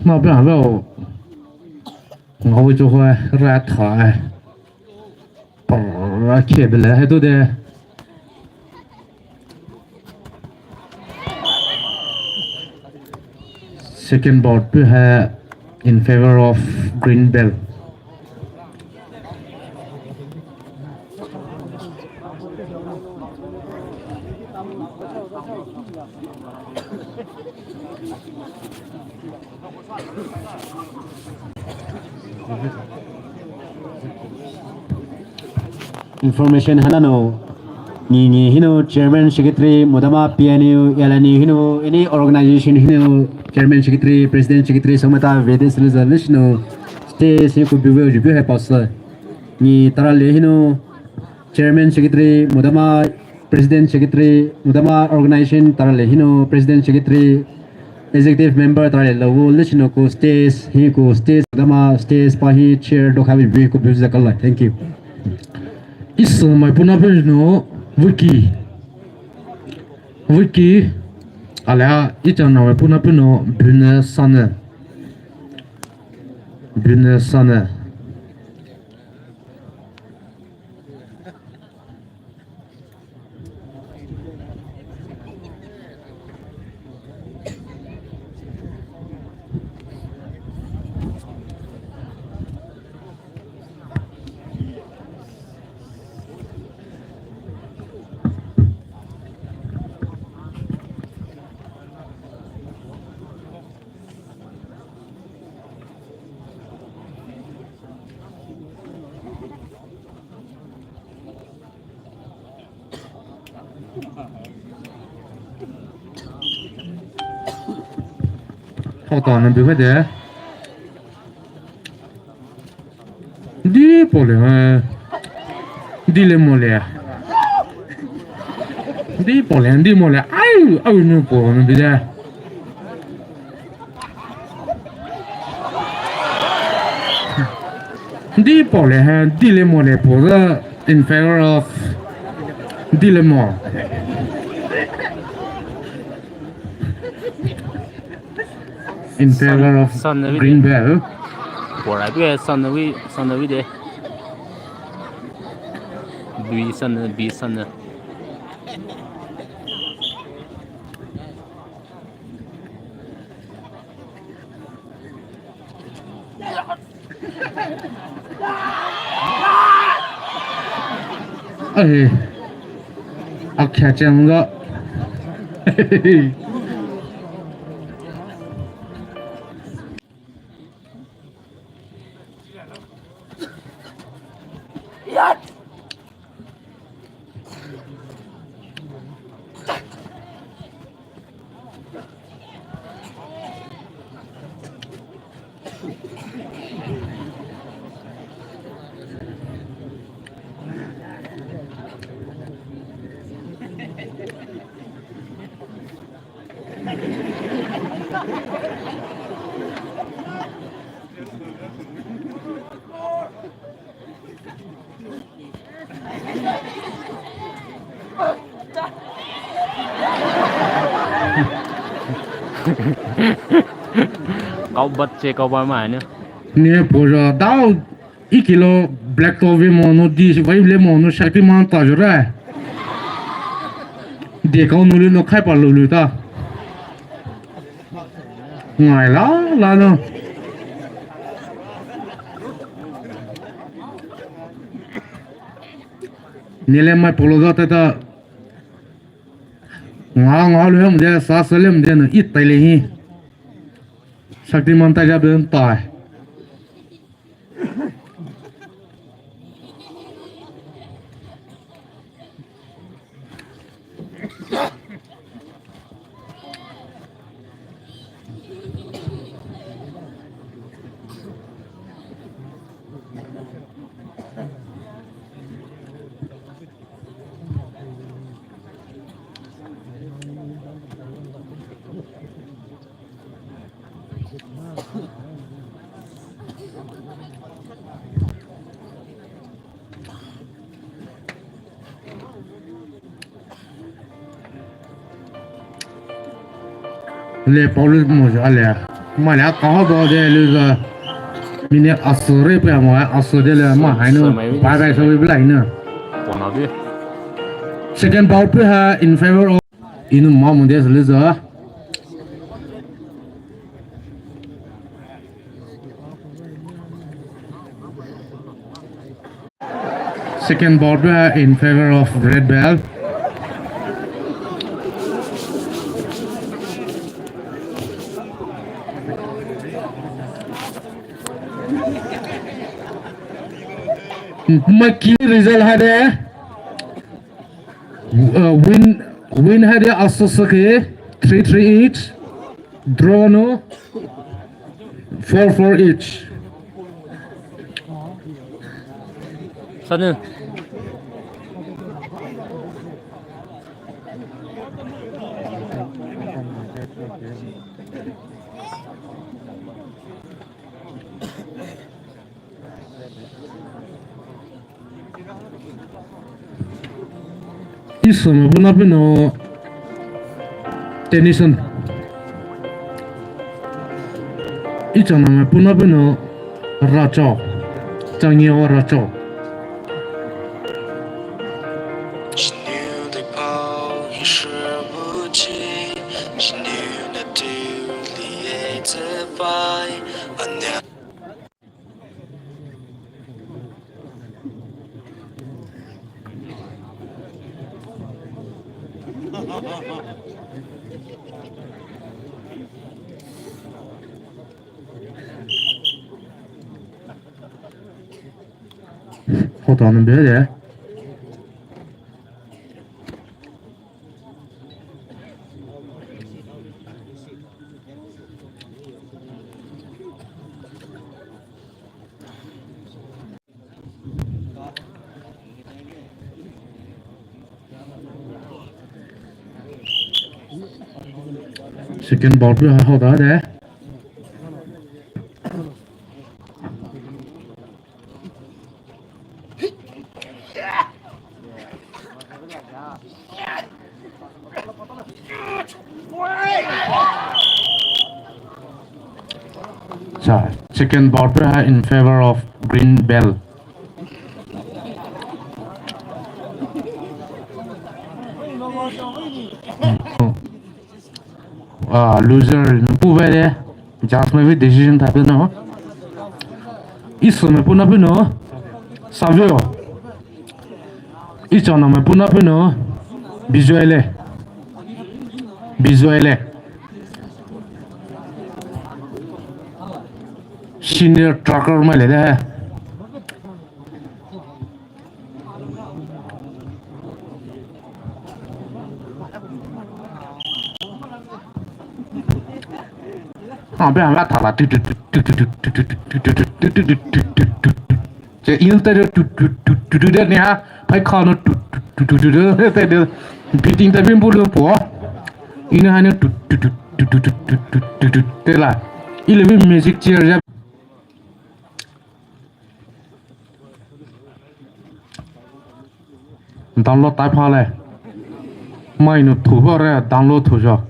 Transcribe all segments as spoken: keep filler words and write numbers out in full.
Mabe ave o. Ngaowe cho hoe ra tha e. Para kebele he to de. Second bout pu hai in favor of Green Belt. Information haina nou, ni ni hinou chairman secretary modama P N U, L N U hinou, any organization hinou chairman secretary, president secretary, samata vede sele zale hinou, stage hinou ko biwe jibi hai pasa. Ni tara le hinou, chairman secretary modama, president secretary modama, organization tara le hinou, president secretary, executive member tara le lawo le hinou ko stage hi ko stage modama stage pa hi chair do khabi bi ko biza kala. Thank you. Isa mai puna pe no Vicky. Vicky. Ala ichana mai puna pe no Bune Sane. Bune Sane. Hao ta na bi de. Di pole ha. Di le mole. Di pole, di mole. Ai, ai nu po na bi de. Di pole ha, di le mole po da in favor of di le mo. In favor of Green Belt. Pora bi Sane wi, Sane wi de. Bi Sane, bi Sane. Ai, a kya chang ga. Kau bat che kau ba ma ne. Ne pora dau. Ikilo black top ve mo no di vai le mo no Shaktiman ta jora. De kau no le no khai pa lo lu ta. Ngai la la no. Nile mai polo da ta ta. Nga nga lu hem de sa sa lem de no it tai le hi. Shaktiman ta ja ben ta. Le Paulus mo ja le. Malia kaho bo de lu ga. Minute asüre pe mo asü de le ma hainu. Bye bye so we blai na. Second ball pe ha in favor of Inu Mamu de sele za. Second ball pe ha in favor of Red Belt. Maki result ha de. Uh, win, win ha de asü sü ke three three each. Draw no four four each. Sanu. Isüme puna pino Tennyson. Ichaname puna pino Racho. Changiwa Racho. Hold on a bit, yeah. Second ball pe ha hao da de. Sa, second ball pe ha in favor of Green Belt. Ah, loser nou pu ve de. Judge mai ve decision tha pe nou. Isüme puna pino. Savio. Ichaname puna pino. Bijoy le. Bijoy le. Senior trucker mai le de. Ah, be ah, la tha la tu tu tu. Che il ta tu tu tu tu tu de ne ha, pai kha no tu tu tu tu tu de te de, beating ta bin bu lo po. Ina ha no tu tu tu tu tu tu tu tu de la. Ile bi music chair ya. Download tai pha le. Mai nu thu ba re download thu jo.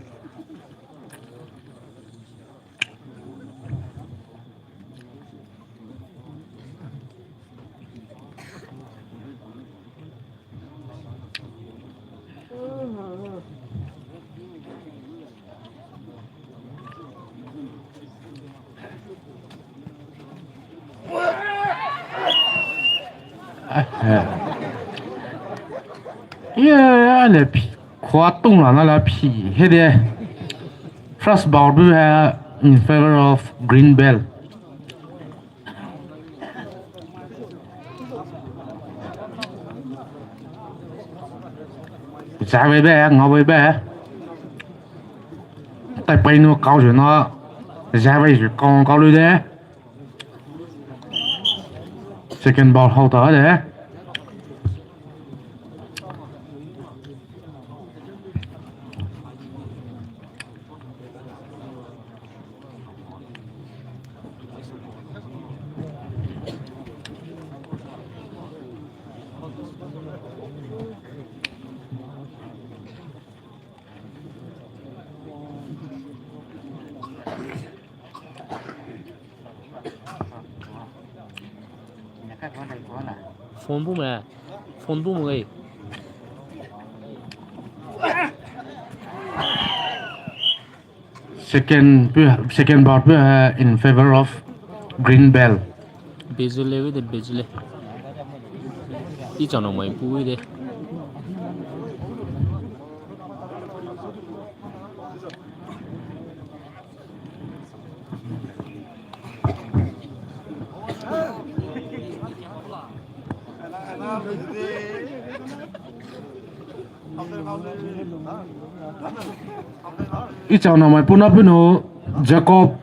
Ia le phi, khua tung la na la phi, he de. First ball bu ha in favor of Green Belt. Za wei be, nga wei be. Tai pai nu kau ju na, za wei ju kau kau lu de. Second ball hao ta de. Phone bu me. Phone bu me. Second, second bout in favor of Green Belt. Bezule we de bezule. Ichana mai pu we de. Ichana mai puna pino Jacob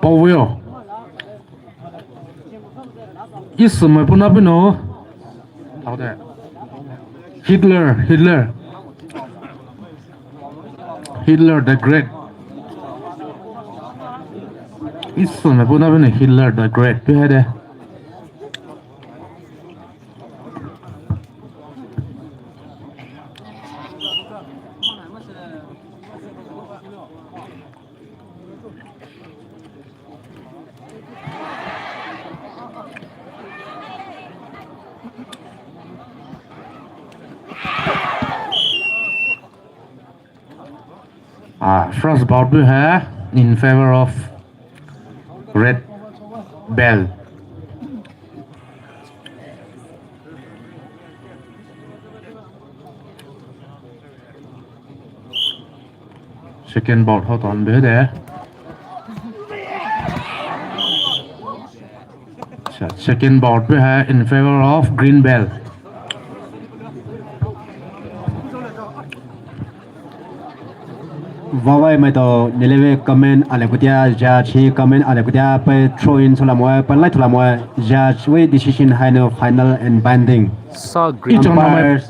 Pauveo. Isü mai puna pino. Hitler, Hitler. Hitler the Great. Isü mai puna pino Hitler the Great. Pi hai de. Ah, first bout we have in favor of Red Belt. Second bout hou tan be de. Second bout we have in favor of Green Belt. Vavai mai to nileve comment ale kutia judge hi comment ale kutia pe throw in sola moe pe light sola moe judge we decision hai no final and binding. Sa green. Umpire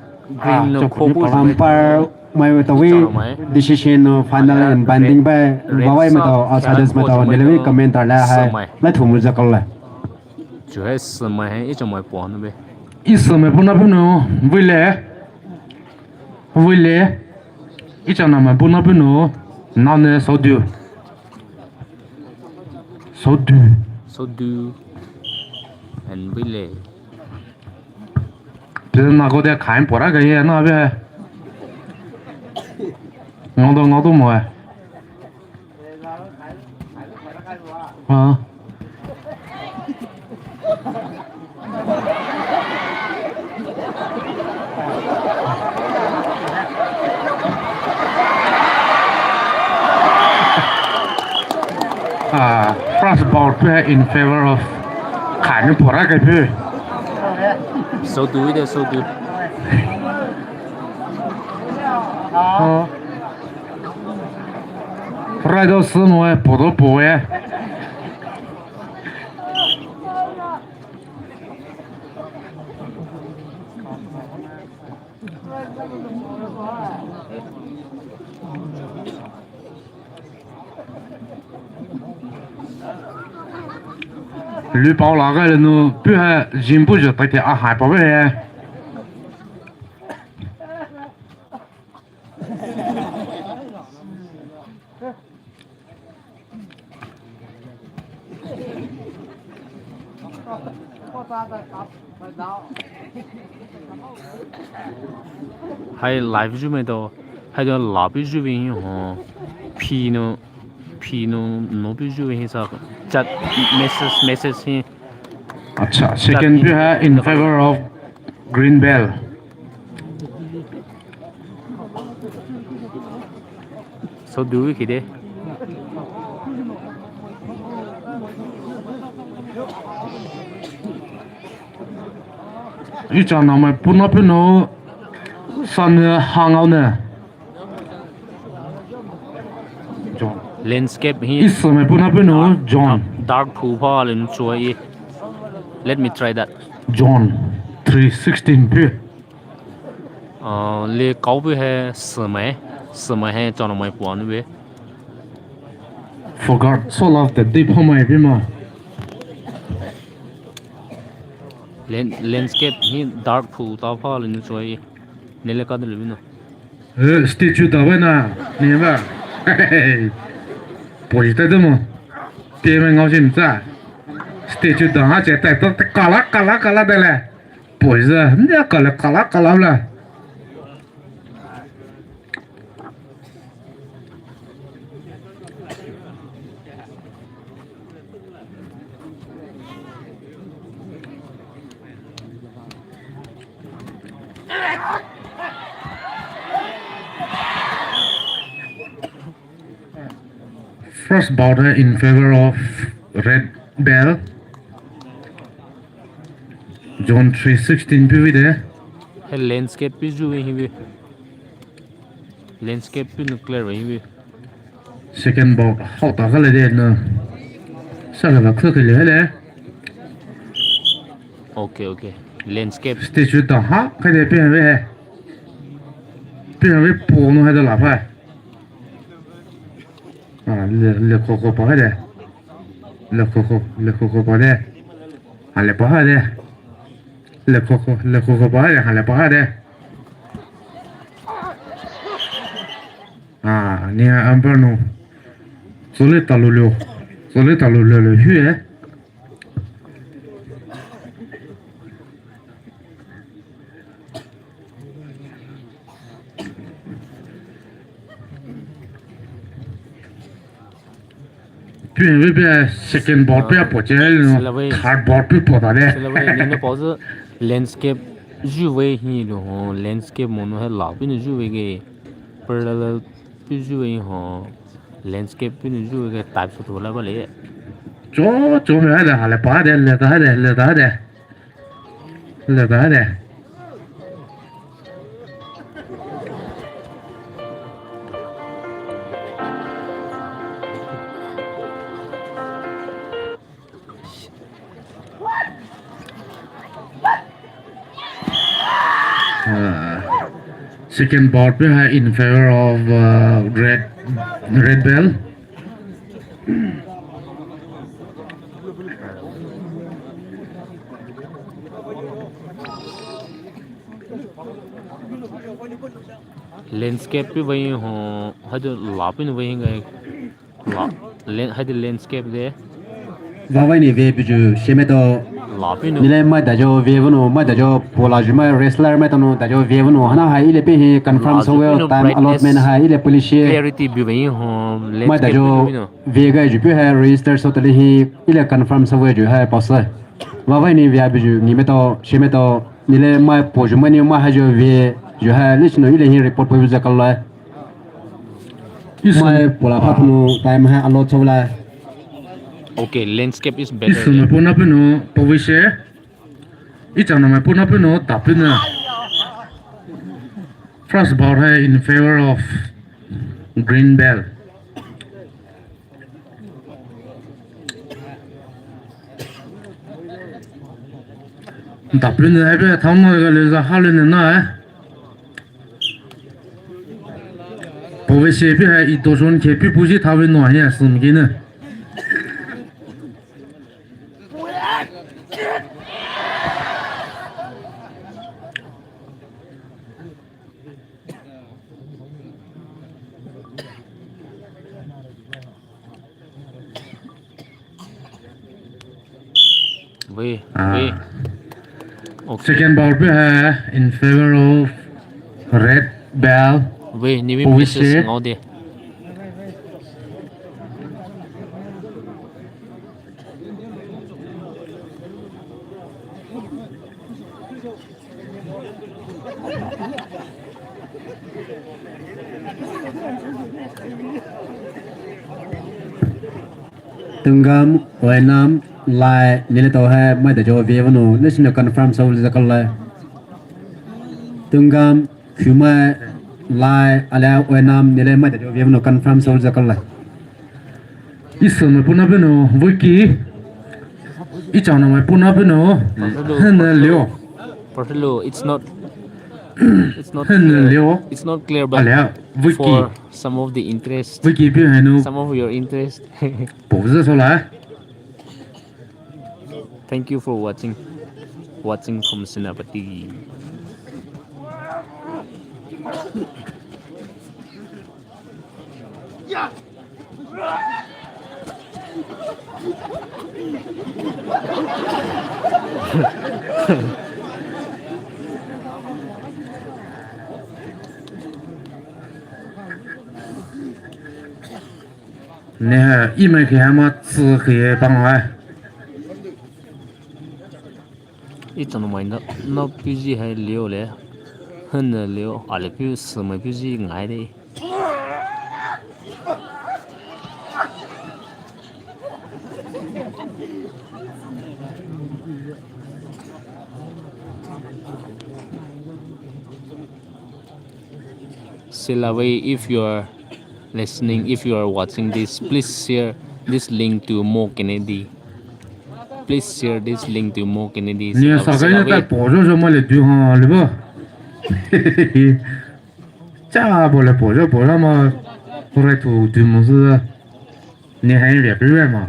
mai to we decision no final and binding bai vavai mai to outsiders mai to nileve comment ale hai light thumu jakol le. Chu hai sümai hai ichomai pua nu be. Isümai puna pino vile. Vile. Ichanamai puna pino nane sodu. Sodu. Sodu. And vile. Pina ko de khain pora ga ye na be. Ngau do ngau do mo. Ah, first bout in favor of Khaini pora kai pu. So do it, so do. Oh. Rai do sü moe, po do poe. Lu pao la ga le nu pu ha jin pu jo ta ke a hai pa ve. Hai live ju me to, hai to la pi ju vi ho, pi no, pi no, no pi ju vi sa chat message, message hi. Acha, second pi ha in favor of Green Belt. So do we kide? Icha na mai puna pino san hang out ne. John. Landscape hi. Is mai puna pino John. Dark phu pha len chua i. Let me try that. John three sixteen pi. Ah, le kau pi hai sümai, sümai hai chana mai puan pi. Forgot, so love that deep home pi ma. Land-, landscape hi dark phu ta pha le nu choi. Ne le ka de le no. Eh, statue ta bai na, ne ba. Poi ta de mo. Te mai ngau sim cha. Statue dang ha che tai to kala kala kala de le. Poiza ndia kala kala kala la. First bout hai in favor of Red Belt. Zone three sixteen pi vei de. Hai landscape pi zu vei hi vei. Landscape pi nu clear vei hi vei. Second bout hao ta ka le de na. Sa la ka khu ke le le. Okay, okay. Landscape. Statue ta ha ka de pi vei. Pi vei po nu hai da la pa. Ah, le le ko ko pa hai de. Le ko ko le ko ko pa de. Ha le pa hai de. Le ko ko le ko ko pa hai de. Ha le pa hai de. Ah, ni amber no. Sole talu lo. Sole talu lo lo hu eh. Pi vei pi second bout pi a po che no. Third bout pi po ta de. Sila vei ni no pause landscape zu vei hi lo ho landscape mo no hai la pi no zu vei ge. Parallel pi zu vei ho landscape pi no zu vei ge type so to la ba le. Cho cho me ha de ha le pa de le ta de le ta de. Le ta de. Uh, second bout pi hai in favor of uh, red red belt. Landscape pi vei ho hai de la pi no vei ngai. La, land, hai de landscape de. Vavai ni ve buju sheme to. La pi no. Nile mai dajo ve vunu mai dajo pola ju mai wrestler mai tanu dajo ve vunu hana hai ile pe hi confirm so well time allotment hai ile police. Clarity bi vei ho. Mai dajo ve ga ju pe hai register so tali hi ile confirm so well ju hai pause. Vavai ni ve buju ni me to sheme to nile mai po ju mai ni mai hai jo ve ju hai list no ile hi report po ju za kal lai. Mai pola pha punu time hai allot so lai. Okay, landscape is better. Isu mai puna punu povise. Ichang mai puna punu tapuna. First bout hai in favor of green belt. Tapuna hai pe thang no ga le za ha le na eh. Povise pi hai ito zone ke pi puji thawe no hai sum ke ne. Wait, ah, wait. Okay. Second bout pi hai in favor of red belt. Wait, ni mi message ngau de. Tungam, Oinam, Lai, nile to hai, mai dajo ve vunu, listen to confirm so zakal lai. Tungam, Khumai, Lai, alia, Oinam, nile mai dajo ve vunu, confirm so zakal lai. Isu mai puna punu, Vuiki. Ichang mai puna punu. Hene leo. Portalo, it's not, it's not clear. It's not clear, but alia, Vuiki. For some of the interest, Vuiki pi henu. Some of your interest. Povise so lai. Thank you for watching. Watching from Senapati. Ne ha, i mai ke ha ma tsu ke pang ha. I tano mai na, na piji hai leo le. Han leo, ale pi su mai piji ngai de. Silawei, if you are listening, if you are watching this, please share this link to Mo Kennedy. Please share this link to Mo Kennedy. Ni Silawei, sa ka ni Silawei. Ta po jo jo ma le du ha le ba. Cha bo le po jo po la ma. Ko re tu du mo zu. Ni ha ni le pe ma.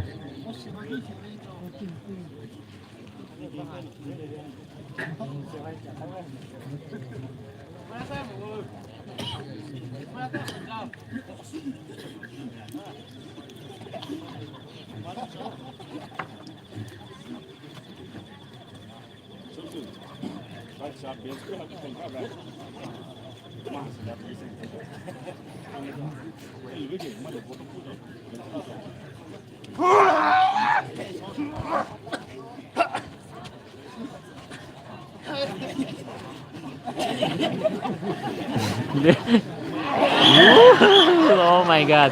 Oh my God.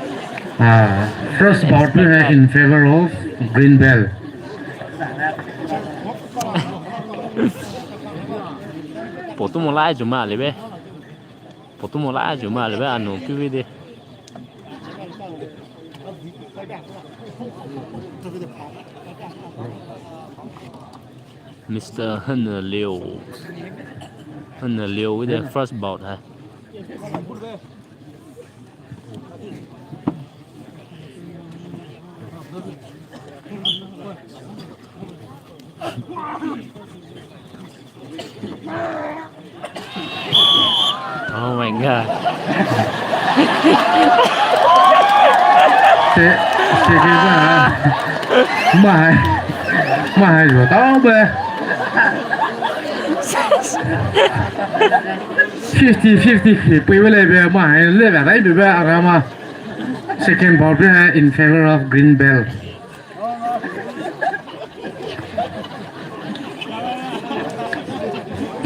Ah, first bout in favor of Green Belt. Potu mo lai juma lebe. Potu mo lai juma lebe anu kiwi de. Mister Henry Liu. Henry Liu with the first bout, huh? Oh my God. Te, te ke ba. Mai. Mai jo tao be. Fifty fifty ke pui wele be mai le be dai be be arama. Second bout in favor of Green Belt.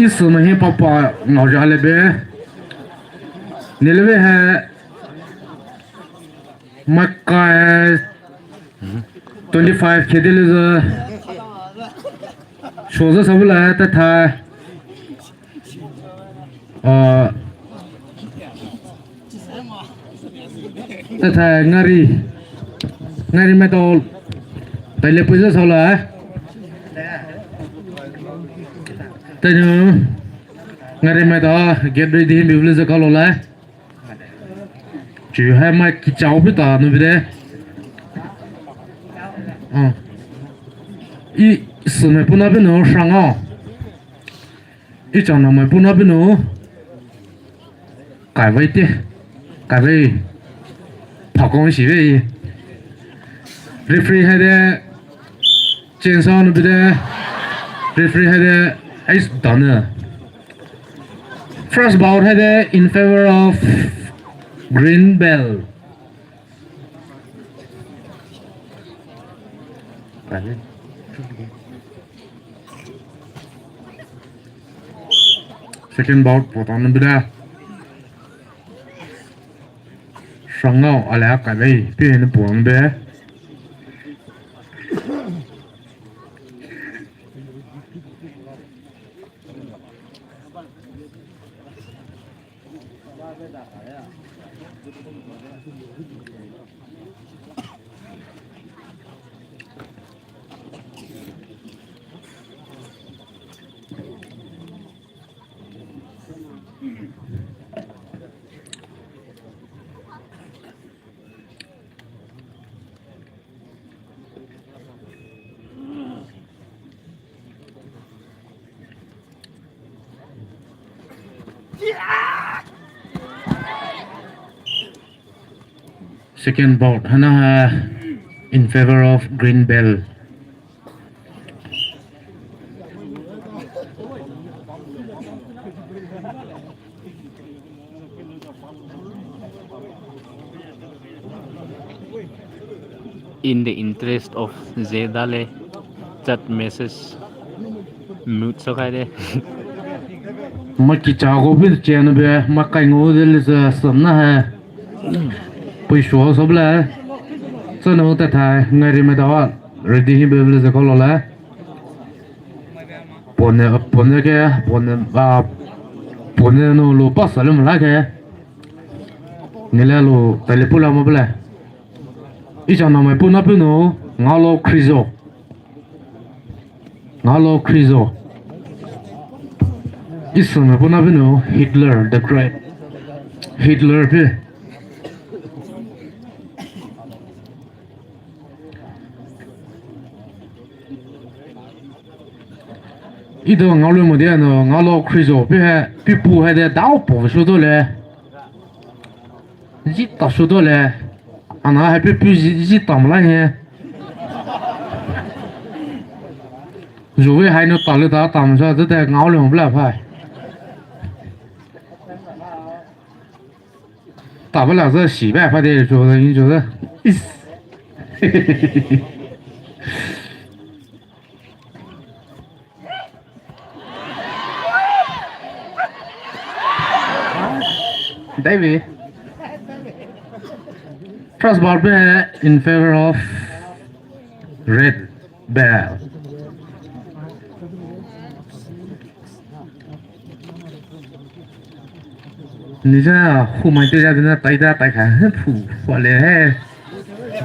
Isu mahi papa ngau ja le be. Nilebe ha makai twenty-five khede le za. Shoza sabula ta tha. Ah, ta tha ngari. Ngari metal. Taile puja sala. Tanu ngari metal. Get ready, bibli zakalo la. Chu hai mai kichao pita nu bide. Ah. I seme puna bino shanga. I chana mai puna bino. Kaiwai te. Kaiwai. Phakong shi wei. Referee hai de. Change on bide. Referee hai de. Ice done. First bout hai de in favor of Green Belt. Second bout, potong na bida. Shangao, ala ka dai, pi na puang be. Second bout, hana ha in favor of Green Belt. In the interest of Zedale, chat message mute sokaide. Makicha go bin chenu be, makai ngo de le sa samna hai. Pui shuo sob le. Sanu ta thai, ngari me dawa. Ready hi be le sa kolo le. Pone, pone ke, pone, ah, pone no lo pasa le mala ke. Nile lo tali pula mo bele. Icha na mai puna pinu, ngalo Krizo. Ngalo Krizo. Isu mai puna pinu, Hitler the Great. Hitler pi. Ido ngalo mo de no, ngalo Krizo pi he, pi pu he de dao po shu do le. Zita shu do le. Ana hai pi pu zi-, zita mla he. Zuwe hai no tale ta tam sa de ngao le bla phai. Ta bla sa si ba pha de so da in so da. Is. David. First ball pe hai in favor of Red Bell. Nija humai te ja dena tai da tai kha he phu fa le he.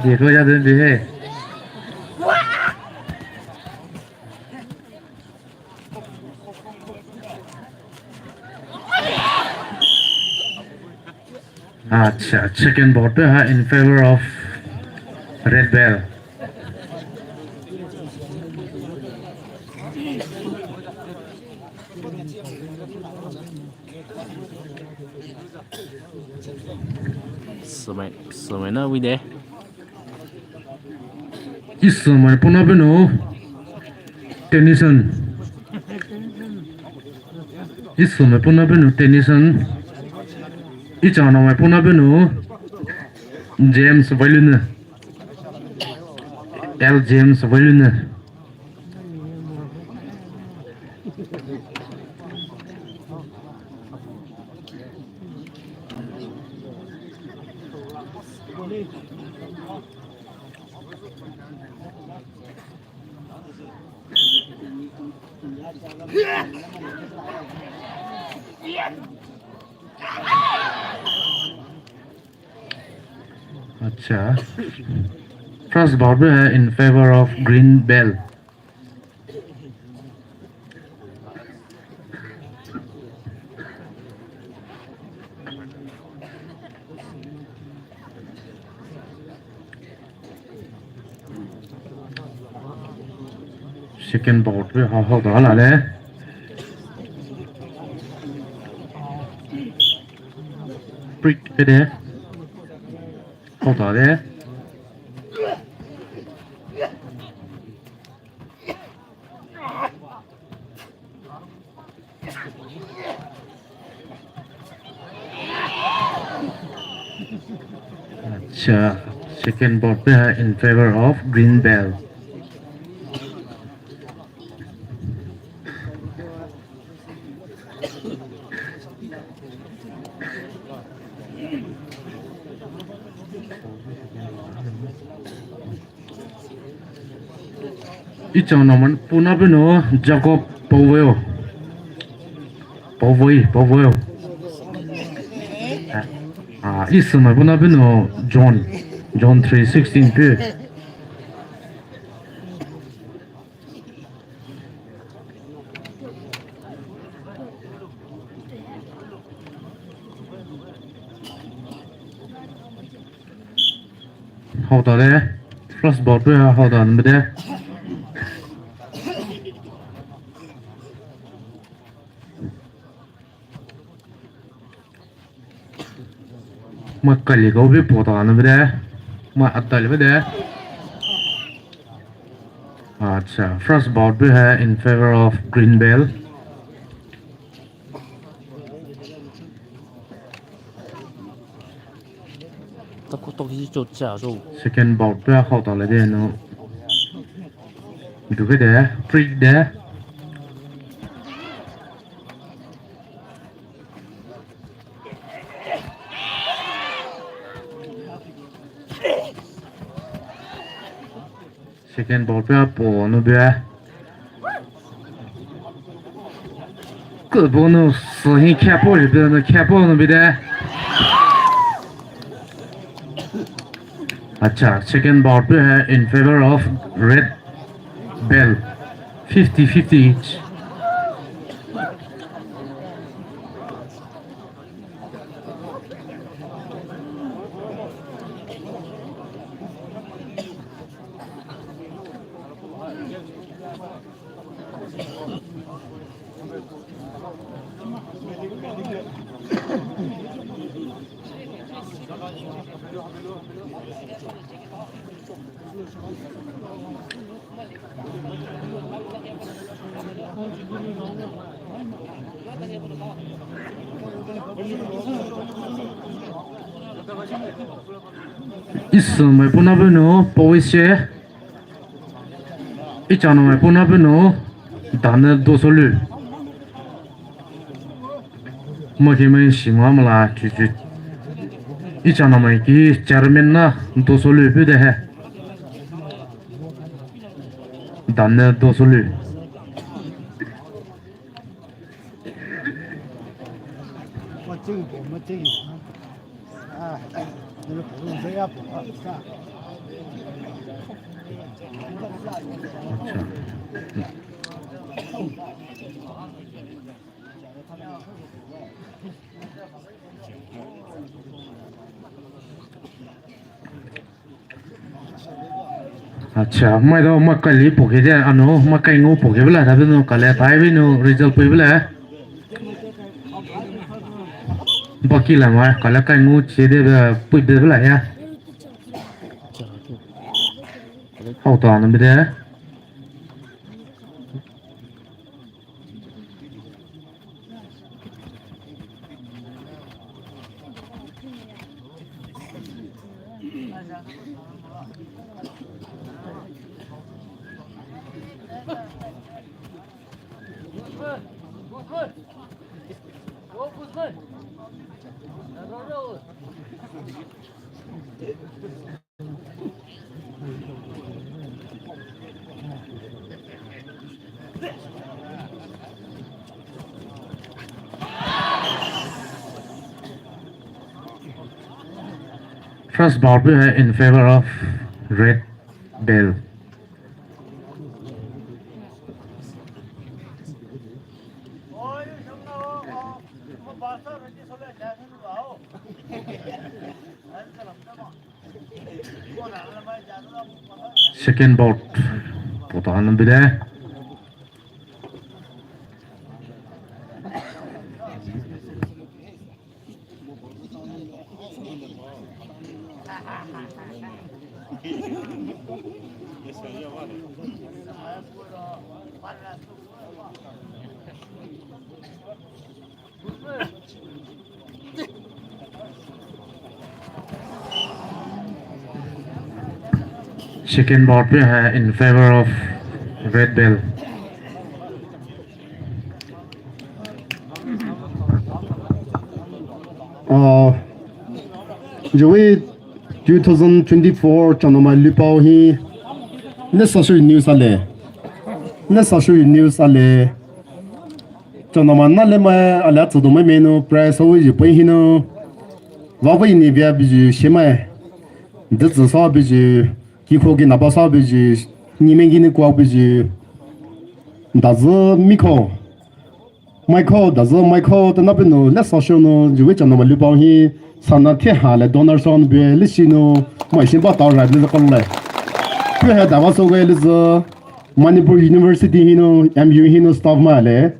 De ko ja den de he. Acha, second ball pe hai in favor of Red Bell. Sumai, sumai na wide. Isu mai puna pinu Tennyson. Isu mai puna pinu Tennyson. Ichana mai puna pinu James Vailune. L James Vailune. Acha. First ball pe hai in favor of Green Bell. Second ball pe hai hao da la le. Break pe de. Hao da de. Acha, second ball pe hai in favor of Green Bell. Ichana mai puna pinu Jacob Powell. Powell, Powell. Ah, isu mai puna pinu John. John three sixteen pe. Hao da de, first ball pe hao da nbe de. Mai kali ko bi pota na bide. Mai atal bide. Acha, first ball pe hai in favor of Green Bell. Taku Second bout pia hao ta le de no. Duke de, free de. Second bout pia po no bia. Good ball no, so he kepo, he bia no kepo no bia de. Acha, second bout pia hai in favor of Red Bell. Fifty fifty each. Isumai puna beno, poise. Ichanamai puna beno, dane dosolu. Mo ki mai shima mala chuchu. Ichanamai ki chairman na dosolu pu de hai. Dane dosolu. Acha, mai do makai li poke de, ano, makai ngo poke bela, tapi no kale tai beno result pui bela. Baki la mai, kale kai ngo che de be pui be bela ya. Hao ta no be de. First bout in favor of Red Bell. Second bout. Pota hanam bide. Second bout pe hai in favor of Red Bell. Uh, Juwe two thousand twenty-four Chanamai Lupao hi. Ne sashu news ale. Ne sashu news ale. Chanamai na le mai ale tsudo mai meno prize ho ji pai hino. Wa bai ni bia biju shemai. Detsu sa biju, kiko gi naba sa biju, ni mengi ni kwa biju. Dazu miko. Maiko, dazu maiko, tana peno, le sashu no, Juwe Chanamai Lupao hi, sana the ha le donor son be, le shino, mai shin ba tao ra le kon le. Pe ha dawa so ge le zo, Manipur University hino, M U hino staff ma le.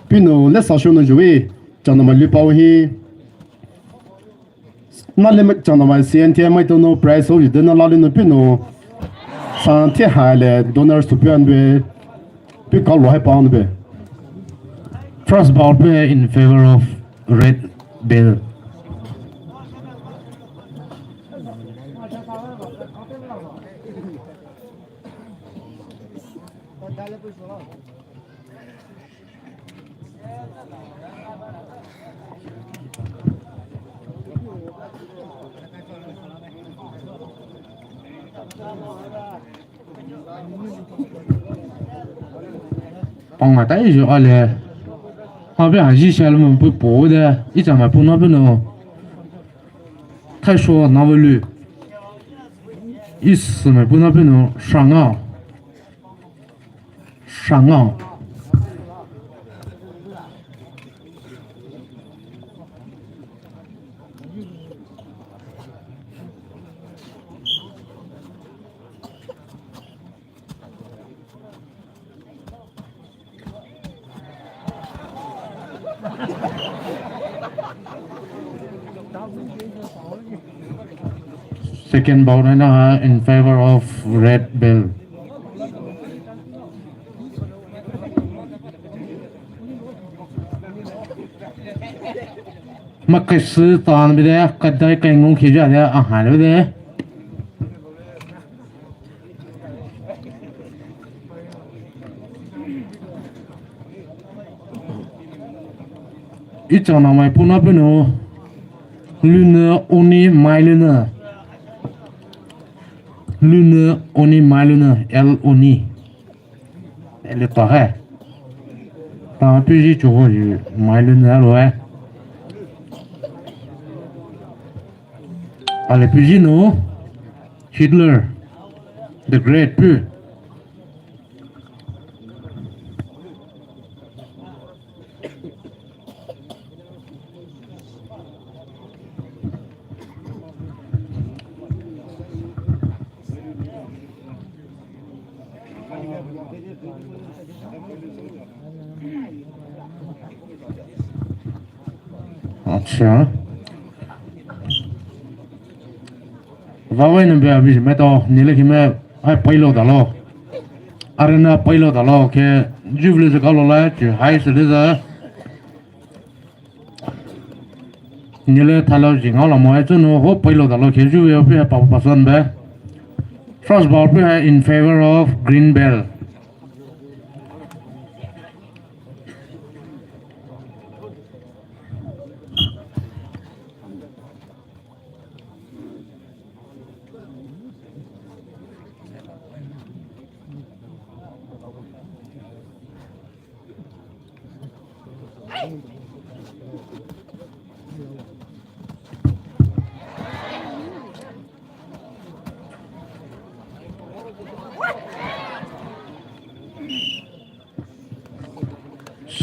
Peno, le sashu no Juwe Chanamai Lupao hi. Na le Chanamai C N T M mai to no prize ho de na la le no peno. San the ha le donors to pe an be. Pe ka lo hai pa an be. First bout pe in favor of Red Bell. Panga tai jo ale. Habe haji shalom pu po de. Icha mai pu na pu no. Taisho na velu. Is mai pu na pu no. Shanga. Shanga. Second bout haina ha in favor of Red Belt. Makaisü tan bide, kadai kai ngong kija de, aha bide. Ichana mai puna pino. Luna oni mai luna. Luna oni mai luna. L oni. Ele ta hai. Ta piji chuho ji mai luna lo hai. Ale piji no. Hitler. The Great pu. Acha. Vawe nambe abi meto nile kime ai pailo dalo. Arena pailo dalo ke juvle ze kalo la ke hai se le za. Nile thalo jingao la mo ai chunu ho pailo dalo ke juve pe pa pa son be. First ball pe hai in favor of Green Belt.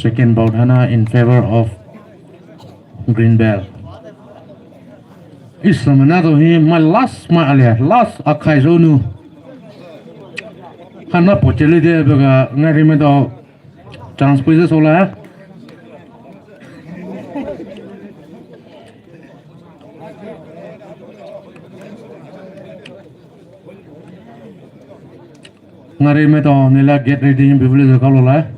Second bout hana in favor of Green Belt. Islamana to hi my last my alia last akhai zonu. Hana pochele de bega ngari me to chance puise sola. Ngari me to nila get ready bibuli zo kalo lai.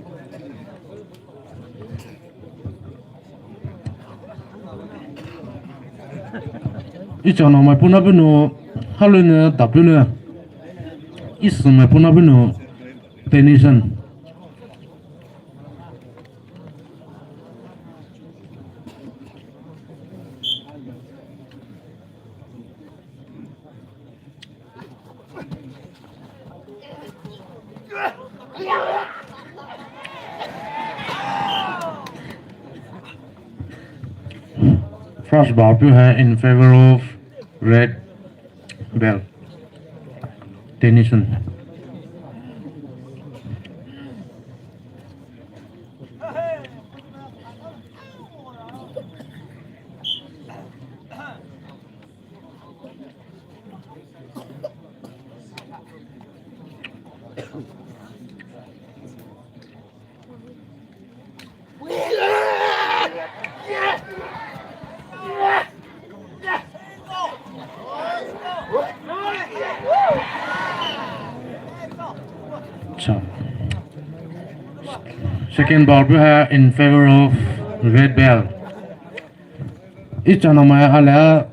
Ichana mai puna pino halu ne tapu ne. Is mai puna pino tension. First ball pu hai in favor of Red Belt. Tennyson. So, second ball pu hai in favor of Red Belt. Ichana mai ala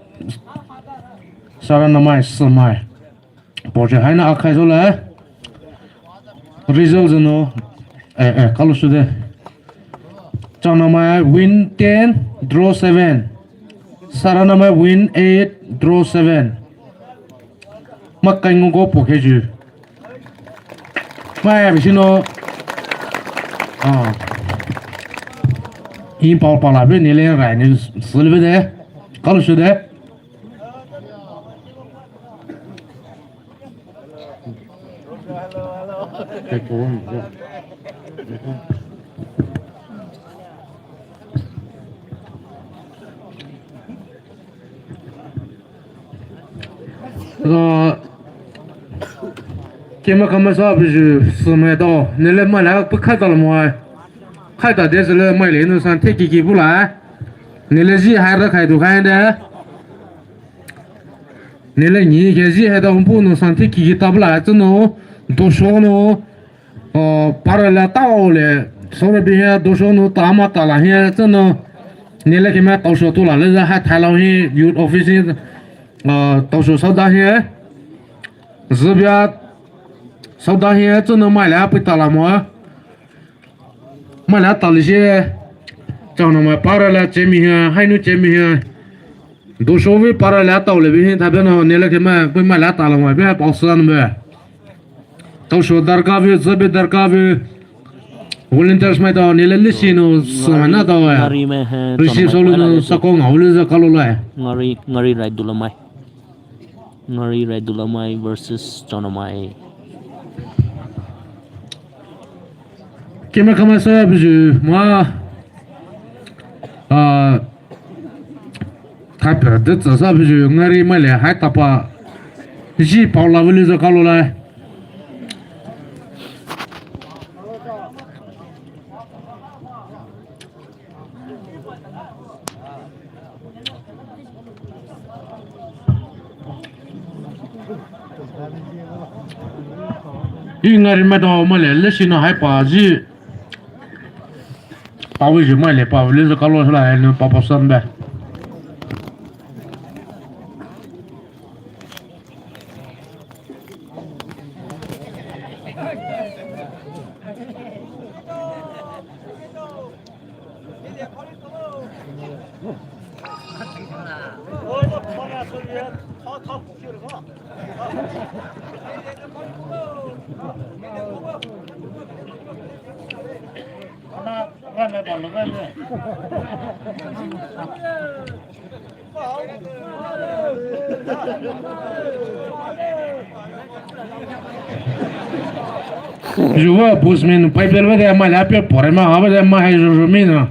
sara namai samai. Poche haina akhai zola. Result zünou, eh, eh, kalo shode. Changnomai win ten, draw seven. Saranamai win eight, draw seven. Makai ngo go po keju. Mai bisi no. Ah. In pao pao la be ni le rai ni sülbe de. Kalo shode. Kima kama sa biju sumai to nile mai la pu khai ta la mo ai. Khai ta de sele mai le nu san the ki ki bu la. Nile ji hai ra khai du khai de. Nile ni ke ji hai da hum pu nu san the ki ki ta bu la zeno. Do sho nu. Para la tao le, sora bi hia, dosho nu tama tala hia, zeno. Nile kima taosho tu la le za ha thailao hi, youth office hi, taosho sauda hia. Zebia sauda hia, zeno mai la pi tala mo. Mai la tali shi. Changnomai para la chemi hia, hainu chemi hia. Dosho vi para la tao le bi hi, thabe no, nile kima, pi mai la tala mo, bi ha paosan be. Taosho darkha ve, zebe darkha ve. Volunteers mai tao nile lisi no samana tao ya. Receive solo no sako nga huli za kalo lai. Ngari, ngari rai dula mai. Ngari rai dula mai versus Changnomai. Kima kama sa biju ma. Ah, Thapia de tsasa biju ngari mai le hai tapa. Ji pao la vili za kalo lai. Yu ngari mai tao mai le, lesi na hai pa ji. Pawi ji mai le, pawi le za kalo la, hai no papa san be. Juwa busmin paipel bade ma la pe pore ma ha bade ma hai ju ju mi na.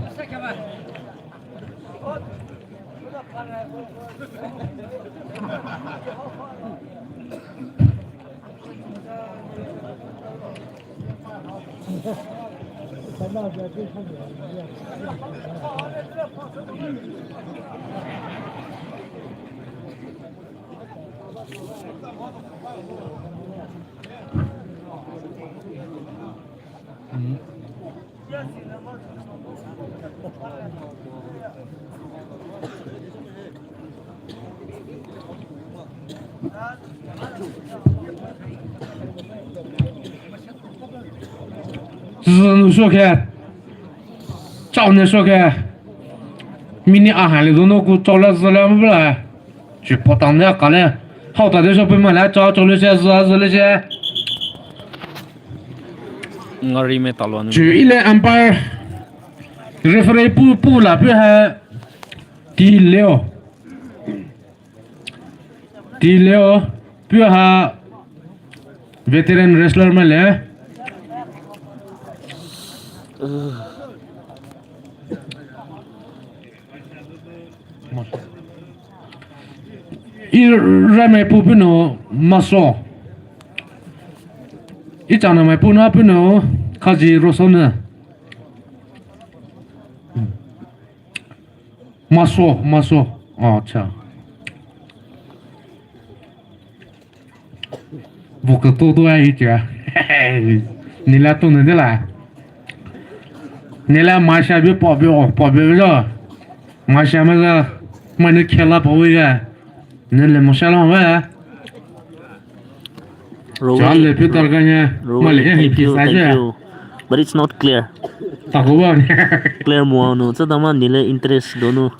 Zünu shoke. Chao ne shoke. Mini a hale dono ku chao la zü la mla. Chi potang ne kale. Hao ta de sho pe ma la chao chao le she zü zü le she. Ngari me talon. Chi ile umpire. Referee pu pu la pe ha. Ti leo. Ti leo, pure ha veteran wrestler mai le. I rai mai pu pino maso. I chana mai pu na pino kaji roso na. Maso, maso. Oh, acha. Vocal to to ai cha. Nila to ne la. Nila masha bi pa bi o pa bi jo. Masha ma ja. Mane khela pa wi ga. Nile masha la wa. Rowe, John le Peter Ro-, kanya, Rowe, male, eh, thank you, thank you. But it's not clear. Takuba. Clear mo anu, sa tama nile interest donu.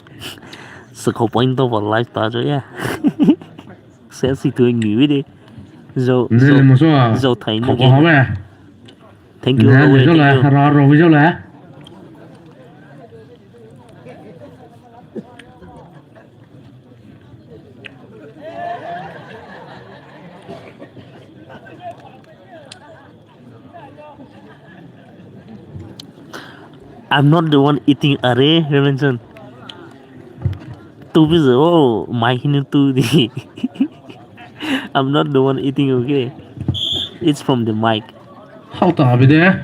Sako point of a life ta jo ya. Sa si tu ngi wi de. Zo, nile zo, mo so a. Zo thai ni. Thank you, Rowe, thank you. Ra ro wi zo la. I'm not the one eating, are, Revenson. Tu bizo, oh, mic hinu tu di. I'm not the one eating, okay? It's from the mic. How to have it there?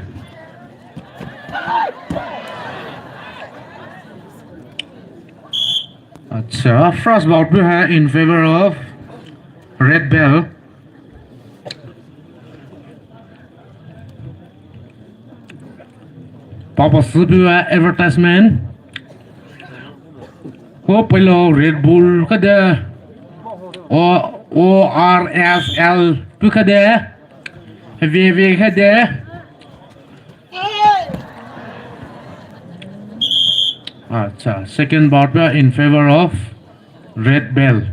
Acha, first bout we have in favor of Red Belt. Papa Sibu advertisement. Ho pelo Red Bull kade. O, O R S L pu kade. V V kade. Acha, second bout in favor of Red Belt.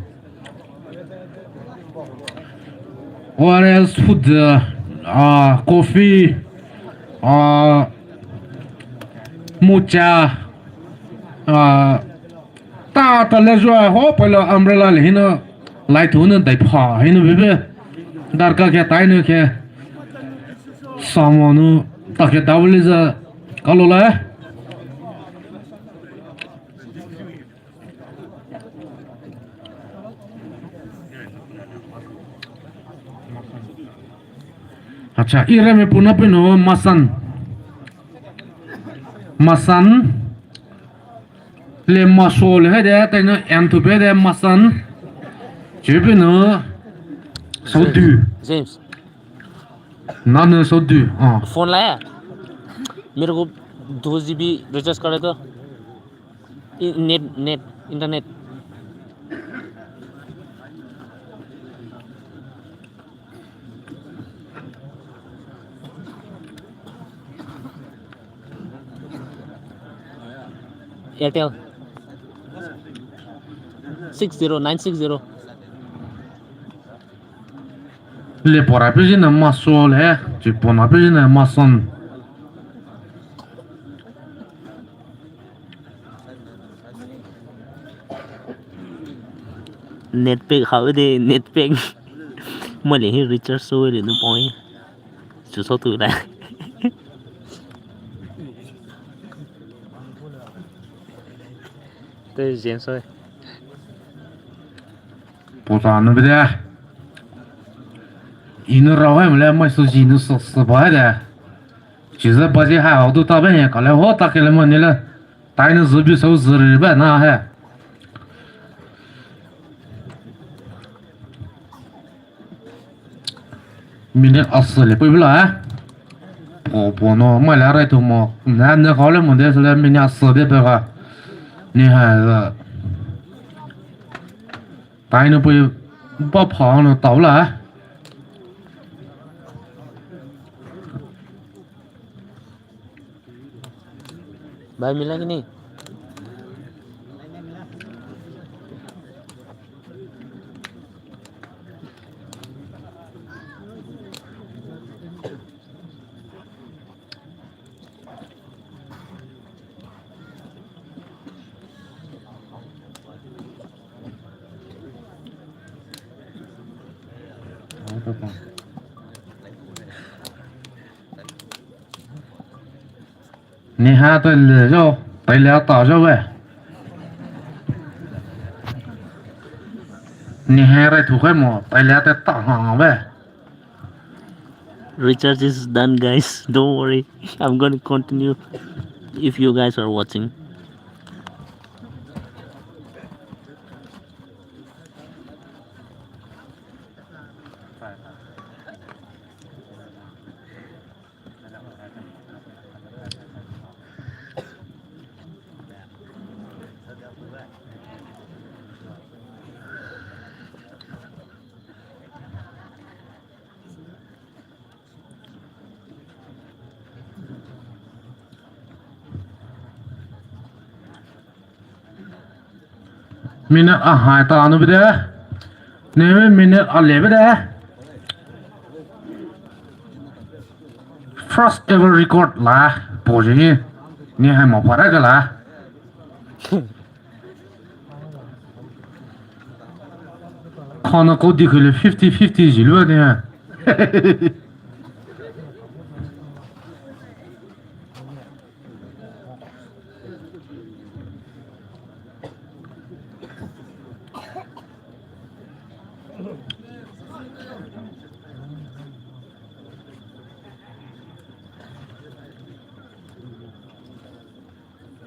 O R S food, uh, coffee, uh, mucha, uh, ta ta le zua ho pelo umbrella le hina lai tu na dai pha hina bebe. Darka ke tai na ke. Samonu ta ke dawli za kalola. Acha, ire me puna pino masan. Masan. Le maso le hede, taino antu pede masan. Chepino. Saudu. James. Nanu saudu. Ah. Phone laya. मेरे को दो GB recharge करे तो। इ-, net, net, internet. Airtel. Six zero nine six zero. Le pora pe jina maso le, chi pona pe jina mason. Net pack hao de, net pack. Male hi recharge so le nu poi. Chu so tu la. Te jen so. Pota nu bide. Inu rawa mle mai so jinu so so ba de. Chiza baji ha odu ta ben kale ho ta kele mo nile. Tainu zubi so zuri ba na he. Minute asü le pui bla. Po po no mai la rai tu mo. Na na kale mo de le minute asü de pe ga. Ni ha. Tainu pui ba pha no tau la. Bhai mila ki nahi? Ni ha te le jo, tai le ta jo ve. Ni ha re thu khai mo, tai le te ta ha ve. Recharge is done, guys. Don't worry. I'm gonna continue if you guys are watching. Minute ahai ta nou bide. Neve minute ale bide. First ever record la. Poje ni. Ni hai mo para ka la. Khana ko dikhile fifty fifty jilu ni.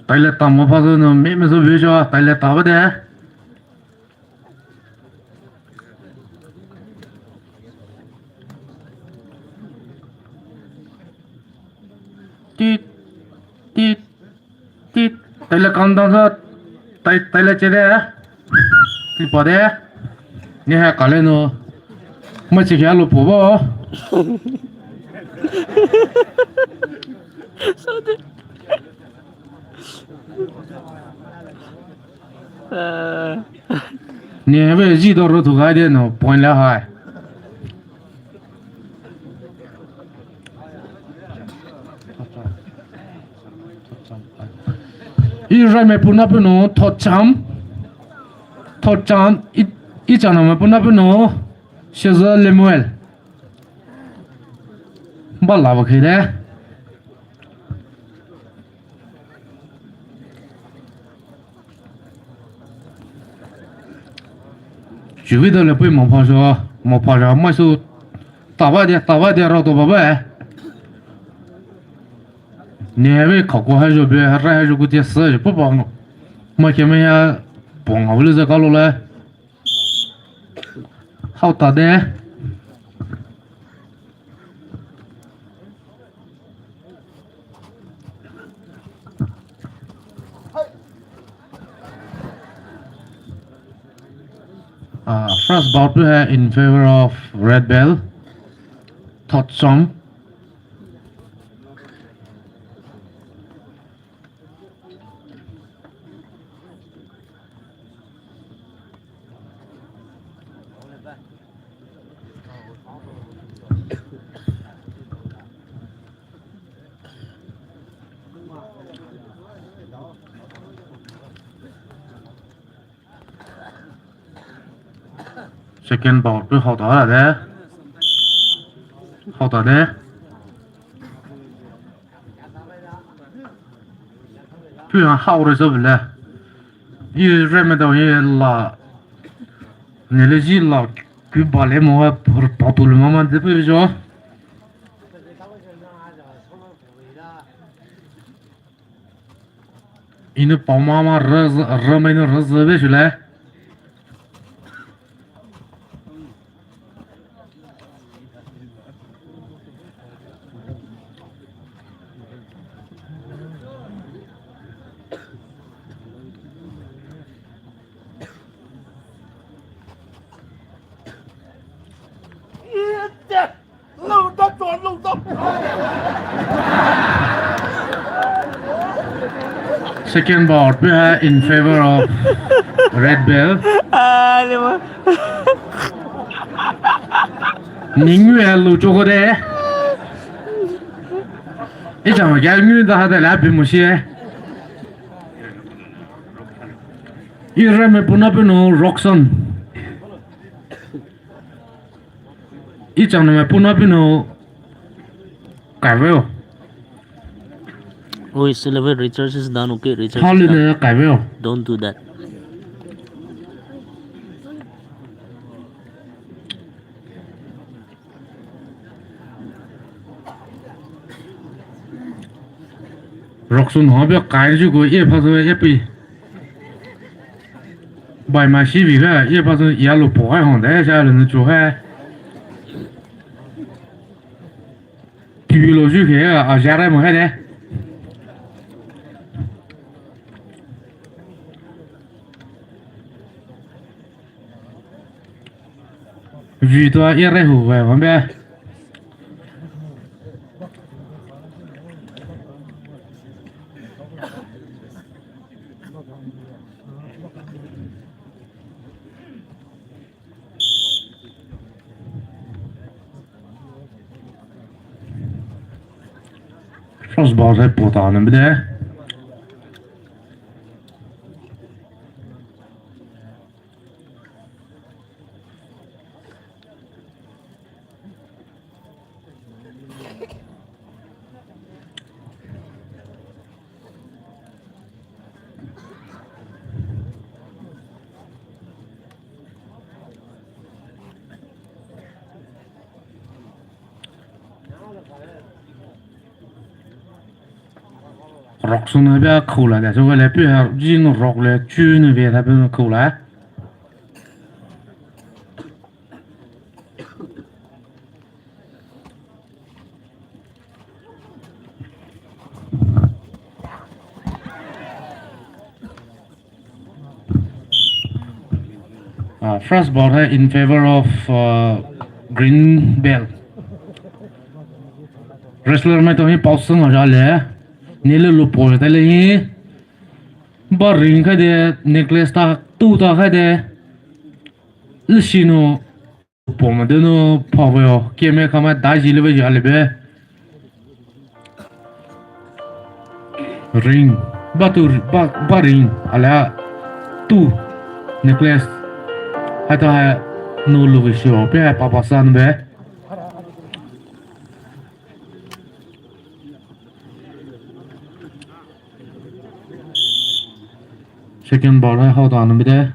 Taile tamo phasu no me me so bishwa taile tabo de. Tit, tit, tit. Taile countdown sa. Tai, taile chede. Tit pade. Ni ha kale no. Ma chi kya lo po bo. Ni ha be ji do ro tu ga de no point la hai. Israel me puna puno Thotcham. Thotcham i, i chana me puna puno Sheza Lemuel. Ba la ba khide. Chuvi da le pui mo pha sha, mo pha sha, mai su taba dia, taba dia rao to baba. Ni ve khako ha jo be, ha ra ha jo ku dia sa jo pa pa no. Ma ke me ya pong a le za ka lo le. Hao ta de. Uh, first bout we have in favor of Red Belt, Thotcham. Second bout pui hao ta de. Hao ta de. Pui hao re so bile. Israel me dao ye la. Nele ji la. Kui ba le mo ha pa tu le mama de pui jo. Inu pao mama re, re ma inu re ze be shule. Second bout we have in favor of Red Belt. Ning we lu choko de. Ichang ga ngu da ha da la bi mo shi. Israel me puna puno Roxon. Ichang me puna puno Kaveo. Oh, it's eleven, recharge is done. Okay, recharge is done. Don't do that. Roxon ho be kai ju ko e pha so e pi. Bai ma shi vi ga e pha so ya lo po hai hon de sha lo nu chu hai. Pi lo ju ke a ja ra mo hai de. View to a ere hu ve vambe. Crossbar hai pota na bide. Rock sung na bia khula de, so le pi ha jin rock le chu na bia ta bia khula. Uh, first ball hai in favor of, uh, Green Belt. Wrestler mai to hi pausung aja le. Ni le lu po ta le hi. Ba ring khai de, necklace ta, tu ta khai de. Lisino. Poma deno phawe o, keme kama daji lebe ja lebe. Ring, ba tu, ba, ba ring, ala tu, necklace. Hata ha, no lugi sho, pe ha papa san be. Second ball hai hau ta na bide.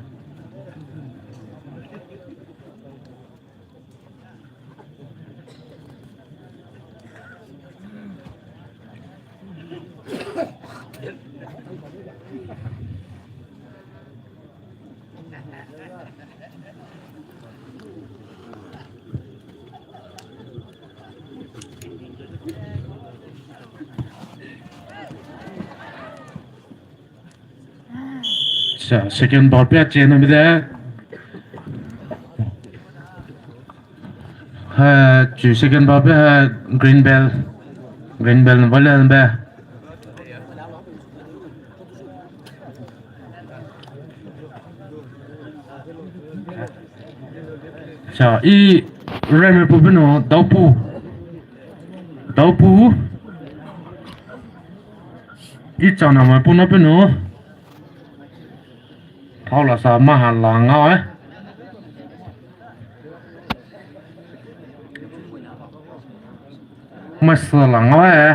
Sa, second ball pe a chain na bide. Ha, chu second ball pe ha Green Belt. Green Belt na bale be. Sa, i reme pu beno, daupu. Daupu. I chana mai pu na beno. Thao la sa ma ha la nga e. Ma sa la nga e.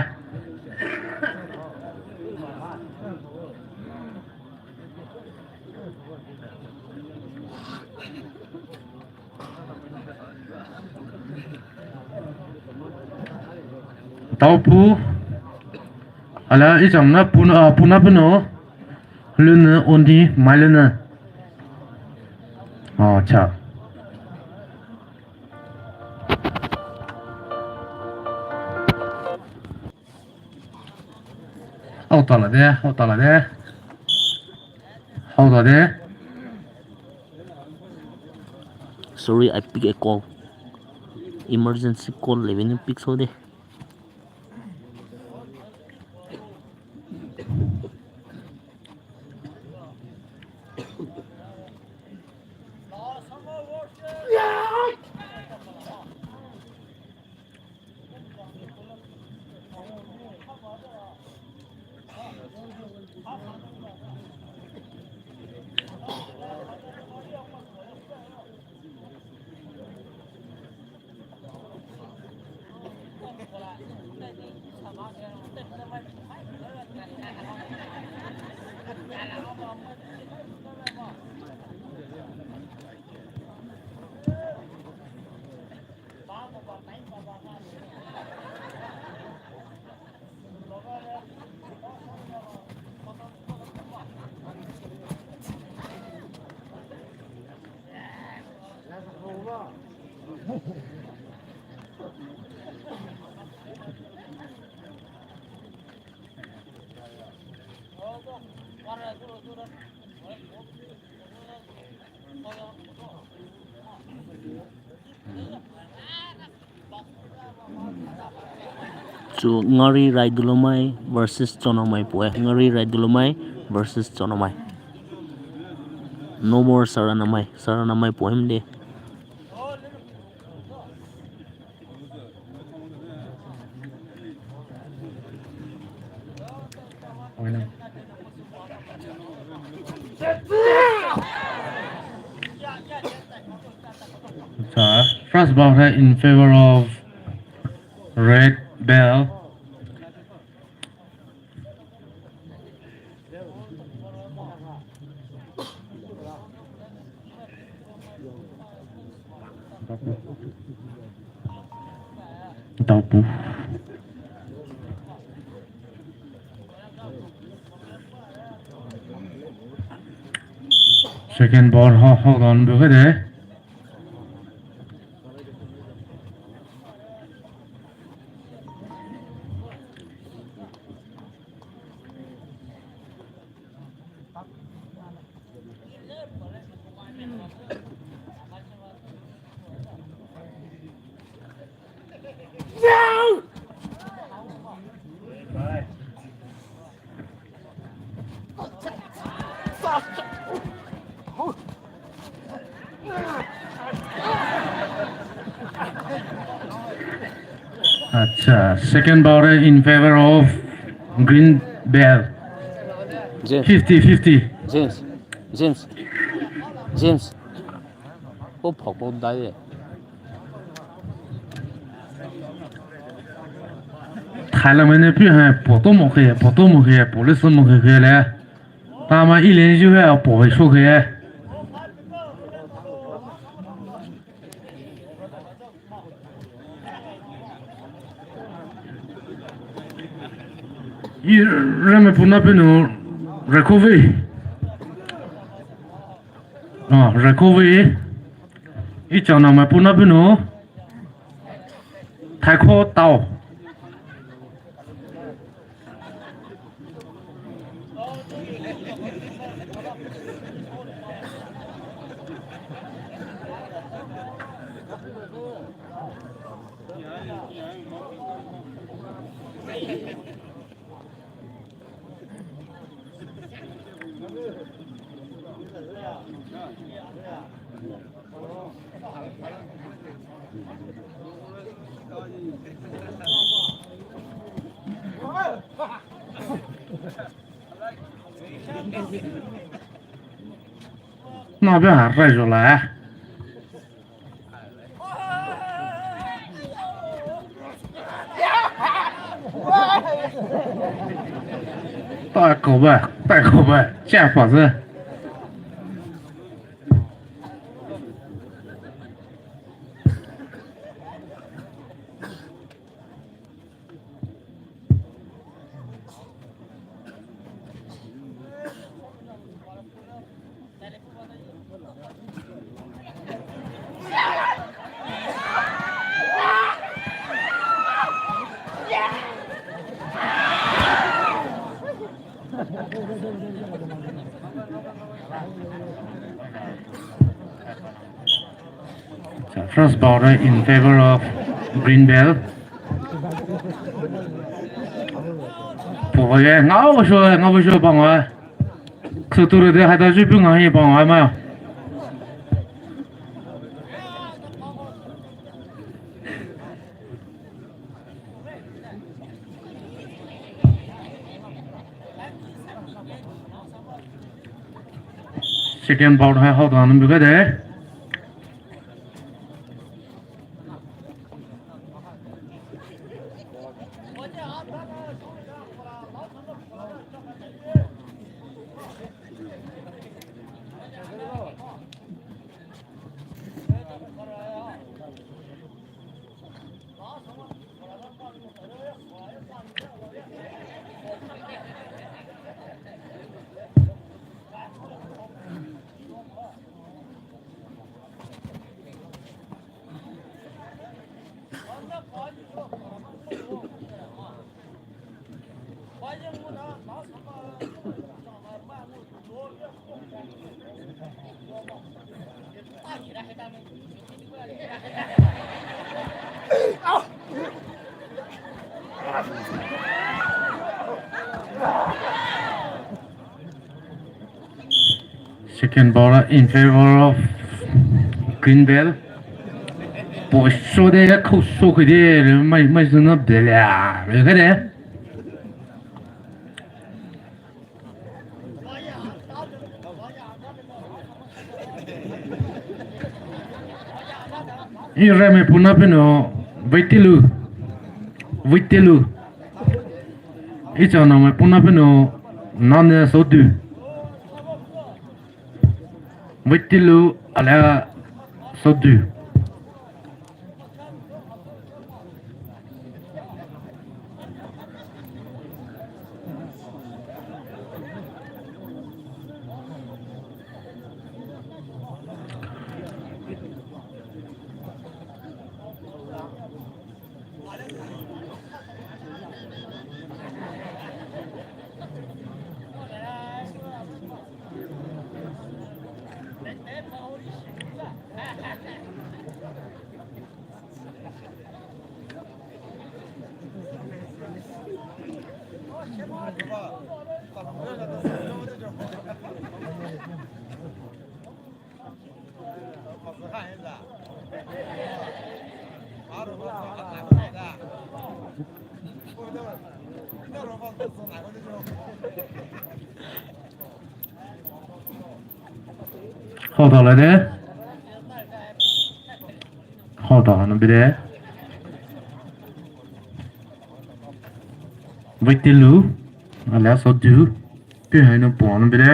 Taupu, ala icham na puna, ah, puna pino, luna ondi, mai luna. Oh, cha. Hao ta la de, hao ta la de. Hao ta de. Sorry, I pick a call. Emergency call le venu pick so de. Chu Ngari Rai Dulomai versus Chonamai poe. Ngari Rai Dulomai versus Chonamai. No more Saranamai. Saranamai poe him de. First ball hai in favor of Red Belt. Daopu. Second ball ho ho gan bu de. Acha, second ball in favor of Green Belt. James. Fifty fifty. James. James. James. Ko phok ko dai. Thailand mene pi hai, poto mo khe, poto mo khe, police mo khe khe le. Tama ilen ju hai, po hai so khe. I reme puna penu recovery. Ah, recovery. I chana me puna penu. Thaikho tao. Na be ha rai jo la. Taiko ba, taiko ba, cha pa se. First ball in favor of Green Belt. Poi ngao sho, ngao sho pang wa. Khuture de hada ju bu ngai pang wa ma. Second ball hai hao dan bu ga de. Second ball in favor of Green Belt. Poi sho de, kho sho khe de, mai, mai sho na de le, le khe de. Iraimai puna pino, Veitilu. Veitilu. Ichanamai puna pino, Nane Sodu. Veitilu alia Sodu. Hao ta lai de. Hao ta na bi de. Veitilu. Alia Sodu. Pi hai no po na bi de.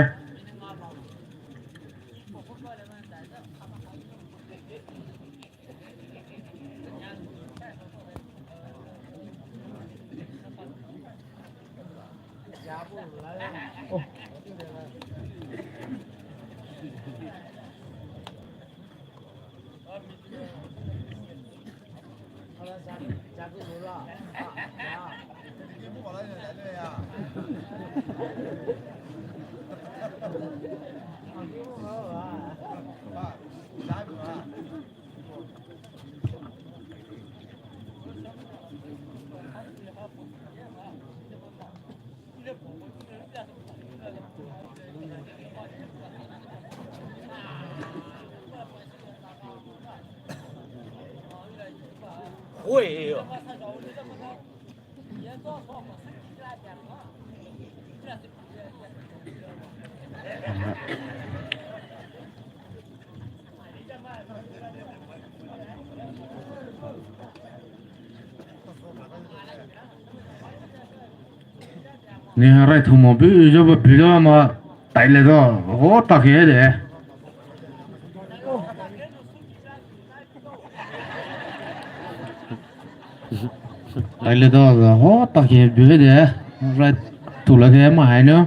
Ni rai thumo bu jo ba bu jo ma tai le do ho ta ke de. Ai le do do ho ta ke bu de. Rai thu la ke ma hai no.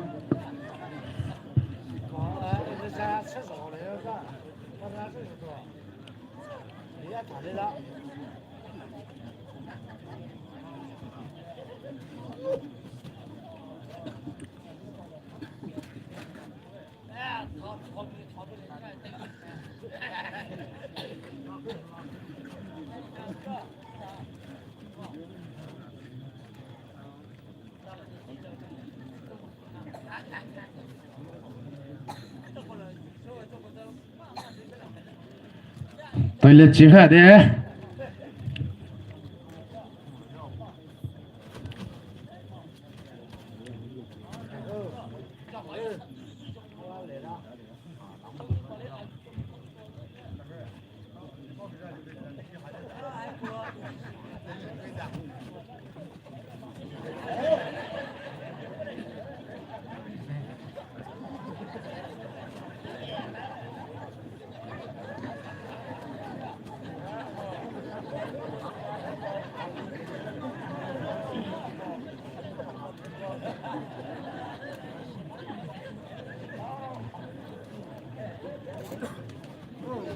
Toilet chi kha de.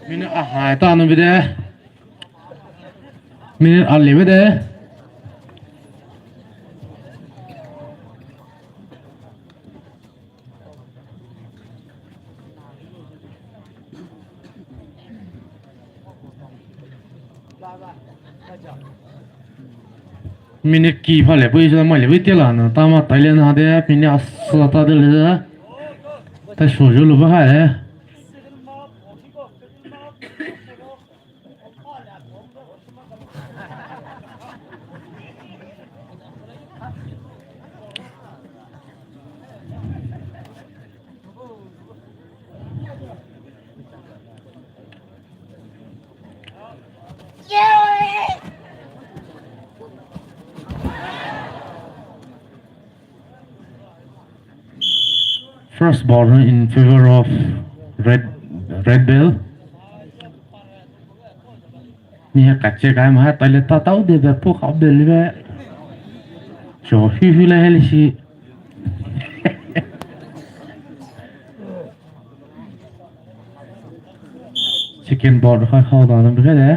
Minute ahai ta nu bi de. Minute ali bi de. Minute ki pha le pui sa mai le pui te la na ta ma tai le na de minute asa ta de le. Ta so jo lo ba ha le. First ball in favor of Red, Red Belt. Ni ha kache kai ma ha tale ta tau de be pu kau de le be. So hu hu la hel si. Second ball ha ha da na be de.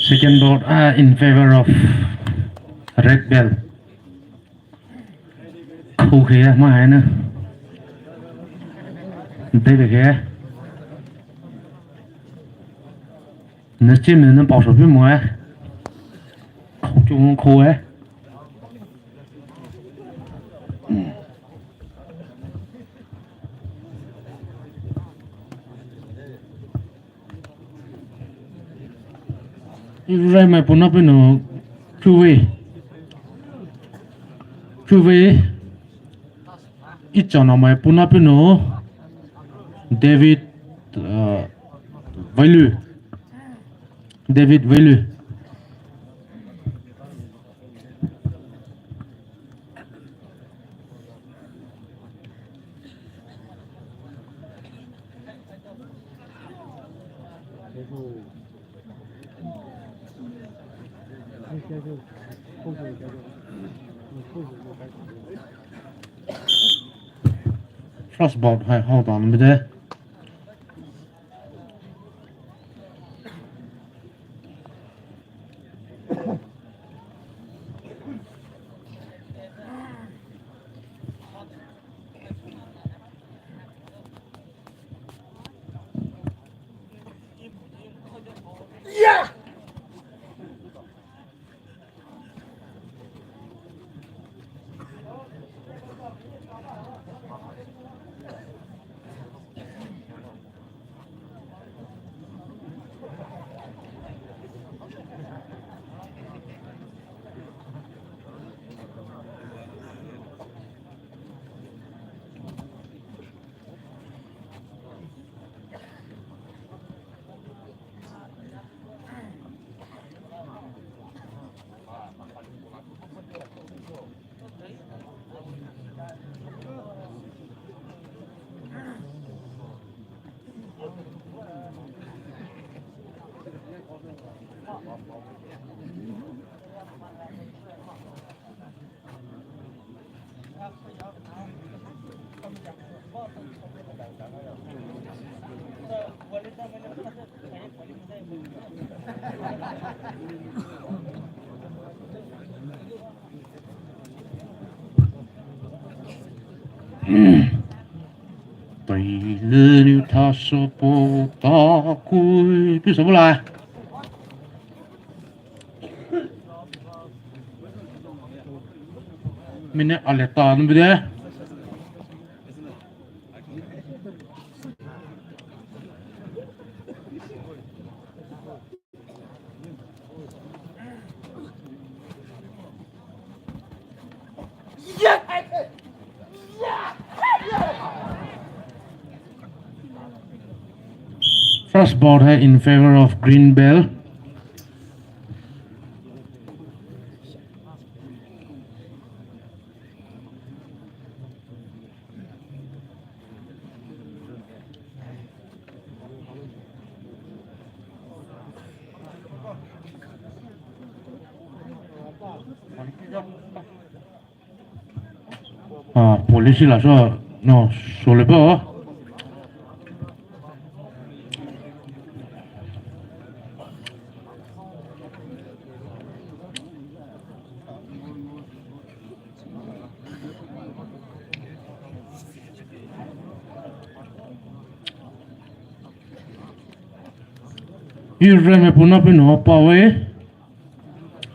Second ball, uh, in favor of Red Belt. Khou khe ma hai na. Dei be khe. Na chi me na pao so pi mo eh. Khou chu khou eh. Irai mai puna pinu Chuwe. Chuwe. Ichana mai puna pinu David, uh, Vailu. David Vailu. First ball hai hau ta nung bide. Taile niu thaso po ta kui pi sa bula. Mine ale ta nu bide. First ball hai in favor of Green Belt. Ah, police la so, no, sole po. Irai mai puna pinu pawe.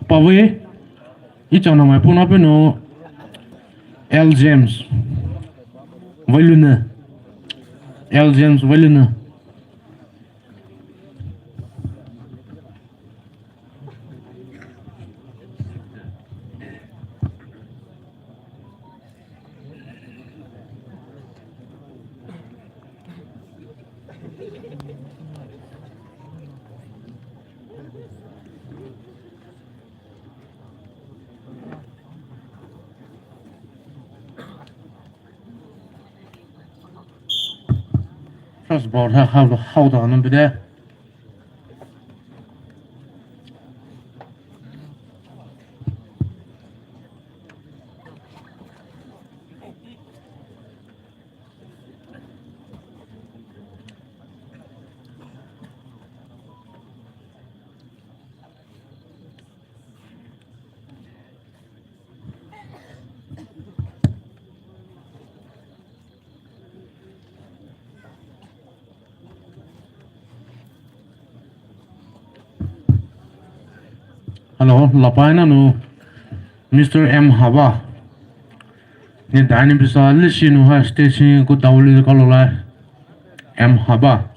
Pawe. Ichana mai puna pinu L James Vailune. L James Vailune. Cross bar ha ha ha da no bide. Hello, lapai na nu, Mister M Haba. Ni dai ni bisa lisi nu ha station ko dauli kalo lai. M Haba.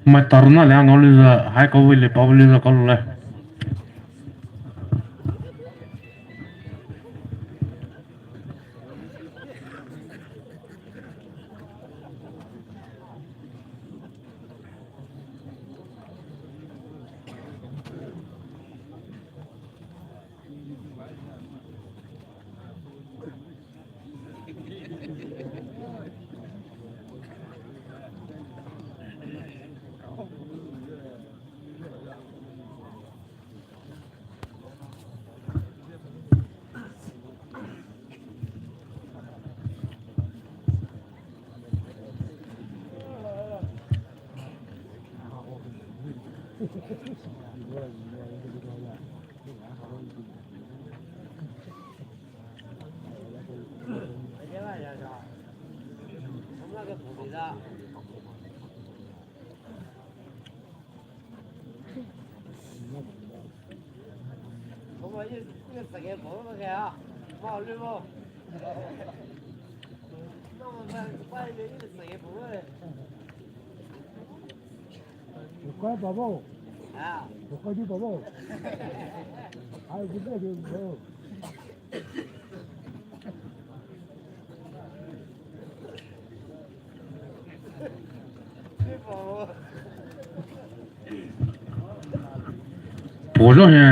Mai taruna le ngau le za, hai kau le pau le za kau le. Photo he.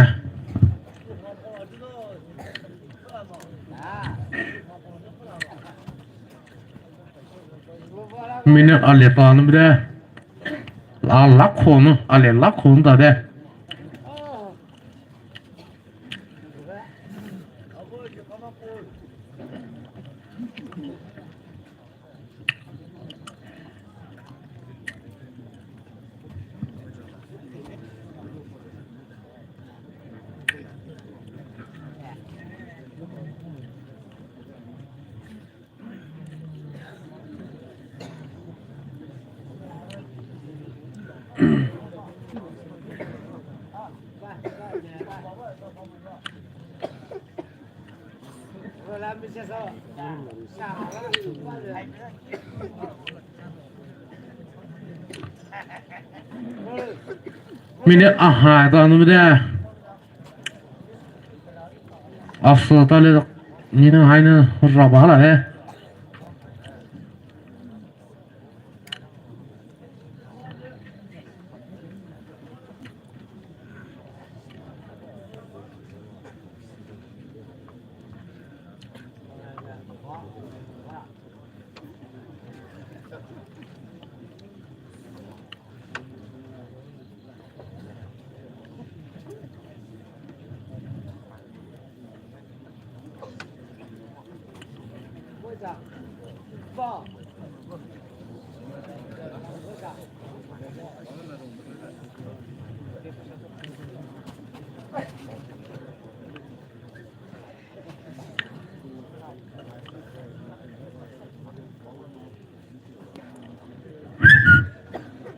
Minute ale ta nu de. La la khonu, ale la khonu ta de. Minute aha ta nu de. After ta le ni na hai na ra ba la he.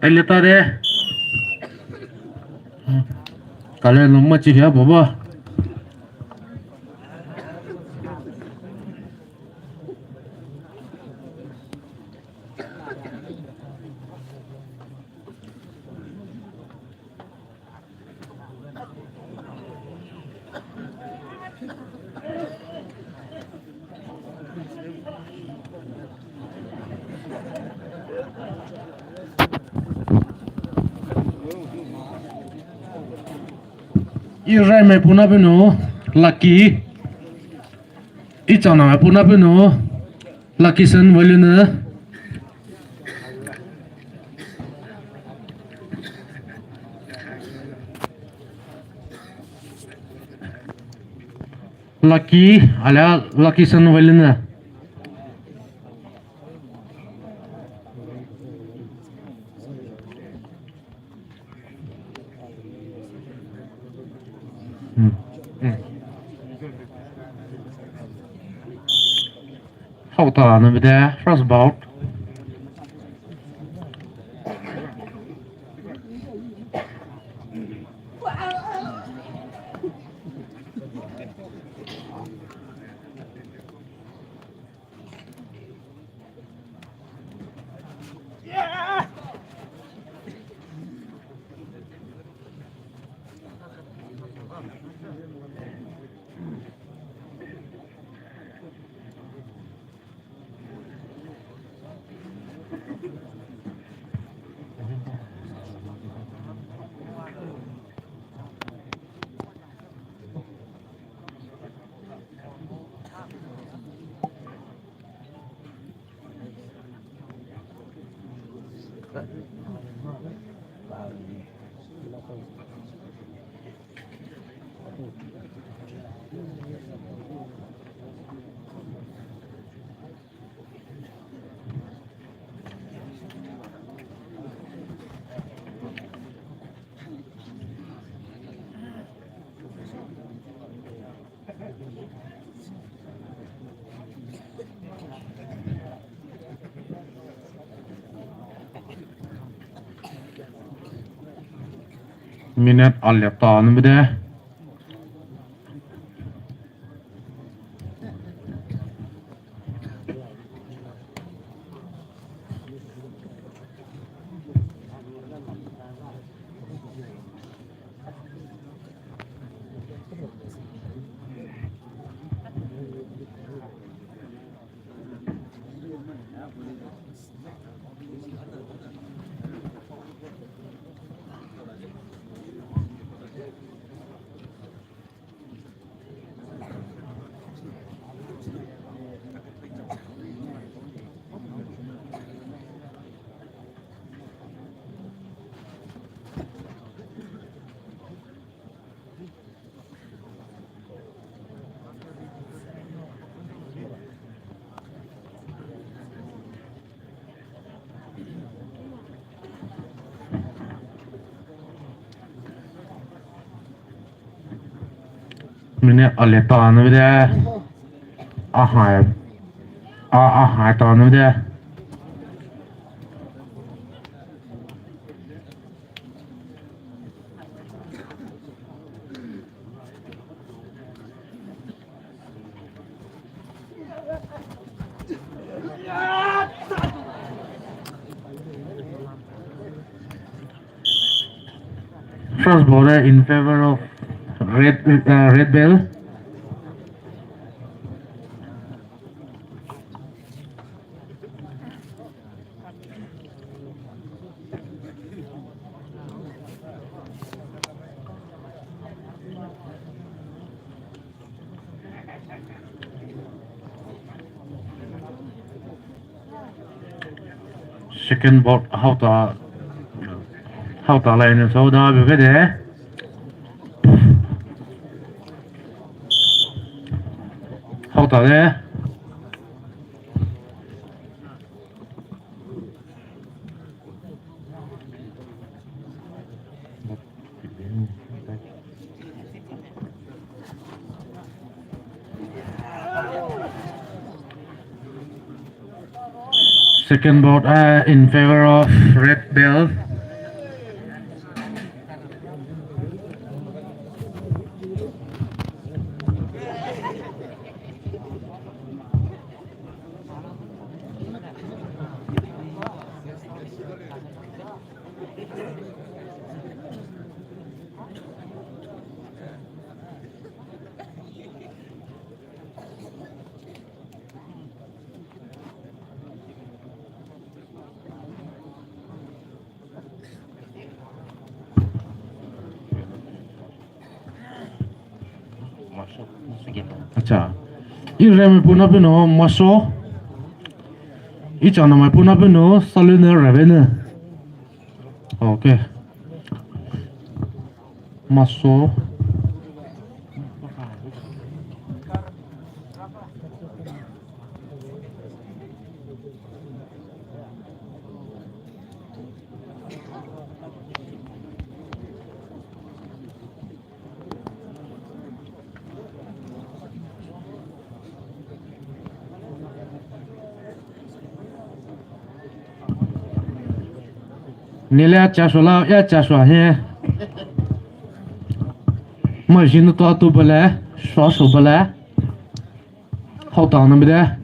Ele ta de. Kale no ma chi ya baba. Iraimai puna pino, Lucky. Ichanamai puna pino, Lucky Sen Vailune. Lucky, alia Lucky Sen Vailune. Hmm. Hmm. Haota number there, first bout. Minute alia ta number there. Minute alia ta number there. Ahai. Ah, ahai ta number there. First ball in favor of Red, uh, Red Belt. Second ball, haota, haota lai ne so da bu ke de. Haota de. Second ball, uh, in favor of Red Belt. Acha. Iremai puna pino maso. Ichanamai puna pino salune revene. Okay. Maso. Nile acha shua la, ya acha shua he. Ma jinu to atu bale, shua shua bale. Hao ta na bide.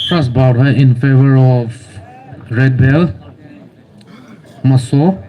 First bout hai in favor of Red Belt, Maso.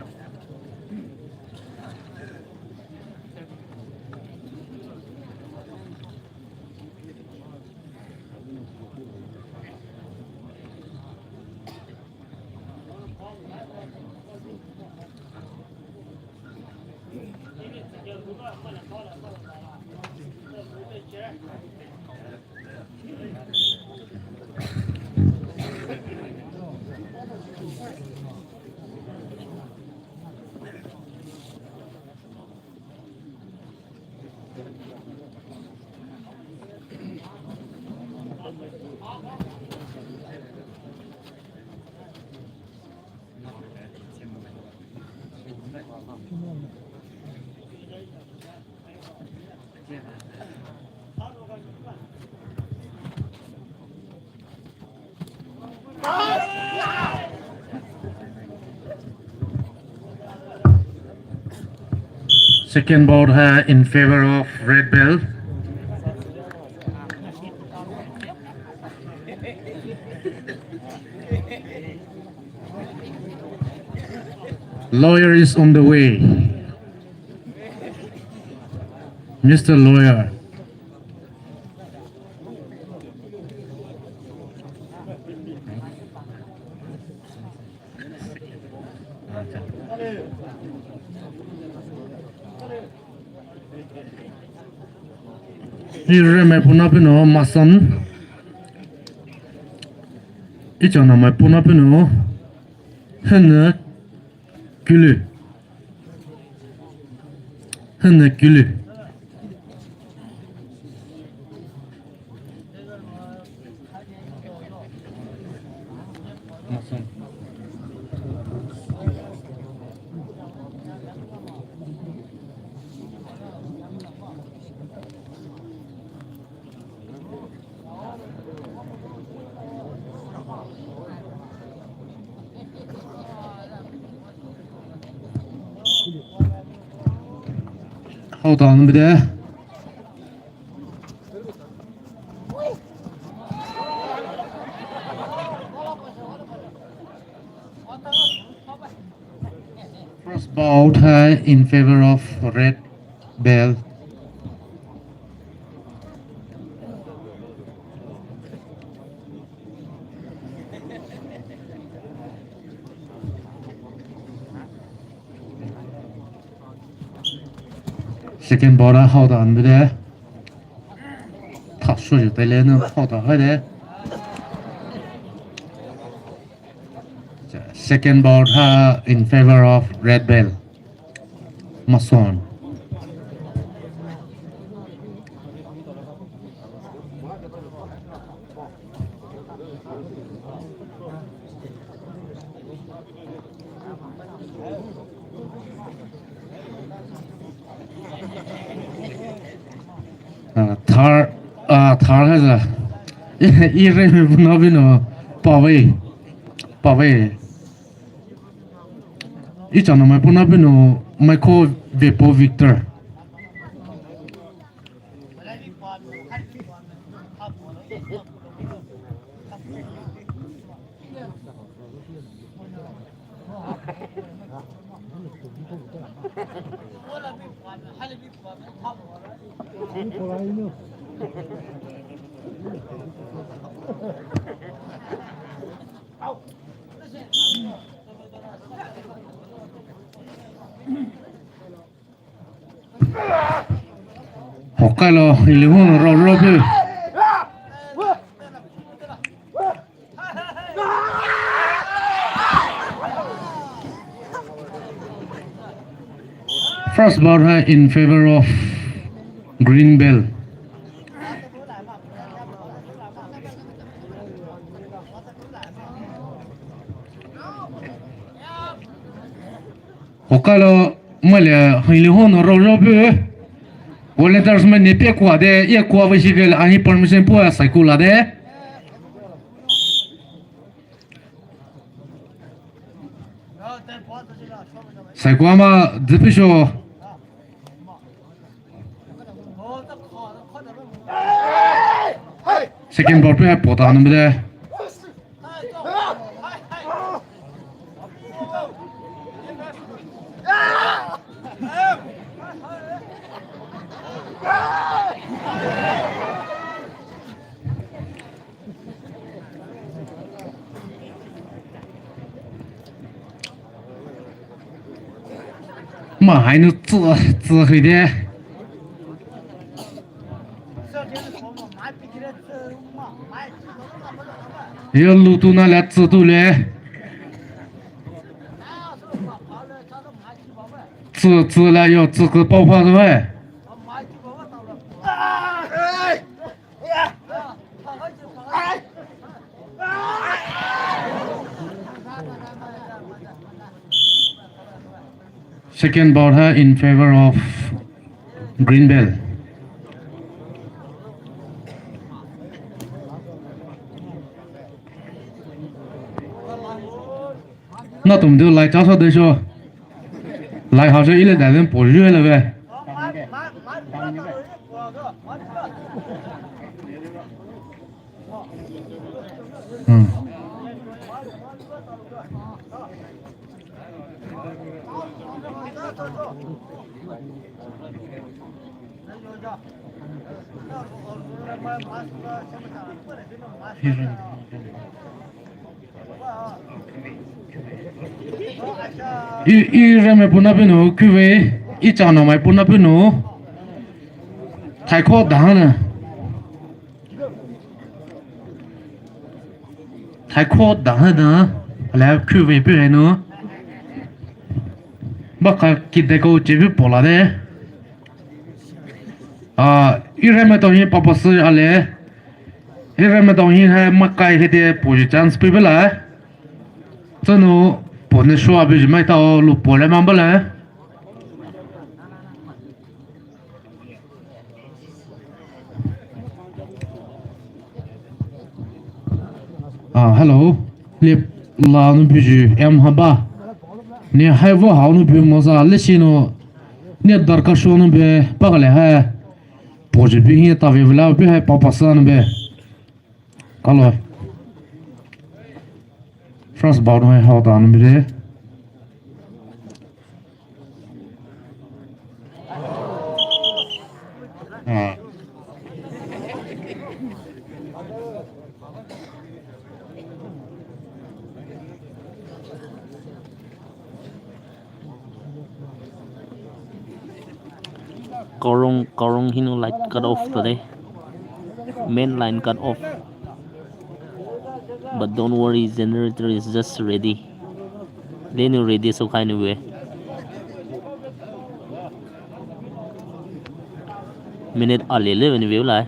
Second bout hai in favor of Red Belt. Lawyer is on the way. Mister Lawyer. Iremai puna pino Mason. Ichanamai puna pino Hene Kulu. Hene Kulu. Hao ta na bide. First bout hai in favor of Red Belt. Second bout hai hao ta na bide. Thasu ju tele na hao ta hai de. Second bout hai in favor of Red Belt. Mason. Ah, third, ah, third hai ja. Iremai puna pino. Pawei. Pawei. Ichanaomai puo na peinou Michael Vepo Victor. Hokailo, Hilihu nou rao rao peu. First ball hai in favor of Green Belt. Hokailo, maile, Hilihu nou rao rao peu. Volunteers mai ne pia kua de, ye kua vei shi vei la, ahi permission puo sai ku la de. Sai kua ma, zipisho. Second ball pe hai pota nou de. Mahai nou tsü, tsü hui de. Yo lu tu na la tsü tu le. Tsü, tsü la yo, tsü ke pao pha de. Second ball hai in favor of Green Belt. Natumai du lai cha sa de sho. Lai ha sho ile da den po ju le be. Hmm. I, i reme puna pinu, kuve, i chana mai puna pinu. Thaikho dahana. Thaikho dahana. Ala kuve pu henu. Baka kideko chebi pola de. Ah, i reme to hi papasi ale. I reme to hi hai makai hete poji chance pi bela. Tsünou pone shua biji mai tao lu pole mambala. Ah, hello. Lip la nu biji em haba. Ne hai vo hao nu bi moza le sino. Ne darka sho nu be pagale hai. Poji bi hi ta ve vla bi hai papasa nu be. Kalo. First ball hai hao ta nu be. Korong, Korong hinu light cut off today. Main line cut off. But don't worry, generator is just ready. Lenu ready so kai nu we. Minute ali le ni we lai.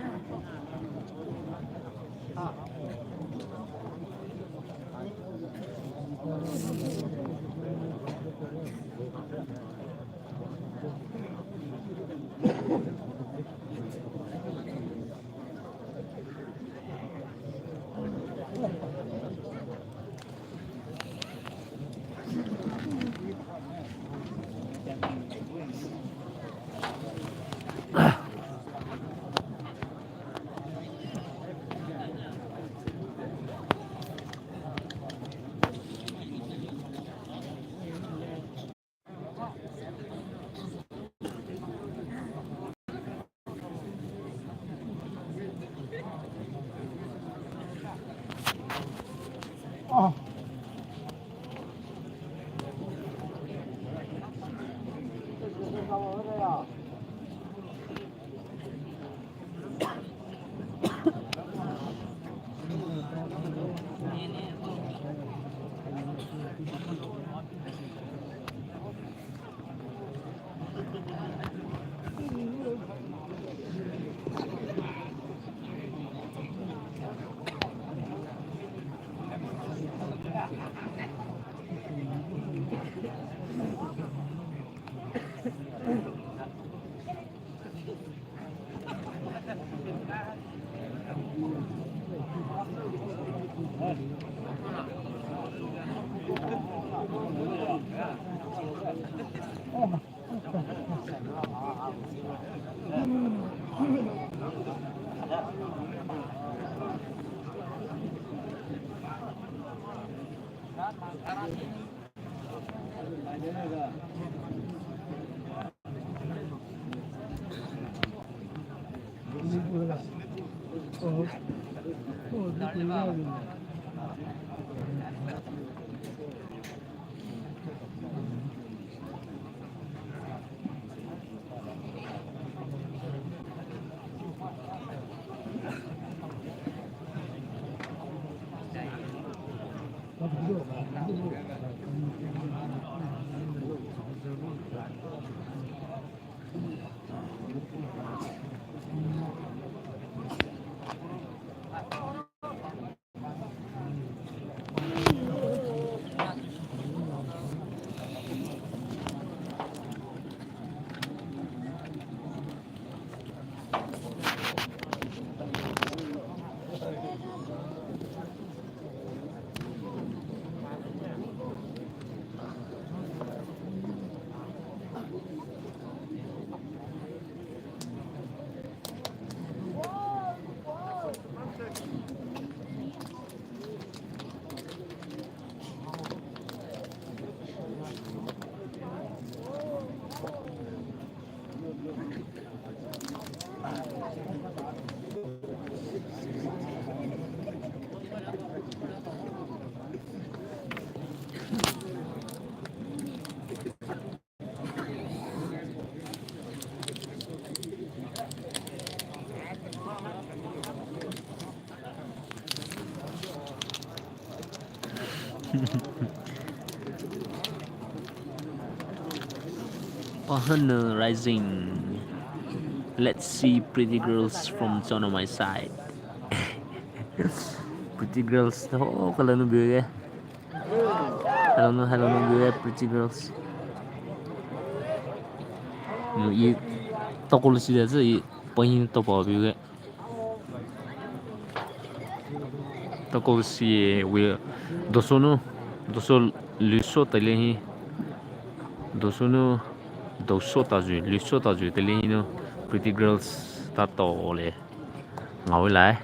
Pahana rising. Let's see pretty girls from Chonamai side. Pretty girls, oh, kalau nu biu ke. Hello nu, hello nu biu ke, pretty girls. Nu i tokol si da zi i pahin topa biu ke. Tokol si wi doso nu, doso luso tali hi. Doso nu, doso ta ju, luso ta ju tali hi nu, pretty girls ta to le. Ngau lai.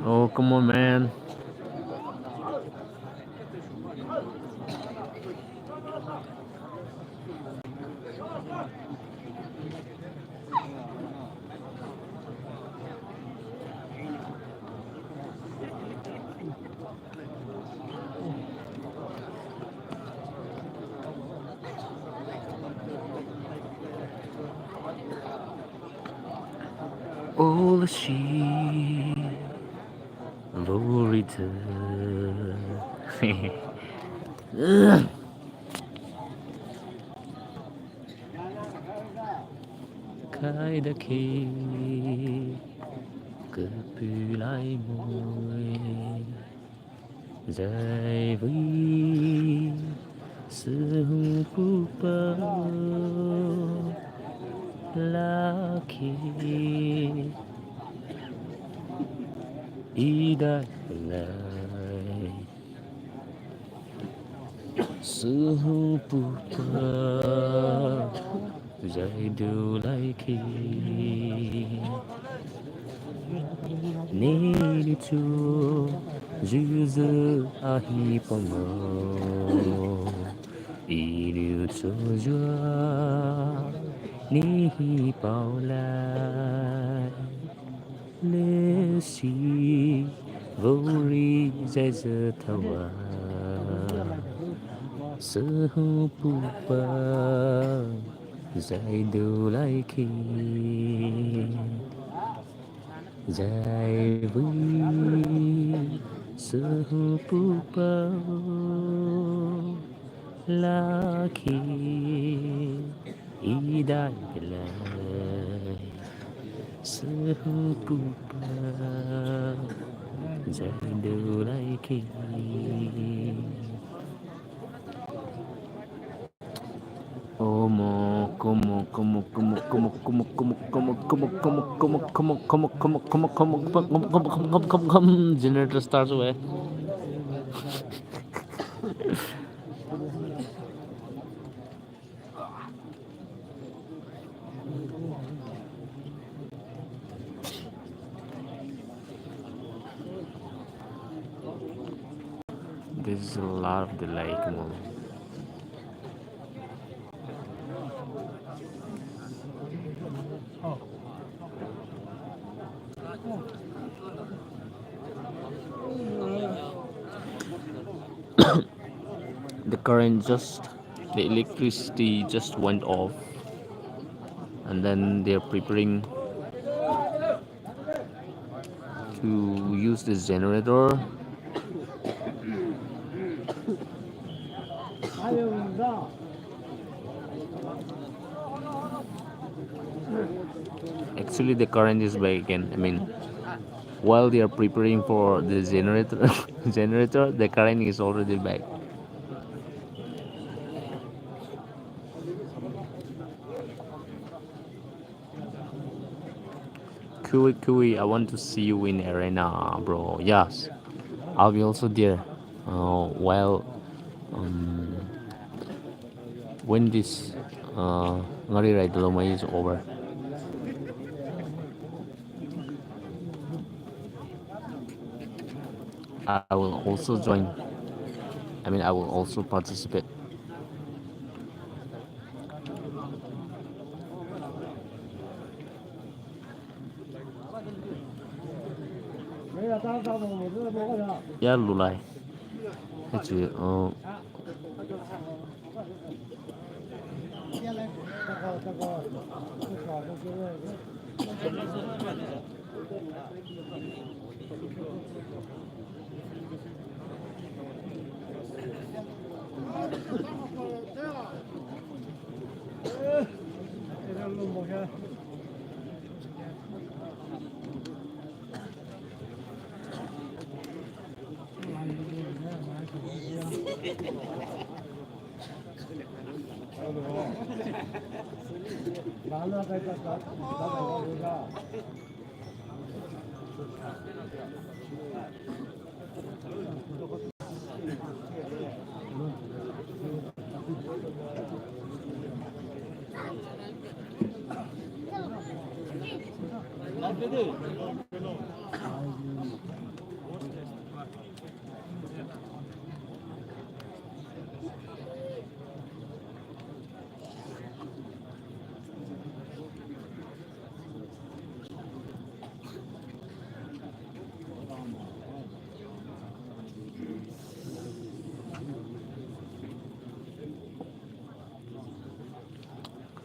Oh, come on, man. All the sheep, glory to. Kaidaki kapulai moi. Zaivi suhupupa laki idalai. Suhupupa zaidulaiki. Nilitu zuzu ahi pamo. Inu tsuzua nihi paolai lesi vori zai zetawa. Sehu pupa zai dulai ki. Zai vui sehu pupa laki idai belai sehu pupa zai dulai ki. Omo, komo, komo, komo, generator starts away. This is a lot of delay, come on. The current just, the electricity just went off, and then they're preparing to use the generator. Actually, the current is back again. I mean, while they are preparing for the generator, generator, the current is already back. Kui, Kui, I want to see you in arena, bro. Yes, I'll be also there. Uh, while, um, when this, uh, ngari ride lomai is over, I will also join. I mean, I will also participate. Ya lulai. Actually, uh,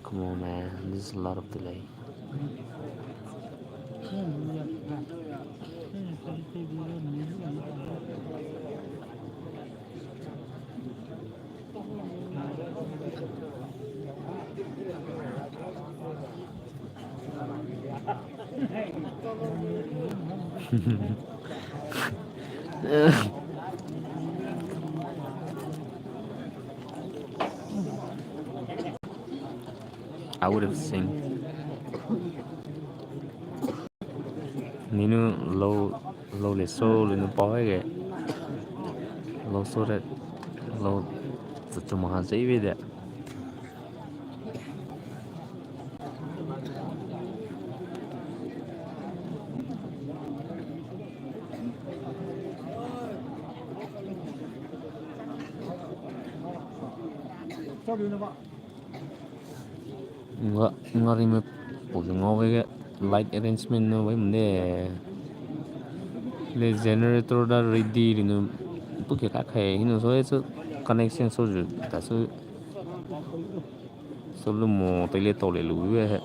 Come on, man. This is a lot of delay. I would have seen. Ninu lo, lo le so, le nu pa ge. Lo so re, lo, tsu tsu maha zai ve de. Nga, ngari me poju ngao vege light arrangement nou vei mde. Le generator da ready le nou puke kakhai hinou so e so connection so ju ta so so lu mo tele tole lu ve he.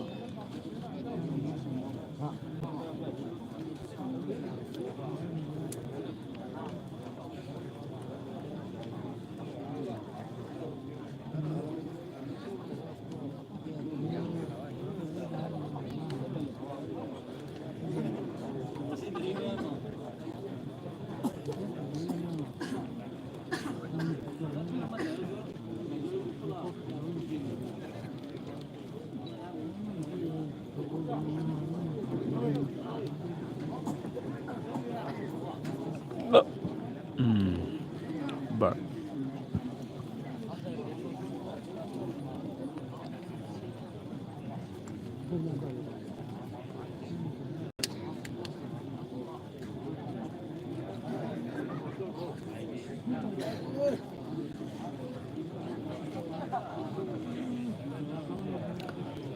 Mm. But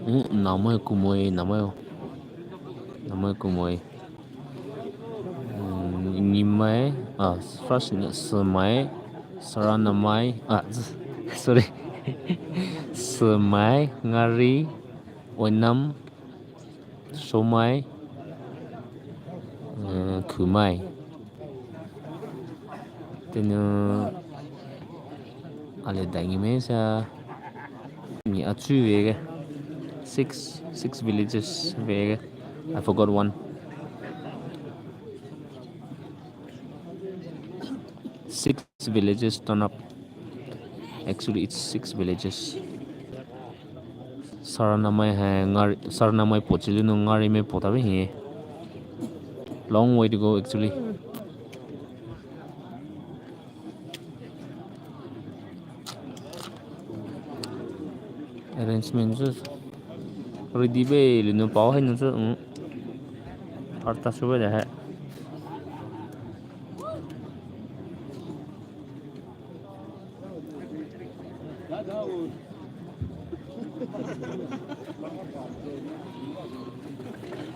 Mm, namai kumoi, namai. Namai kumoi. Mm, ngimai, ah, first ni semai, saranamai, ah, z-, sorry. Semai, ngari, oinam, somai, eh, khumai. Tenu ale dangi me sa ni achu vege. Six, six villages vege. I forgot one. Six villages turn up. Actually, it's six villages. Saranamai hai ngari, Saranamai pochili no ngari me pota be hi. Long way to go, actually. Arrangement chu ready be le no pao hai no chu, mm. Arta chu be da hai.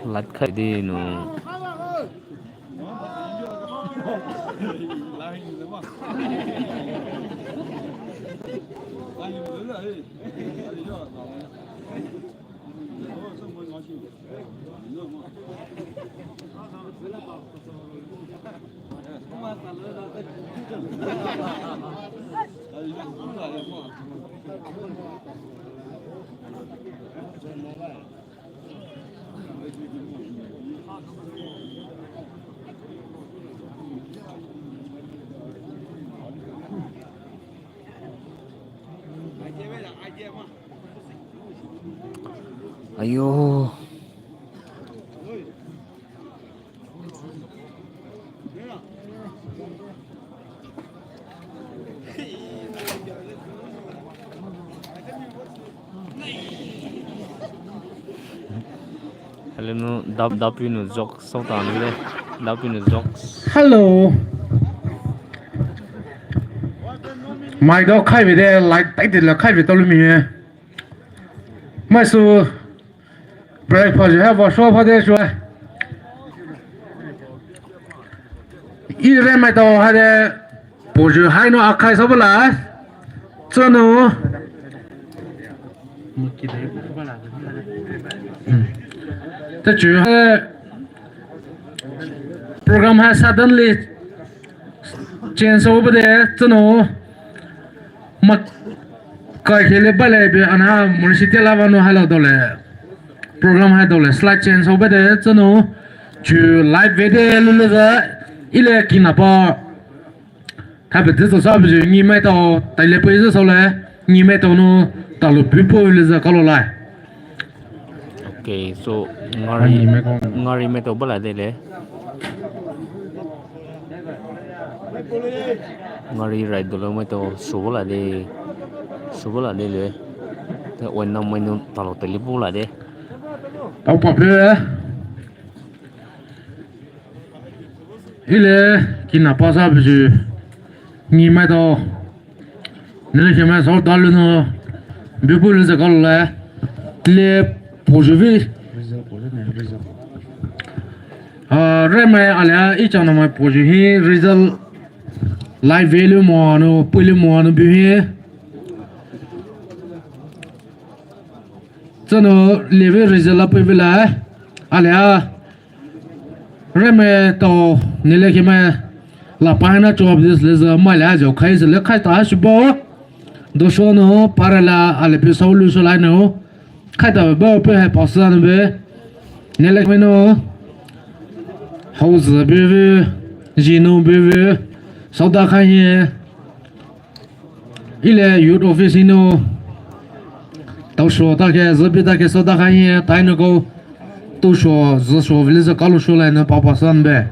Lat khai de no. Aiyo. Hello, no, dap, dap, you know, joke, so tan, you know, dap, you know, jokes. Hello. Mai do khai ve de, light tai de la khai ve to lu mi. Mai su breakfast ha va so va de so. I re mai to ha de. Poju hai no akhai sa bala. Tsunu. Tachu hai program hai suddenly change over there. Tsunu. Mak kai khele bale be ana municipality la vano hai lo dole. Program hai dole slight change over there. Tsunu. Chu live video lule za ile kinapa. Thabe tse sa bju ngi mai tao, tai le pui sa le, ngi mai tao no, talo pu po le za kalo lai. Okay, so ngari, ngari mai tao bala de le. Ngari rai dolo mai tao, so bala de, so bala de le. Te wen na mai no, talo tai le bala de. Tao pa pe. Ile kinapa sa bju ngi mai tao. Nile khe mai so dalu no Bupul zaka le, le pojuvi. Ah, remain alia, ichana mai poju hi result live value mo anu, puli mo anu bu hi. Tsano leve result la pui vila, alia. Remain tao nile kime la pahina chop this le za mai la jo khai zile khai ta shubo. Dosho no parala ale pe sau lu so lai no. Khai ta ba pe hai pasa no be. Nile kime no. Hau za be be. Ji no be be. Sau da khai ye. Ile youth office ino. Taosho take, zübi take, sa take ye, taino ko. Taosho, züsho, village kalo sho lai na papa san be.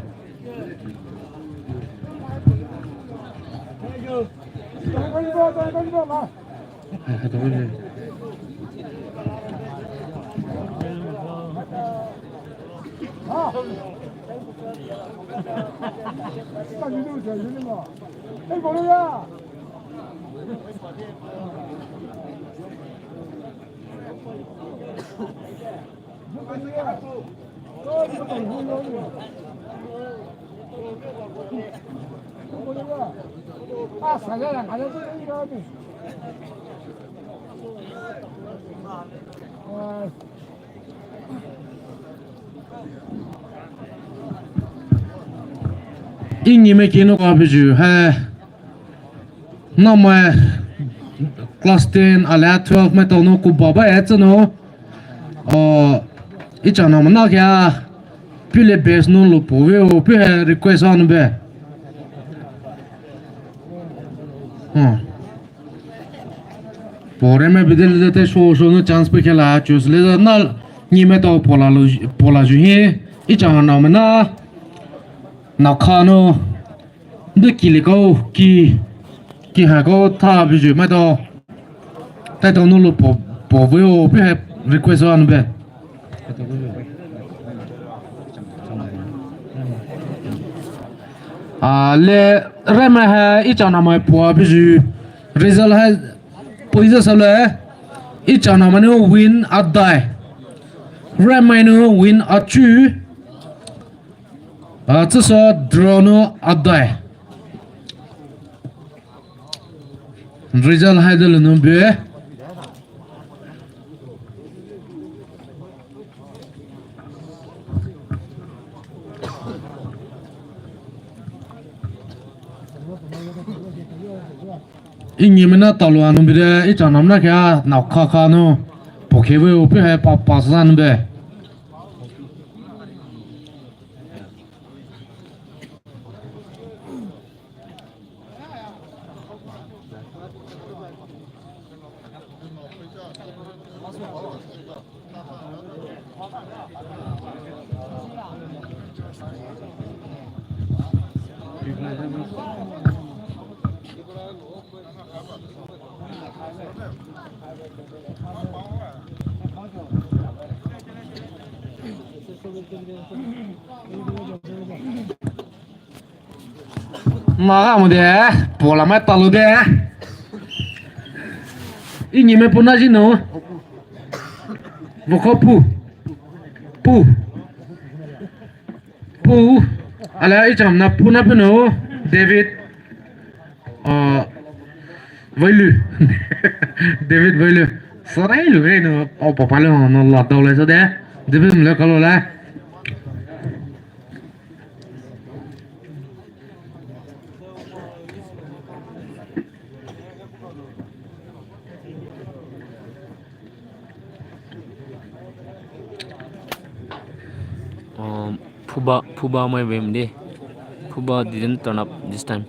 Inyi me kino ka biju hai. Na mai class ten ala twelve mai tao no ku baba e tsano. Oh, ichana mana kya. Pile best no lo po ve o pe hai request anu be. Hmm. Pore me bidel de te sho sho no chance pe khela choose le na ni me to pola lo pola ju hi. Ichana mana na kha no de ki le ko ki ki ha ko tha bi ju me to. Tai to no lo po po ve o pe hai request anu be. Ah, le remain hai ichana mai po biju result hai poisa sa le ichana mai no win adai. Remain no win achu. Ah, tsüsa draw no adai. Result hai de le no be. Inyi mena talo anu bide, ichana mena kya na kha kha no. Poke ve o pe hai pa pa sa no be. Maga mo de, pola mai talo de. Inyi me puna jino. Voko pu. Pu. Pu. Ala icham na puna pino. David. Ah, Vailu. David Vailu. Sarai lu re no. Au papa le no la dau le so de. David le kalo le. Um, Phuba, Phuba mai vem de. Phuba didn't turn up this time.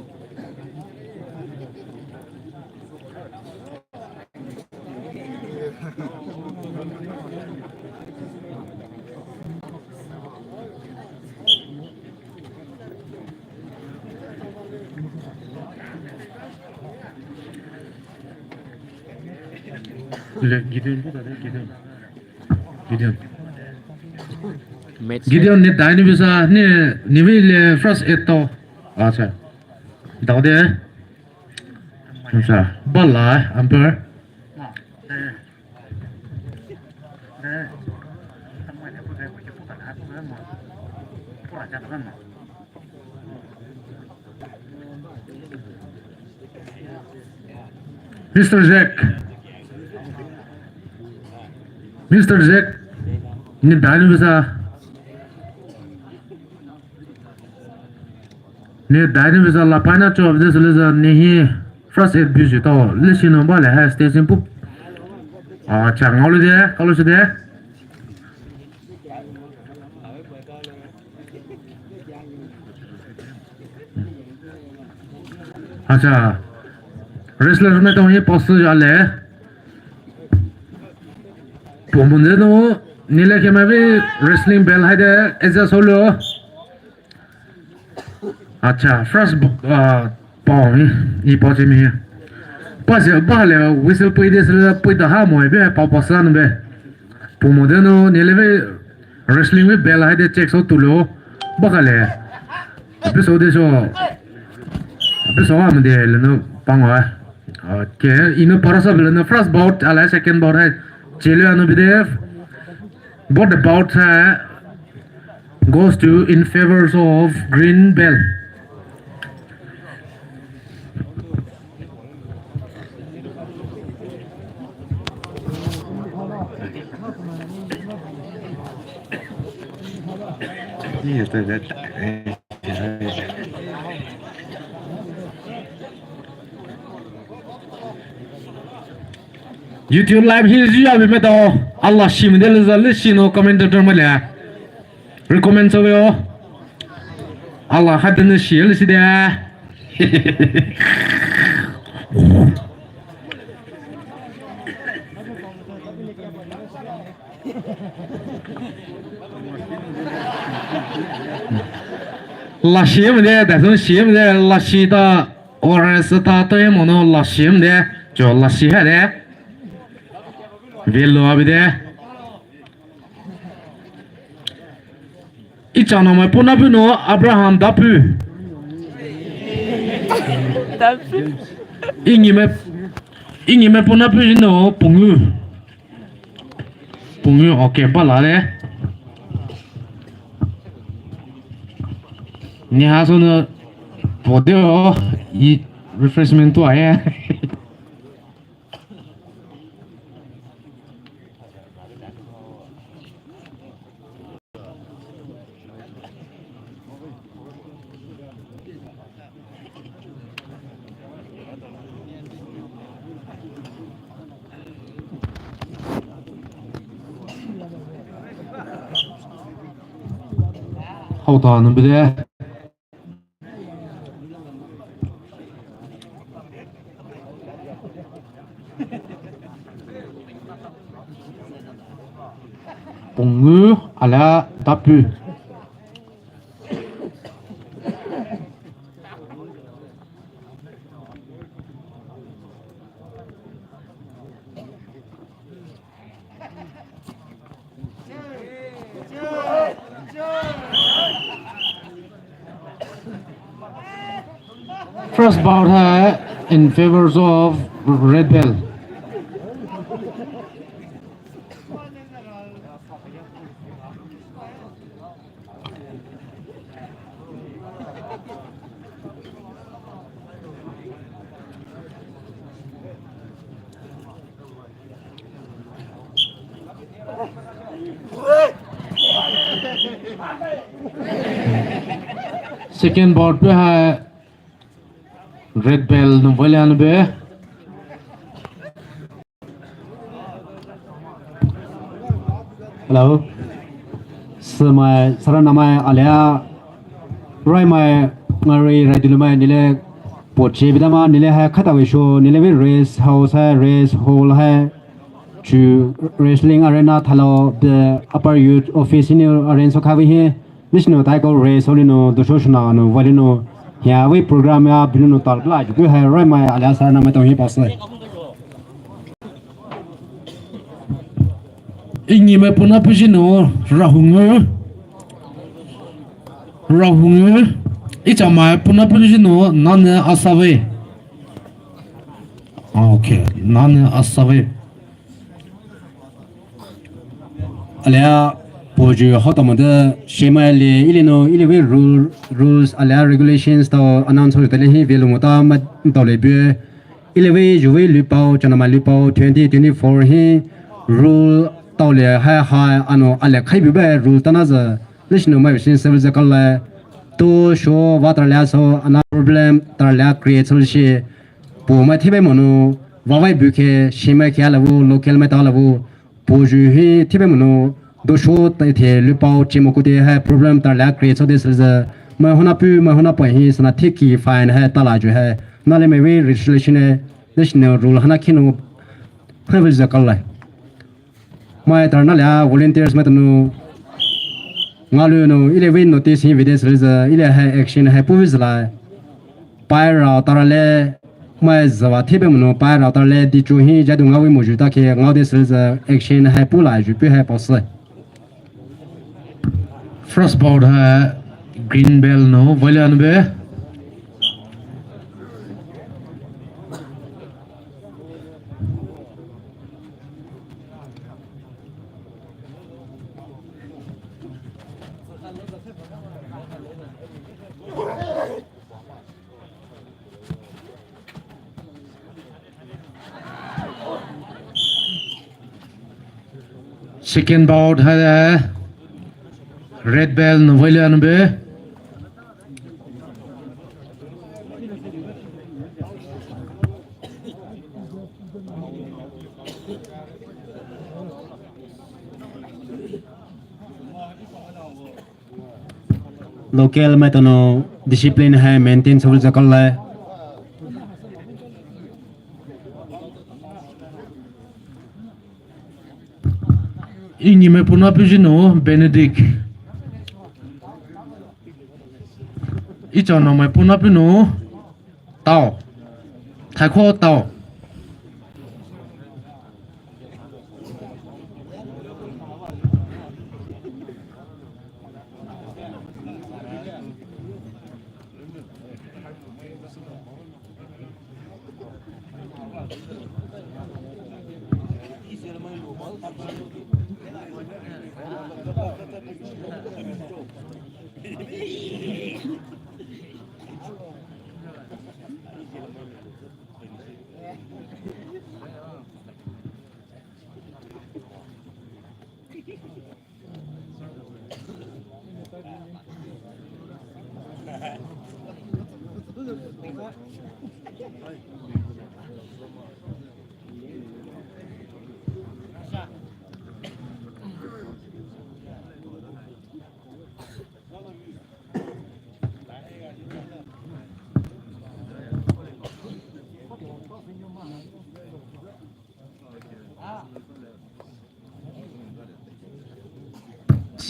Le, Gideon, Gideon. Gideon. Gideon ni dai ni bisa ni, ni vei le first aid to. Acha. Dau de. Acha. Bala, umpire. Mister Jack. Mister Jack. Ni dani bisa. Ni dani bisa la paina cho abde sele za ni hi first aid busi to. Lesi no ba le ha station pu. Ah, cha ngau le de, kau le se de. Acha, wrestler maitao hi post jale. Pumundeno, nile kemai wrestling bell haide, eja solo. Acha, first bo-, ah, pao hi, i pao chi mi hi. Pase, ba le whistle pui de sele pui da ha mo be, pao pasa no be. Pumundeno, nile wrestling wei bell haide check so tulo. Bakale. Episode so. Episode am de le no pangwa. Okay, ino parasa le no first bout, ala second bout hai. Chile ano bide. Both the bout hai goes to in favors of green bell. YouTube live hi ji abi maitao. Allah shim de le za le shino commentator male. Recommend so yo. Allah hadene shi le si de. Lashi mde, dasun shi mde, lashi ta, ores ta to emono lashi mde, jo lashi ha de. Velo abi de. Ichana mai puna puno Abraham dapu. Dapu. Ingi mai, ingi mai puna puno pungu. Pungu, okay, bala de. Ni ha so no pode o, i refreshment to aye. Hau ta nang bide. Pungu ala dapu. First bout hai in favors of Red Belt. Second bout pe hai Red Belt nung vale anu be. Hello. Semai, saranamai alia, raimai, ngari, raidulumai, nile, poche bidama, nile hai khatawe show, nile we rest house hai, rest hall hai, chu wrestling arena thalo, the upper youth office ini arrange so khawi he. Nishino taiko rest hall ino, dosho shuna no, valino, ya we program ya, bilino talbla, ju hai raimai alia saranamai tong hi pasai. Ingi mai puna pujino, Rahungu. Rahungu. Icha mai puna pujino, Nane Asave. Okay, Nane Asave. Alia poju hao tamode shemai le ili nou ili vei rule, rules alia regulations tao announce hao tali hi vei lumota ma tao le bue. Ili vei ju vei lupao, chanamai lupao twenty twenty-four hi rule tao le hai hai ano alia khai bu bai rule tana za. Leshi nou mai vision civil zakal lai. To show va tar lia so ana problem tar lia create so shi. Po mai thibai mono, va vai bu khe, shemai khe ala vu, local mai ta ala vu. Poju hi thibai mono, dosho ta the lupao chemo kute hai problem tar la create so this is a mai hona pu, mai hona pai hi sana thiki fine hai tala ju hai. Nale mai vei registration hai, national rule hana khino, hai vei zakal lai. Mai tar nale volunteers mai tanu. Ngalu no, ili vei notice hi vei this is a, ili hai action hai pu vei zalai. Pai rao tar le, mai zava thibai mono pai rao tar le di chu hi jadu ngao vei moju ta khe ngao de sel za action hai pu lai ju pu hai pao se. First bout hai green belt nou vei le anbe. Second bout hai red belt nou vei le anbe. Local mai tanu discipline hai maintain sou zakal lai. Ini mai puna pu jinu Benedict. Ichana mai puna pu nu. Tao. Thaikho tao.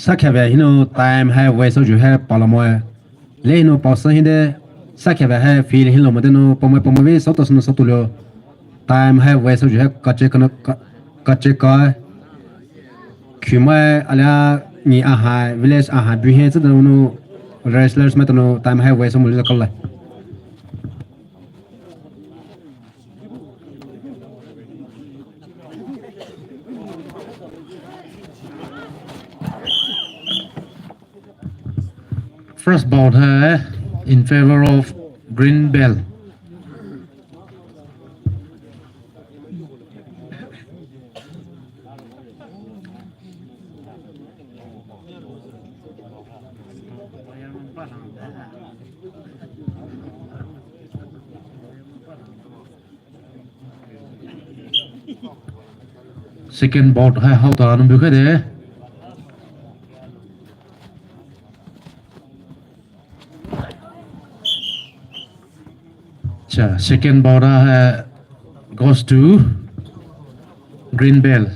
Sakhiave hino time hai waste sou ju hai palamoe. Le hino pause hinde sakhiave hai field hilo mode no pamai pamai ve sou to sou no sou to lo. Time hai waste sou ju hai kache kana ka-, kache ka. Khumai alia ni ahai village ahai bu hai tsa no wrestlers mai to no time hai waste sou mo le kal lai. First bout hai in favor of green belt. Second bout hai hao ta number kha de. Cha, second bout hai goes to green belt.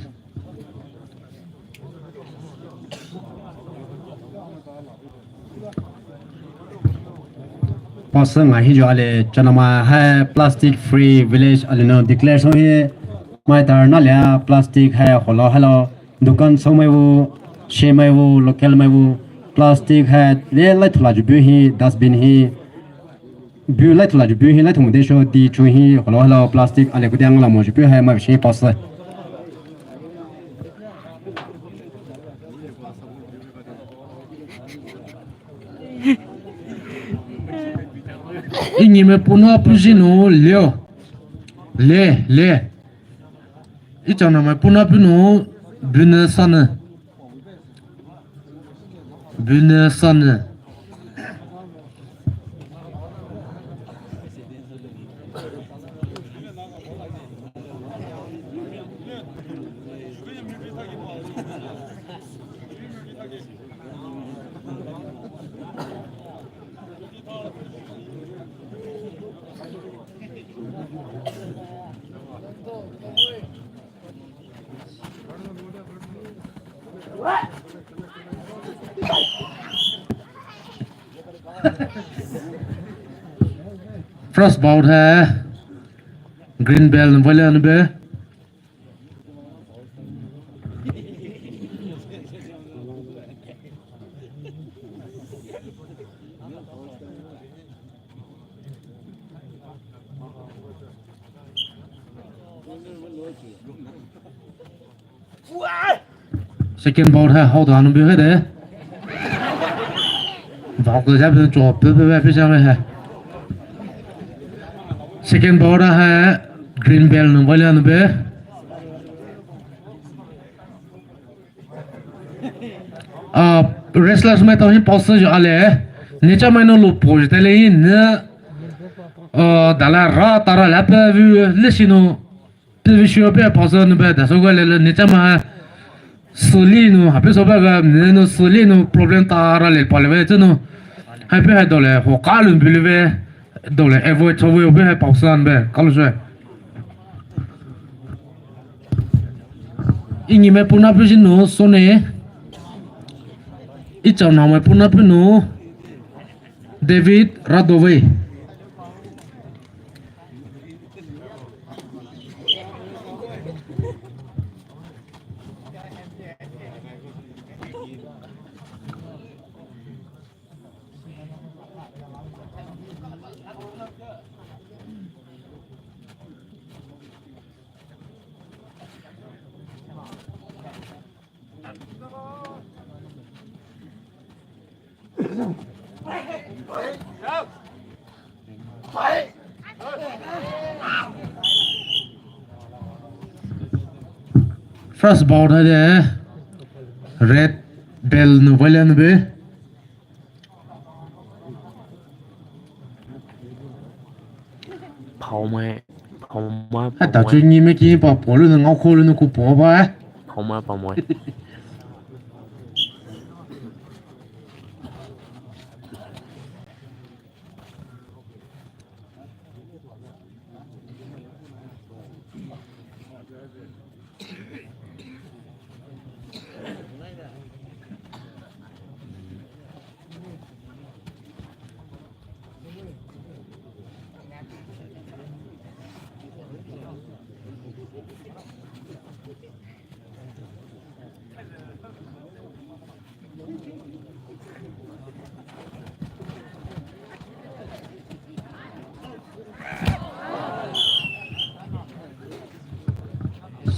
Pause ngai hi jo ale chanamai hai plastic free village ale no declare sou hi mai tar na le plastic hai holo halo dukan sou mai wu she mai wu local mai wu plastic hai le lai thula ju bu hi dustbin hi bu lai thula ju bu hi lai thung de sho di chu hi holo halo plastic ale ku diang la mo ju bu hai mai shi pause. Inyime puna pujinu leo. Le, le. Ichaname puna punu bune sane. Bune sane. First ball hai. Green belt number eleven number. Second ball hai, hao da number hai de. Ball ko jab cho pe pe pe pe jab hai. Second ball hai, green belt number eleven number. Ah, wrestlers mai tau hin pause jo ale. Necha mai no lo pause tele hin ne. Ah, dala ra tara la pe vu le sino. Pe vu shu pe pause no pe da so ga le le necha ma. Suli no ha pe so ba ga ne no suli no problem tara le pa le ve no. Ha pe ha dole ho ka lu bu le ve. Dole avoid so ve pe ha pause an be. Ka lu so. Inyime puna pujinu sone. Ichaname puna punu David Radovei. First ball hai de, red belt nu vale nu be. Phaomai, phaomai, ha, ta phaomai. Chu ni me ki pa polo na ngau kholo na ku po ba. Phaomai, phaomai.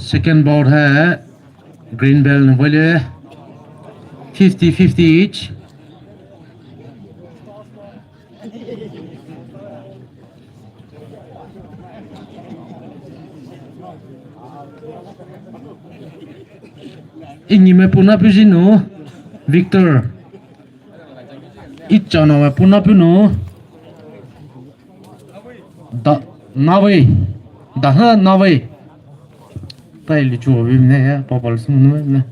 Second ball hai, green belt nu vale, fifty fifty each. Inyime puna pujinu Victor. Ichaname puna punu Da, Navei. Da ha Navei. Tai li chu bi ne ya, pa pa sung ne.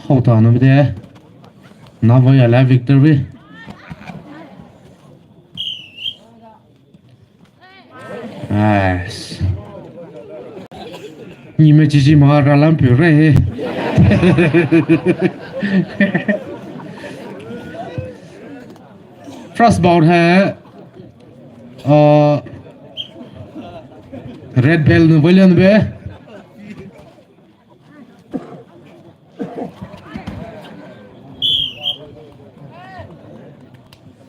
Hao ta nu bi de. Navei ala victory. Nice. Ni me chichi ma ra lam pure he. First bout hai. Uh, red belt nu valian be.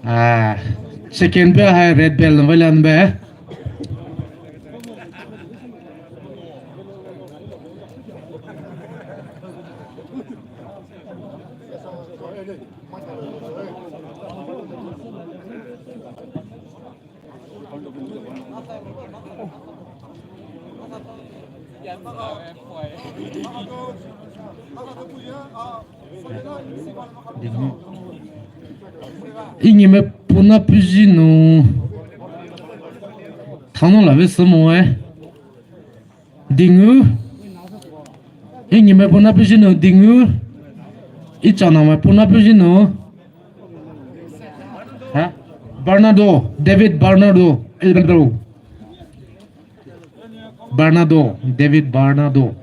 Ah, second be hai red belt nu valian be. Ingi me puna püzinu. Thano la ve sumo e. Dingu. Ingi me puna püzinu dingu. Ichana me puna püzinu. Ha? Bernardo, David Bernardo, Bernardo, David Bernardo.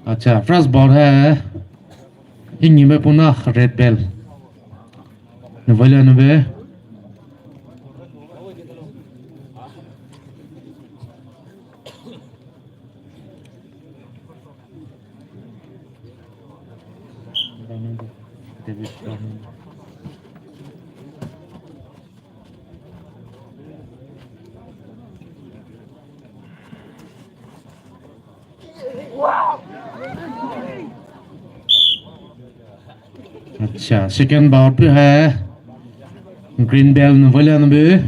Acha, first bout hai. Ingi me puna red belt. Nuvela nube. Acha, second bout pe hai. Green belt nu vela nu be.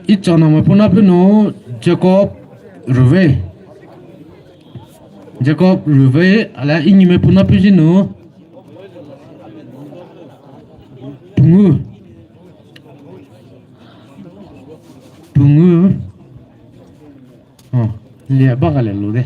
Ichana me puna pünu Jacob Ruve. Jacob Ruve, ala ingi me puna püzinu. Pungu. Pungu. Oh, lia baka le lu de.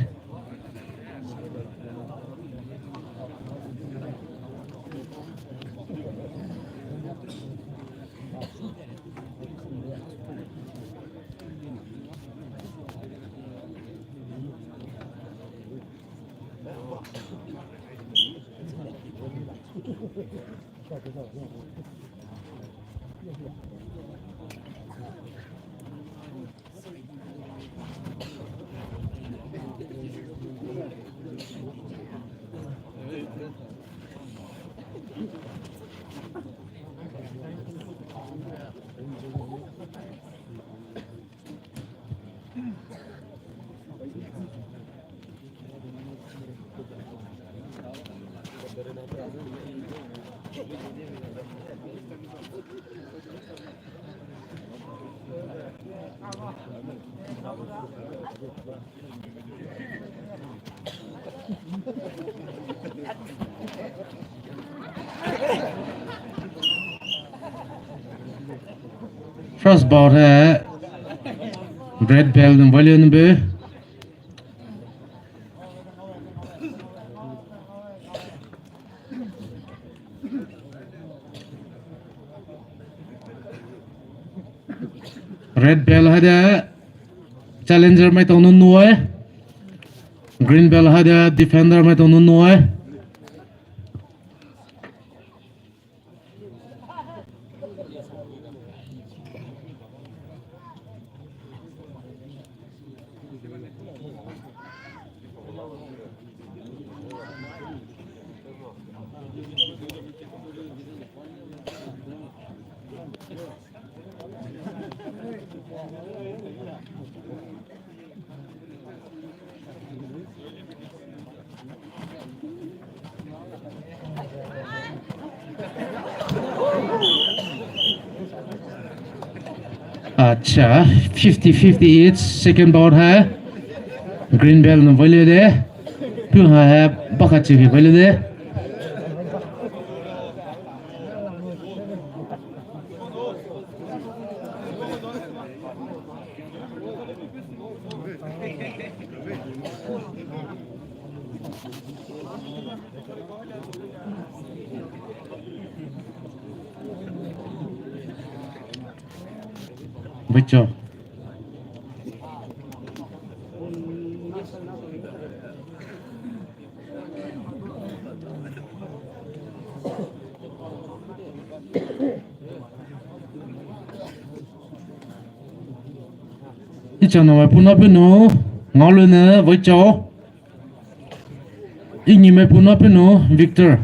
First bout hai red belt nu vale nu be. Red belt haida challenger maitao nunü-e. Green belt haida defender maitao nunü-e. Acha, fifty fifty each, second bout hai. Green belt nou vailele. Puh hai, baka chiki vailele. Baicho. Ichana mai puna pinu, ngaolene Vaicho. Inyi mai puna pinu, Victor.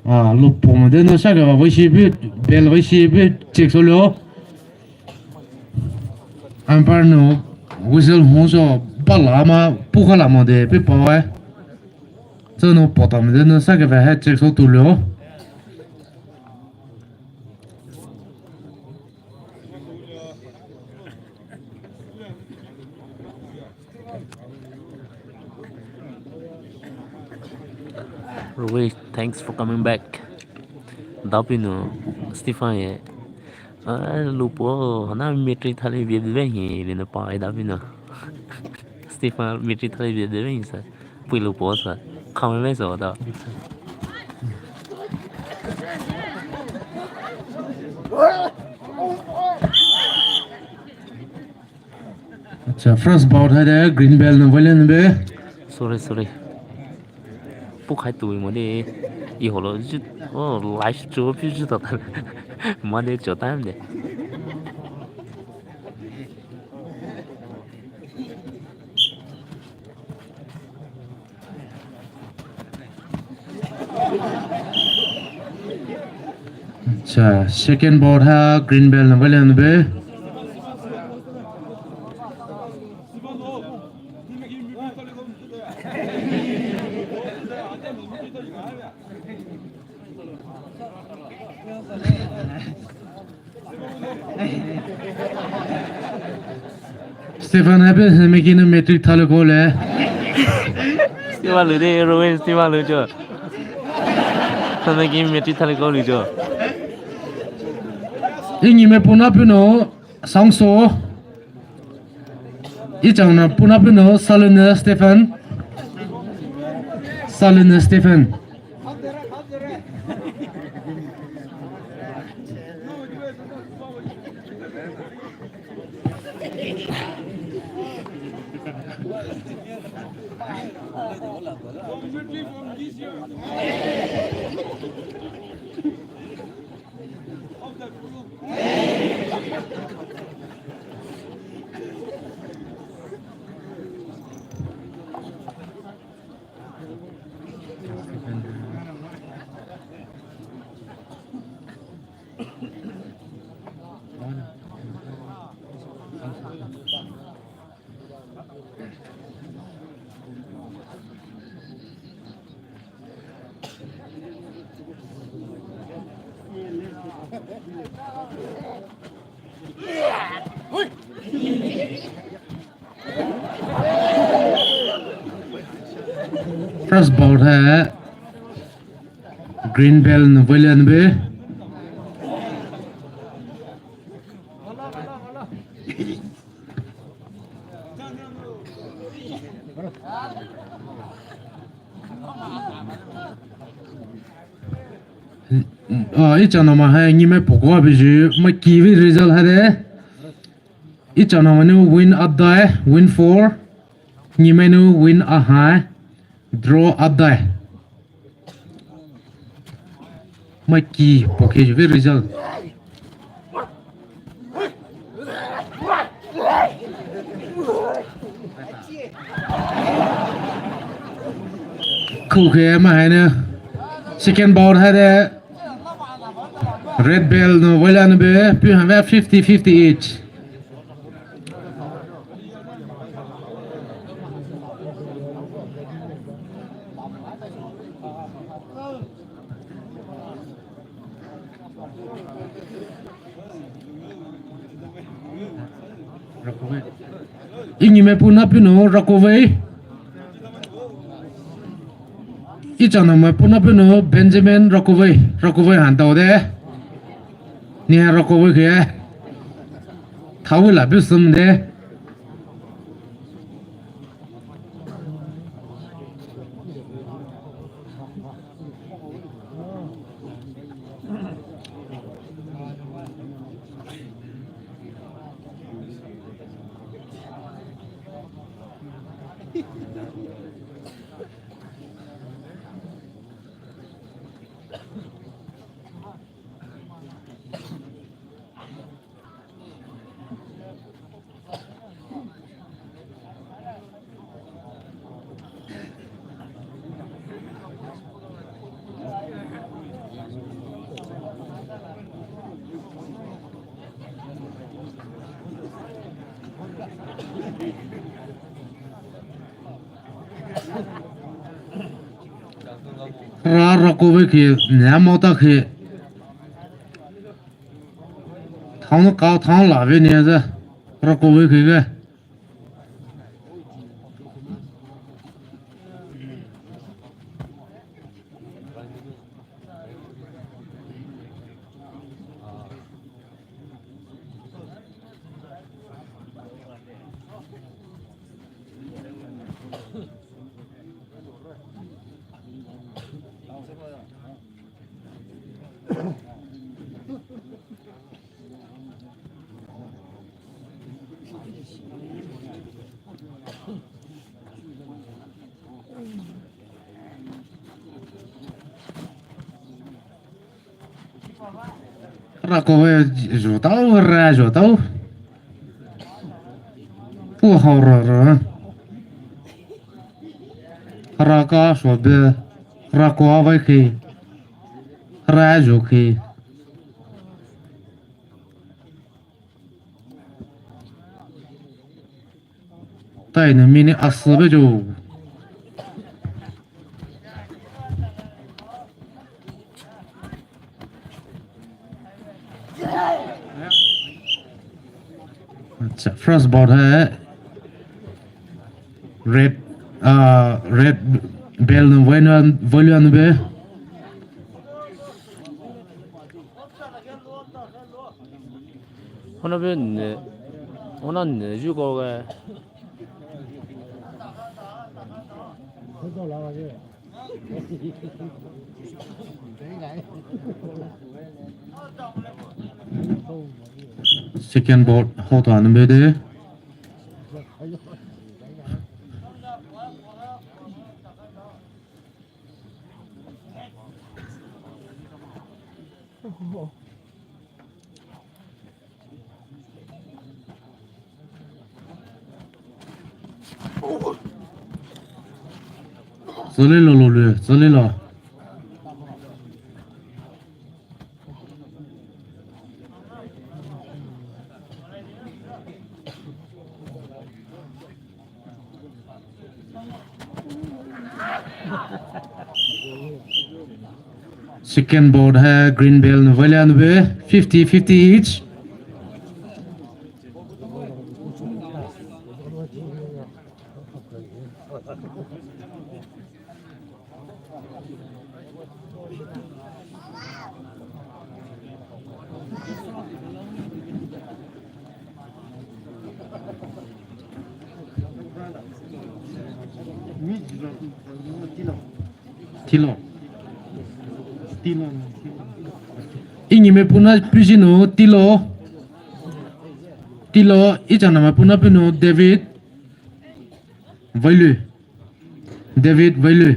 Ah, lupo mo de no sake ba, vaisi bi, bell vaisi bi, check solo. Umpire nou whistle hon so bala ma puka la mo de pe pa wai. So nou pota mo de nou sake ba hai check so tu lo. Rui, thanks for coming back. Dapinu, Stephen ye. Ah, lupo, hana matric thali bia bia hi, lina pa, eh, dapinu. Stephen matric thali bia bia hi sa. Pui lupo sa. Kame me sa da. Acha, first bout hai de, green belt nou vailele be. Sorry, sorry. Pukhai tui mo de. I holo ju, oh, live chu pi ju ta ta. Ma de cho time de. Acha, second bout hai, green belt nou vailele be. Stephen, happy making a matric thali ko le. Stephen lu de, Rowan, Stephen lu cho. Stephen making matric thali ko lu cho. Inyi mai puna pinu, Sangso. Ichana puna pinu, Salune Stephen. Salune Stephen. First bout hai, green belt nou vailele be. Ah, ichana mai hai, nyi mai poko abi ju, mai kivi result hai de. Ichana mai nou win adai, win four. Nyi mai nou win ahai, draw adai. Mai ki poko ju ve result. Khuke mai hai ne. Second bout hai de. Red belt nou vailele be. Puh hai fifty fifty each. Inyime puna pino Rakovei. Ichaname puna pino Benjamin Rakovei. Rakovei hantao de. Ni Rakovei ke. Thawi la bisum de. Ra Rakovei ke, nya mota ke. Thang ka thang la ve ne za. Rakovei ke ke. Rakovei zutao, ra zutao. Pu hao ra ra. Raka sobe. Rakovei ke. Ra zu ke. Taina minute asü baiyu. Acha, first ball hai. Red, ah, red belt nu Valiant, Valiant be. Hona be ne, hona ne ju ko ga. Second ball, hota number de. Zalilo lo le, zalilo. Second ball hai Green Belt nu Valiant nu be fifty fifty each. Tilo. Tilo. Inyime puna pijinu Tilo. Tilo, ichaname puna pinu David. Vailu. David Vailu.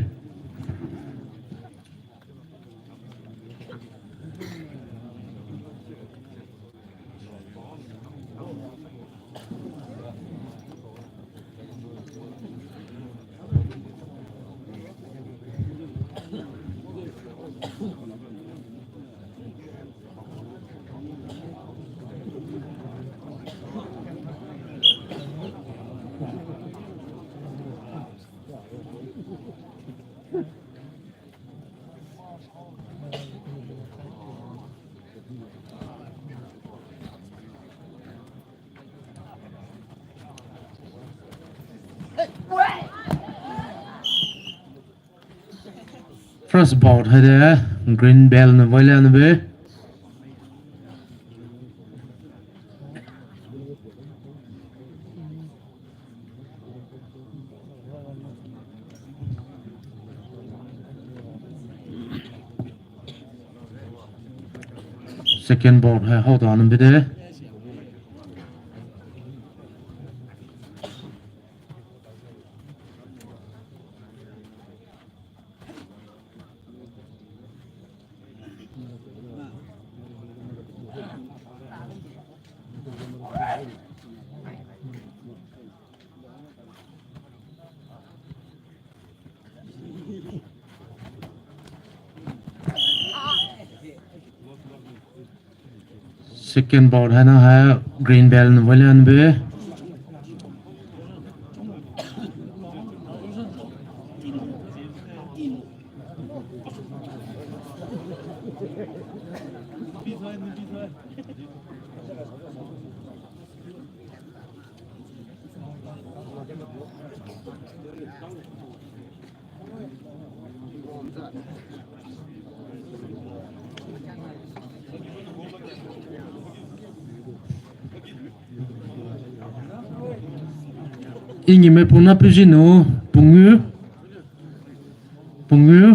First ball haide, Green Belt nou vale nou be. Second ball hai hao ta nou be de. Second ball haina hai Green Belt nou vale nou be. Inyemai pona püzü nou, pungu, pungu,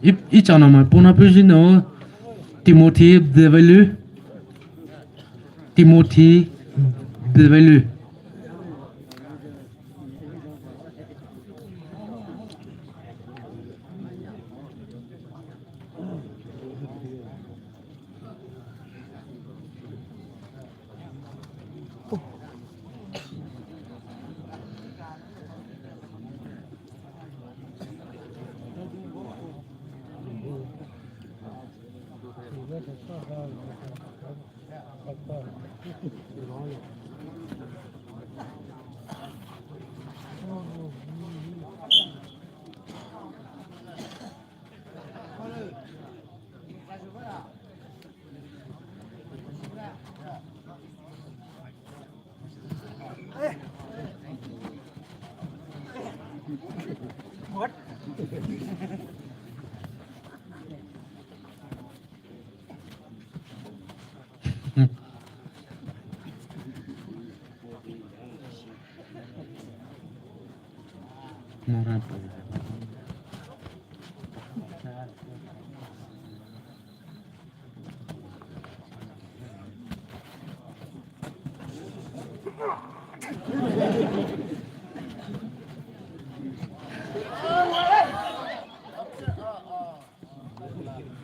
i, i chanamai pona püzü nou, Timothy Debelu, Timothy Debelu.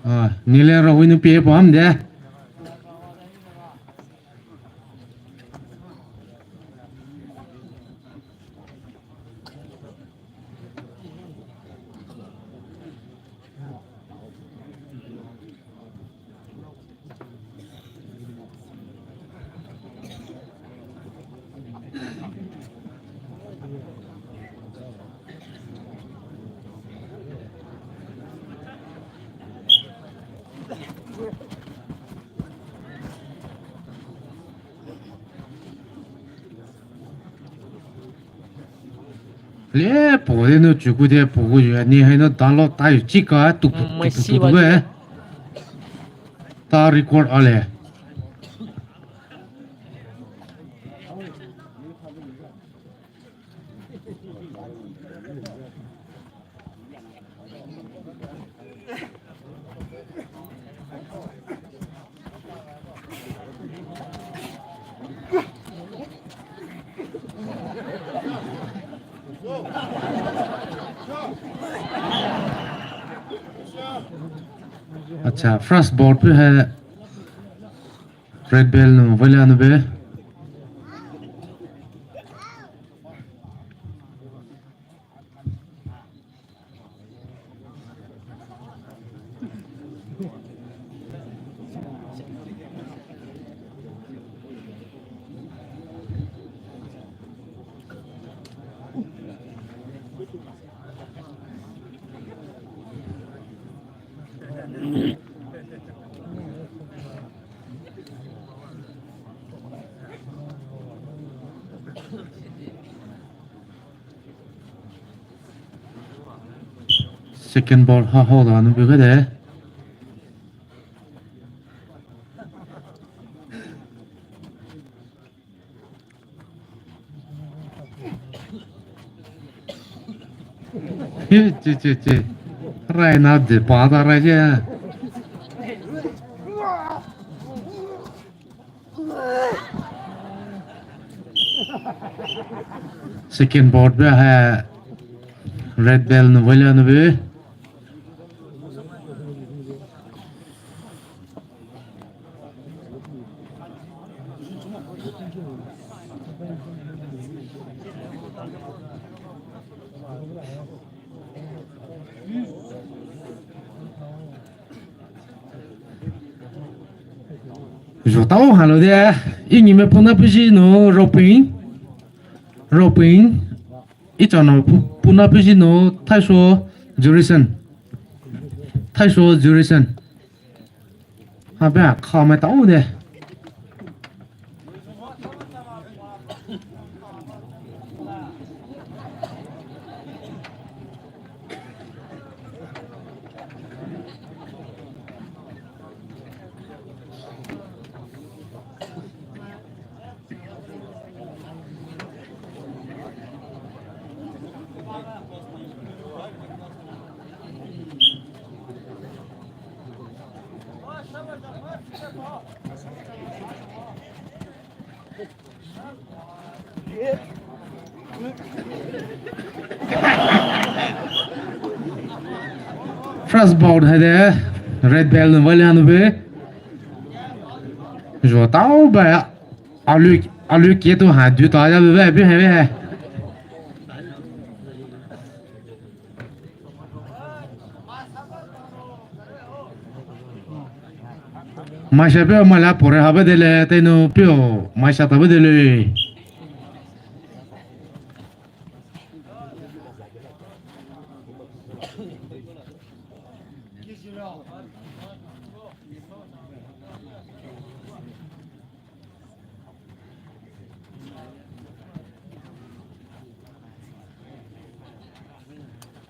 Ah, nile ra winu pie pam de. Le, po de no chuku de po gu ya ni hai no dalo ta yu chika tu tu tu tu tu eh. Ta record ale. Acha, first ball pü hai Red Belt nou vale nou be. Second ball ha ho da nu bi kade. Chi, chi, chi. Rai na de pa da rai je. Second board be ha red belt nu vale nu be. Zhotao halo de, inyime puna piji no roping, roping, ichano pu-, puna piji no thaisho jurisen, thaisho jurisen. Habe a kha mai tao de. First bout hai de, red belt nu vale nu be. Zhotao ba ya. Alu, alu ke tu ha du ta ya be be hai be hai. Maisha pio mala pore habe dele, tenu pio maisha tabe dele.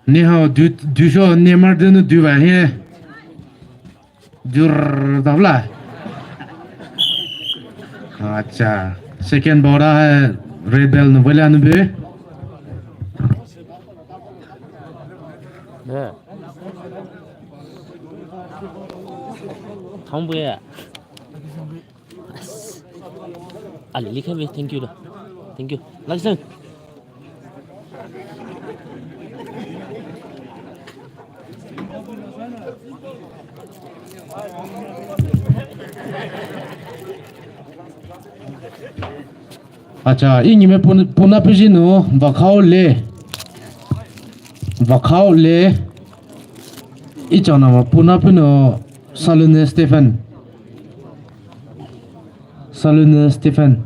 Ni hao du, du sho Neymar de nu du ba he. Dur dabla. Acha. Second bout a hai red belt nu vale nu be. Thang bu ya. Ali likha be, thank you da. Thank you. Laksang. Acha, inyime pun-, puna piji no, vakhao le. Vakhao le. Ichana ma puna pino, Salune Stephen. Salune Stephen.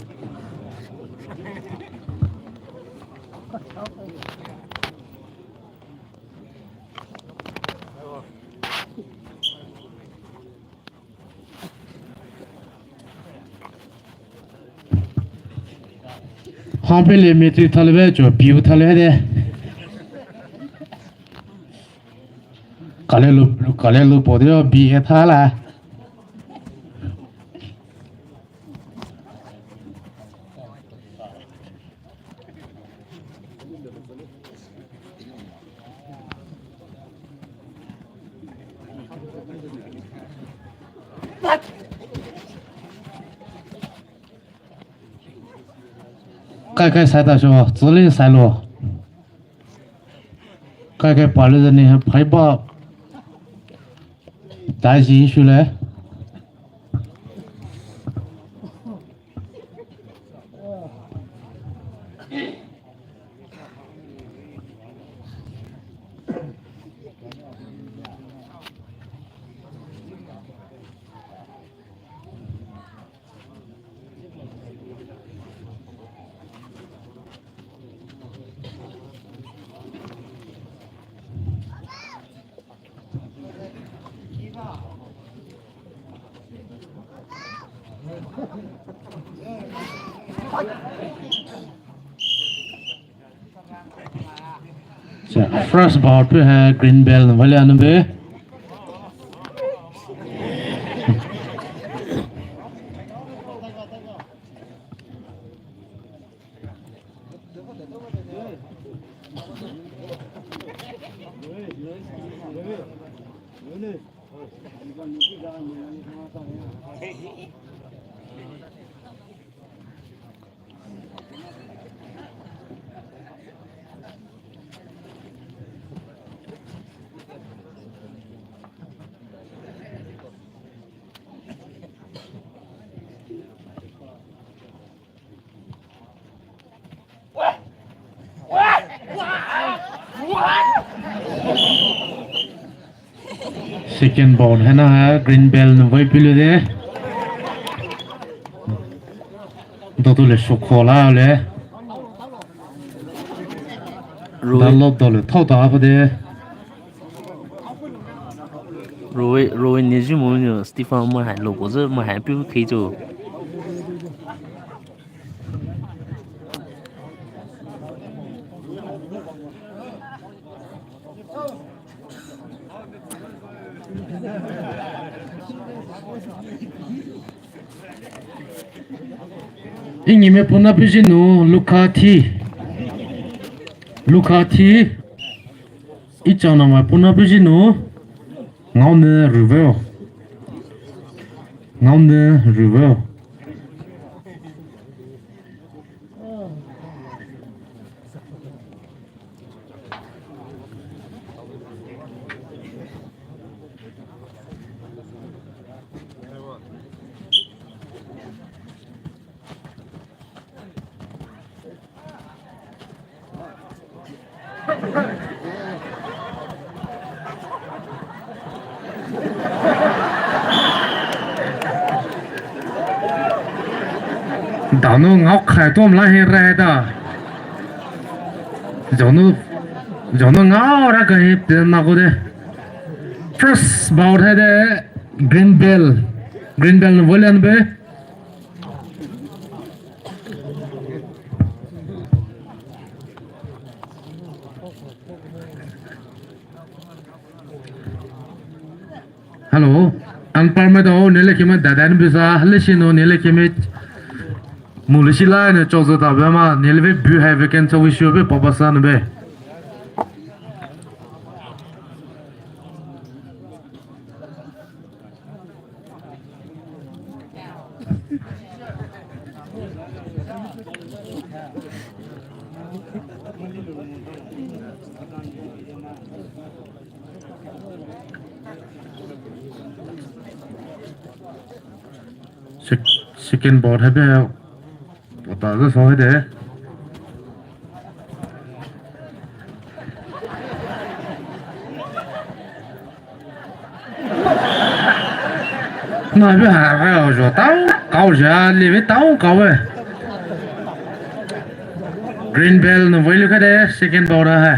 Hampele matric thale be cho B U thale de. Kale lu, kale lu po de B A thala. Kai kai sai ta sho, zili sai lo. Kai kai pa le ni phai ba. Dai ji shu le. First ball pü hai Green Belt nou vale anu be. Second ball haina hai Green Belt nou vai pilo de. Dotu le shokho la le. Rui. Dalo dole thau ta ko de. Rui, Rui ni ji mo ni Stephen mo hai lo ko ze mo hai piu kei jo. Inyime puna pijinu Luka Thi. Luka Thi. Ichanamai puna pijinu. Ngaone Ruveo. Ngaone Ruveo. Danu ngao khai tom la hi re da. Jonu, jonu ngao ra ka hi pe na ko de. First ball hai de Green Belt. Green Belt nou vale anu be. Hello, umpire mai dao, nele kime dadan bisa, lesi no nele kime mulisi la ne chozo ta be ma, nele be bu hai be ken chowi shu be papa sa ne be. Sec-, second ball hai be. Pota zo so de. Na bi ha ra jo tao, kao ja le bi tao kao e. Green Belt nou vale ka de, second ball hai.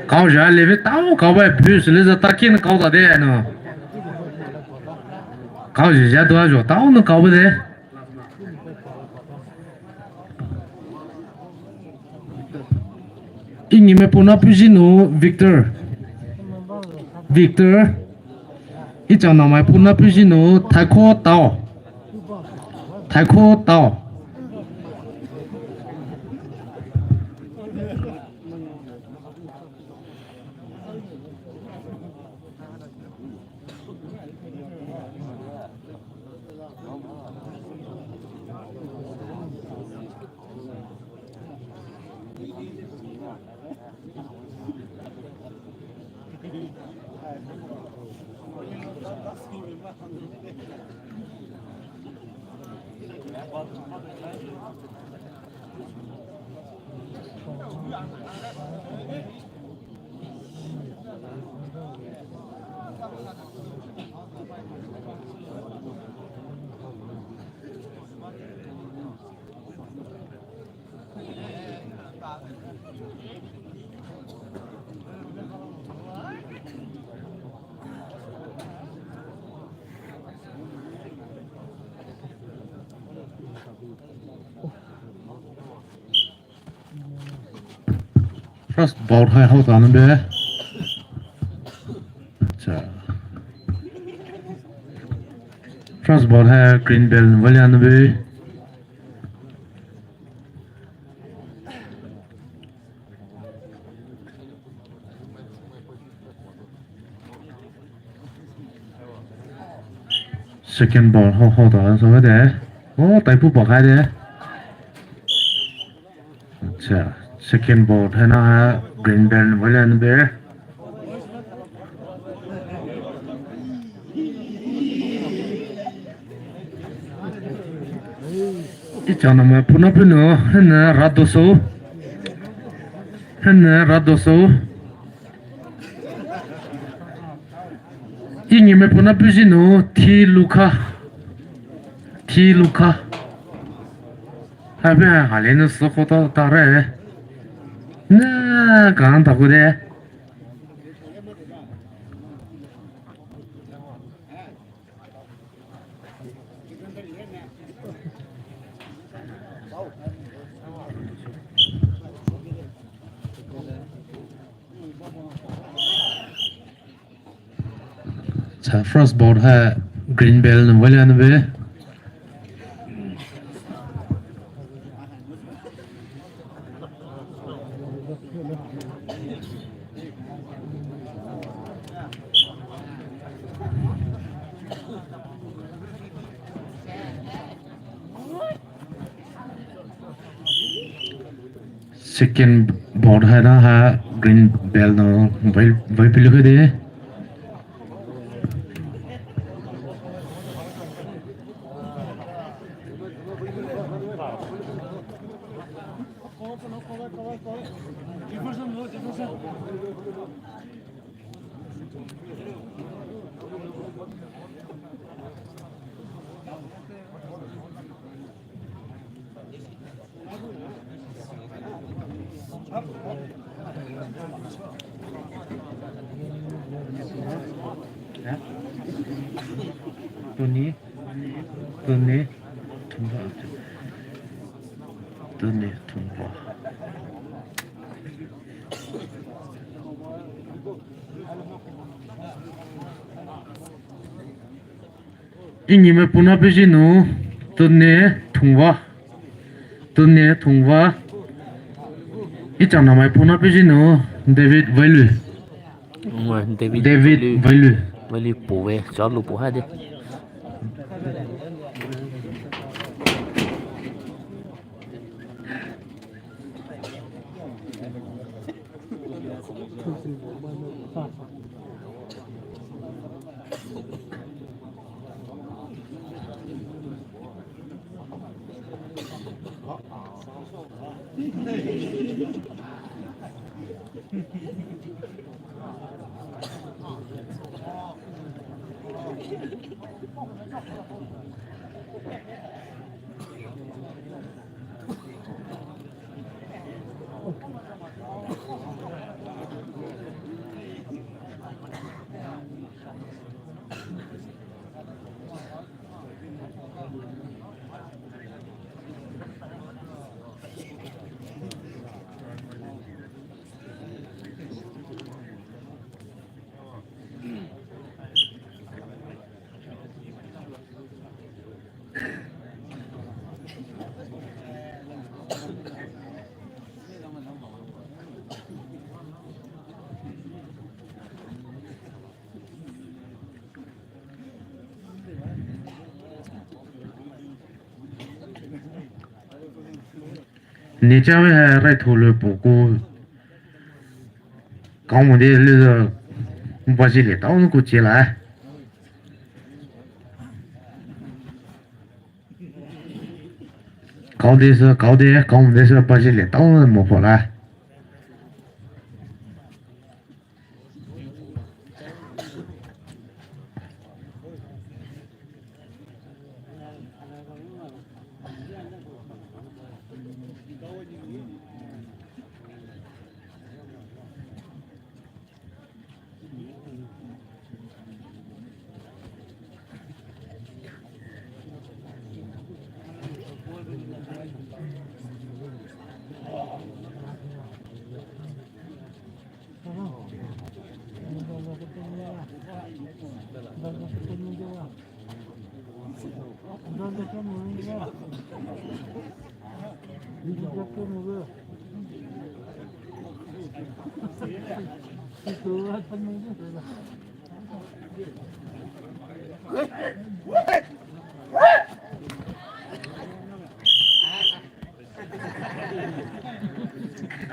Kao ja le bi tao kao e, bus le za takin kao ta de no. Kao ja ja do jo tao nou kao de. Inyime puna pijinu Victor. Victor. Ichanamai puna pijinu Thaikho Tao. Thaikho Tao. First ball hai hao ta nube. Acha. First ball hai green belt vale nube. Second ball hao hao ta sa de. Oh, taipu pa khai de. Acha, second ball hai na ha green belt vale nube. Ichanamai puna pinu, hene radoso. Hene radoso. Inyimai puna pijinu, thi lukha. Thi lukha. Habe halenu sokota tare. Na kan takude. Acha, first ball hai green belt nu vale nube. Second ball hai na ha green belt nu vai, vai pilu de. Tuni, tuni, thumba, tuni, thumba. Inyimai puna pijinu, tuni thungwa. Tuni thungwa. Ichanamai puna pijinu, David Vailu. David Vailu. Vailu puwe, chalu puha de. Ni chawe hai rai thole poko. Kau mo de le zo. Baji le tao ko chela. Kau de zo, kau de, kau mo de zo, baji le tao mo phola.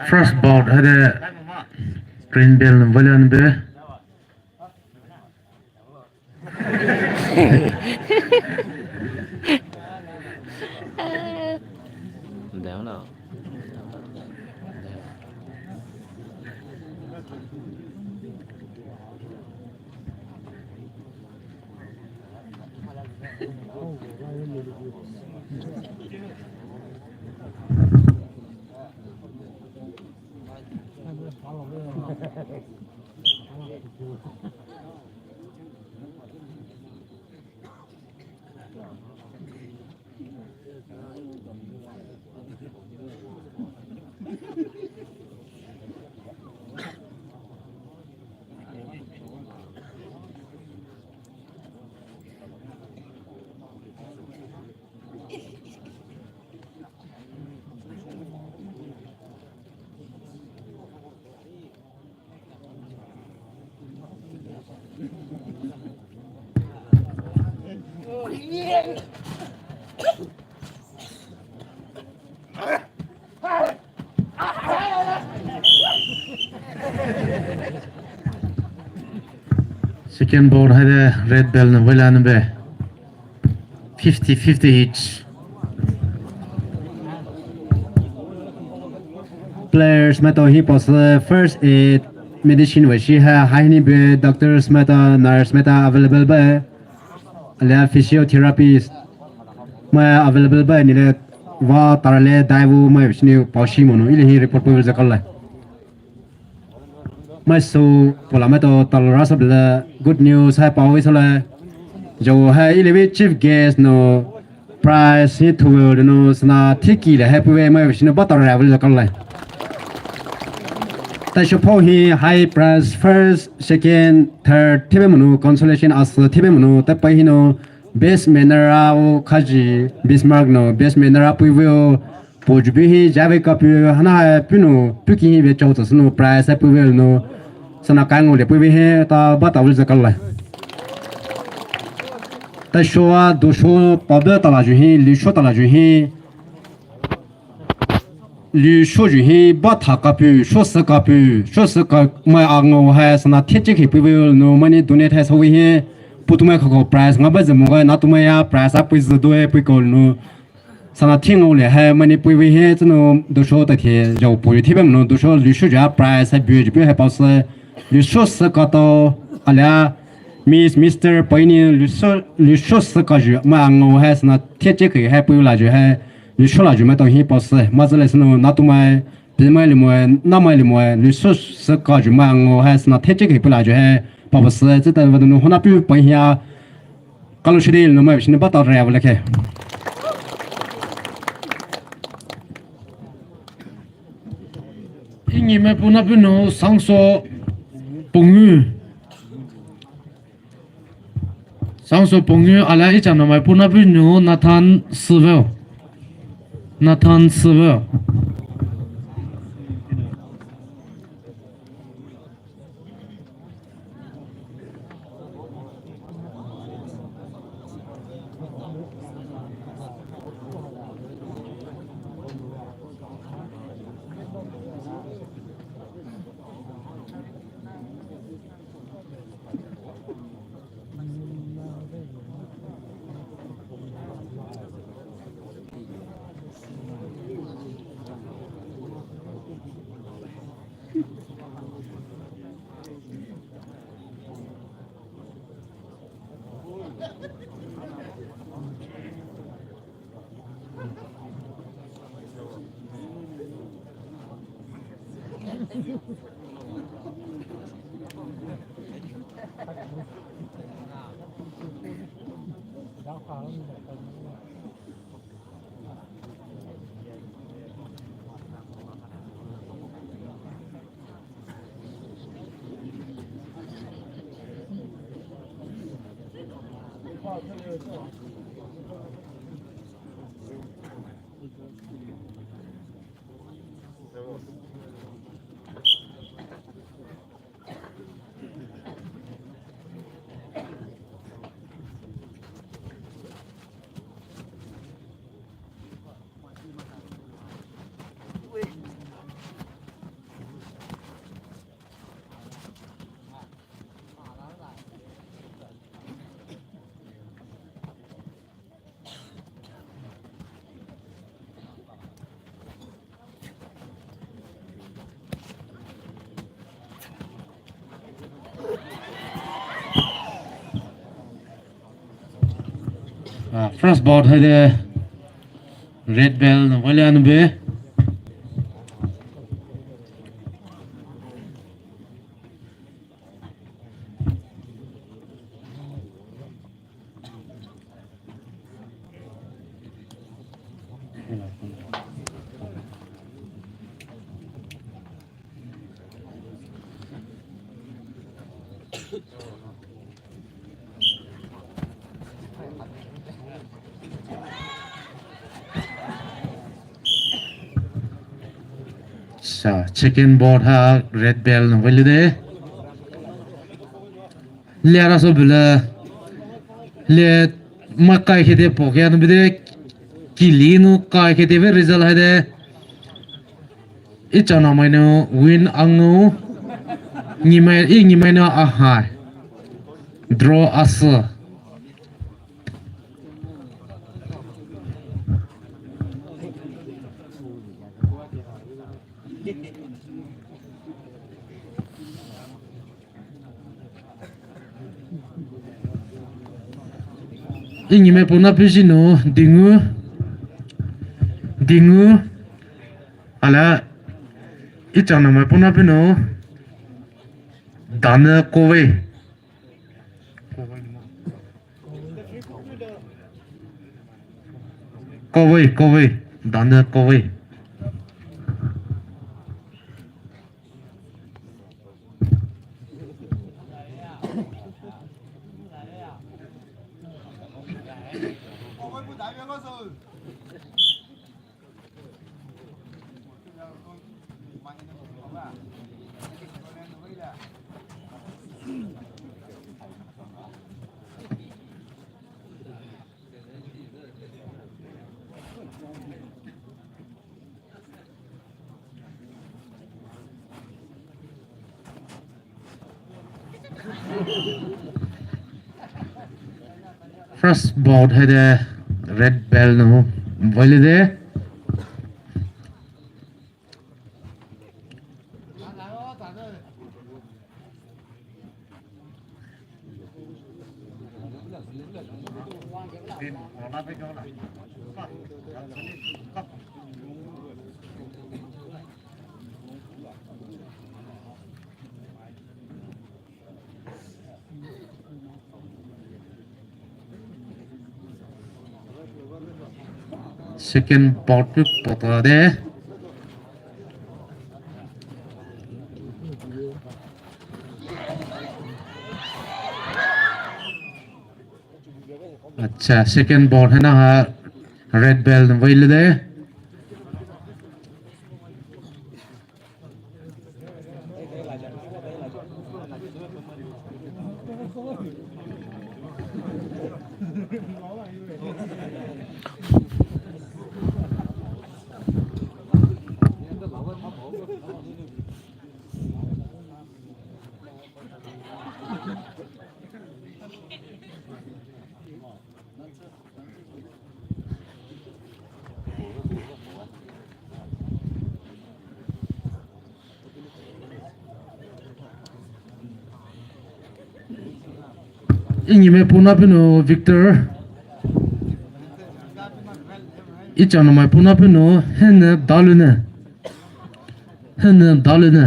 First bout hade green belt number eleven be. Second bout hade red belt number eleven be. Fifty fifty each. Players maitao hi paosü first aid medicine vei shi ha haini be doctors maitao nurse maitao available be. Alia physiotherapist mai available be nile va tarale daiwu mai vei shi ni paoshi mono ili hi report pui zakalai. Mai sü pola maitao talora sabla good news hai paowi sala. Zhou hai ili vei chief guest nou prize hi thuwe nou sana thiki le hai puwe mai vei shi nou ba tarale avil zakalai. Taisho phou hi high prize first, second, third thibe mono consolation asü thibe mono ta pai hi nou best manner a o khaji Bismarck nou best manner a puwe o. Pojubi hi jawe kapu hana hai pinu puki hi ve chau tsasunu prize hai puwe nou sana kai ngole puwe hi ta ba ta vul zakalai. Taisho a dusho pabe talaju hi, lusho talaju hi. Lusho ju hi ba tha kapu, sho sü kapu, sho sü ka mai ango hai sana thiche khi puwe nou mani donate hai sawi hi. Putumai khako prize nga ba zamu ga na tumai ya prize a pui zü do hai pui ko nou. Sana thing o le hai mani puiwi hi tsünou dusho ta thi zhou pui thibem nou dusho lusho ja prize hai bui ju bui hai paosü lusho sü kato alia Miss Mister paini lusho lusho sü kaju mai ango hai sana thiche khi hai pui laju hai lusho laju maitao hi paosü ma zale tsünou na tumai pimai limoe namai limoe lusho sü kaju mai ango hai sana thiche khi pui laju hai paosü tsüta va nou hona pu pai hia. Kalo shidi lino mai vei shi ni ba tarale avil ke. Ingi mai puna pinu sangso pungu. Sangso pungu ala icha na mai puna pinu Nathan Sivel. Nathan Sivel. Ah, first ball haide red belt na wale anu be. Sa, second ball ha red belt na wale de. Lera so bela le makai khede poke anu bide, kili nu kai khede ve result haide. Ichanamai nu win angnu, nyimai, i nyimai nu ahai. Draw asa. I nyimai pona pisi nu dingu, dingu, ala ichanamai pona pinu dane kove. Kove, kove, dane kove. First bout haide red belt nu vale de. Second bout pi pota de. Acha, second bout haina ha red belt vale de. Inyimai pona pinu Victor. Ichanamai pona pinu hene dalune. Hene dalune.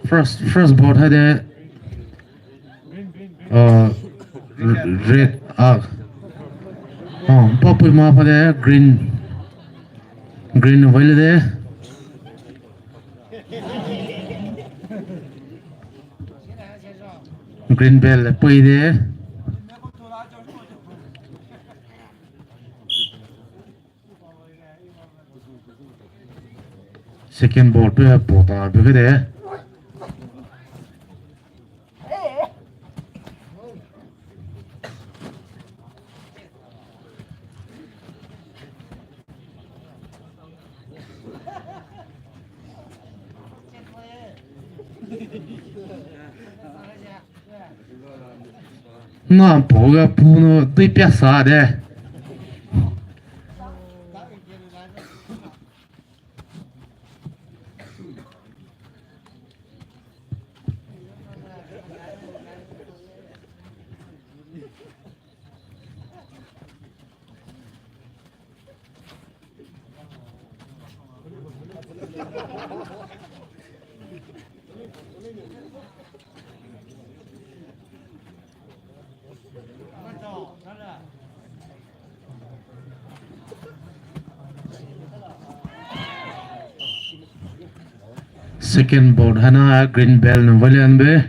First, first ball haide, uh, red, ah, oh, papui ma phade green, green violet de. Green ball pui de. Second ball pe pota pe de. Na po ga pu no tui pia sa de. Second ball hana green ball no valian be.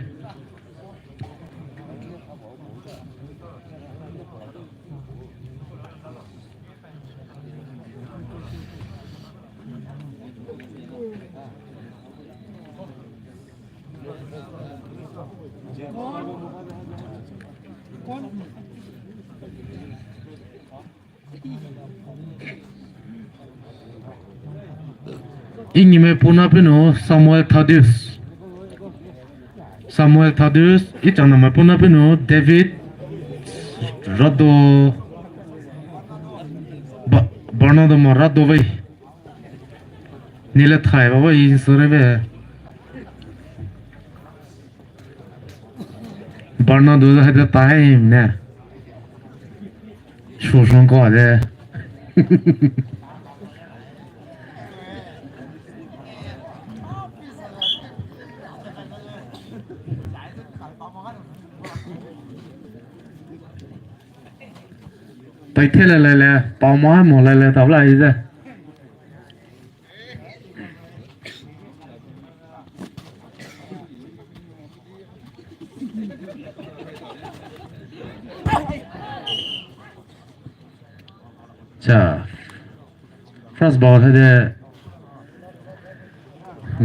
Inyime puna pinu Samuel Thaddeus. Samuel Thaddeus, ichangname puna pinu David Rado. Ba-, Bernardo ma Rado vai. Nile thai ba vai sore be. Bernardo haide tai ne. Shosong ko de. Tai thele lele, pao ma mo lele tabla ize. Cha. First ball haide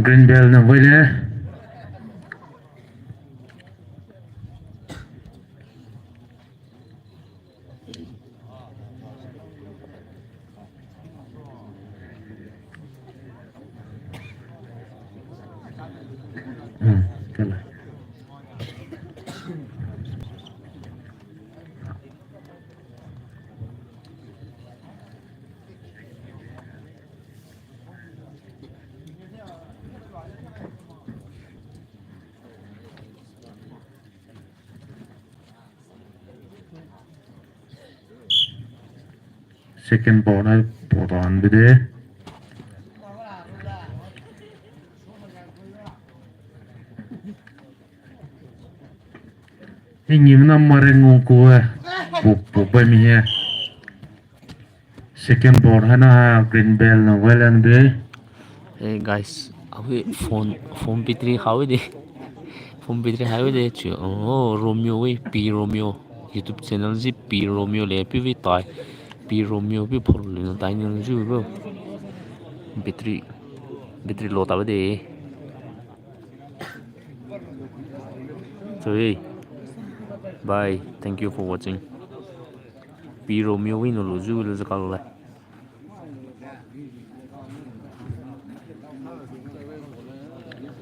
green ball na voile. Hmm, kala. Second ball na ball an bide. Ingim na mare ngu ku eh. Pu, pu, pu, mi eh. Second ball hana green ball na well and be. Hey guys, awi phone, phone battery hawi de. Phone battery hawi de chu. Oh, Romeo we, P Romeo. YouTube channel zi P Romeo le pi vi tai. P Romeo pi phor le na tai ni ju bro. Battery, battery low ta de. So hey, bye. Thank you for watching. P Romeo we no lo ju lo zakal le.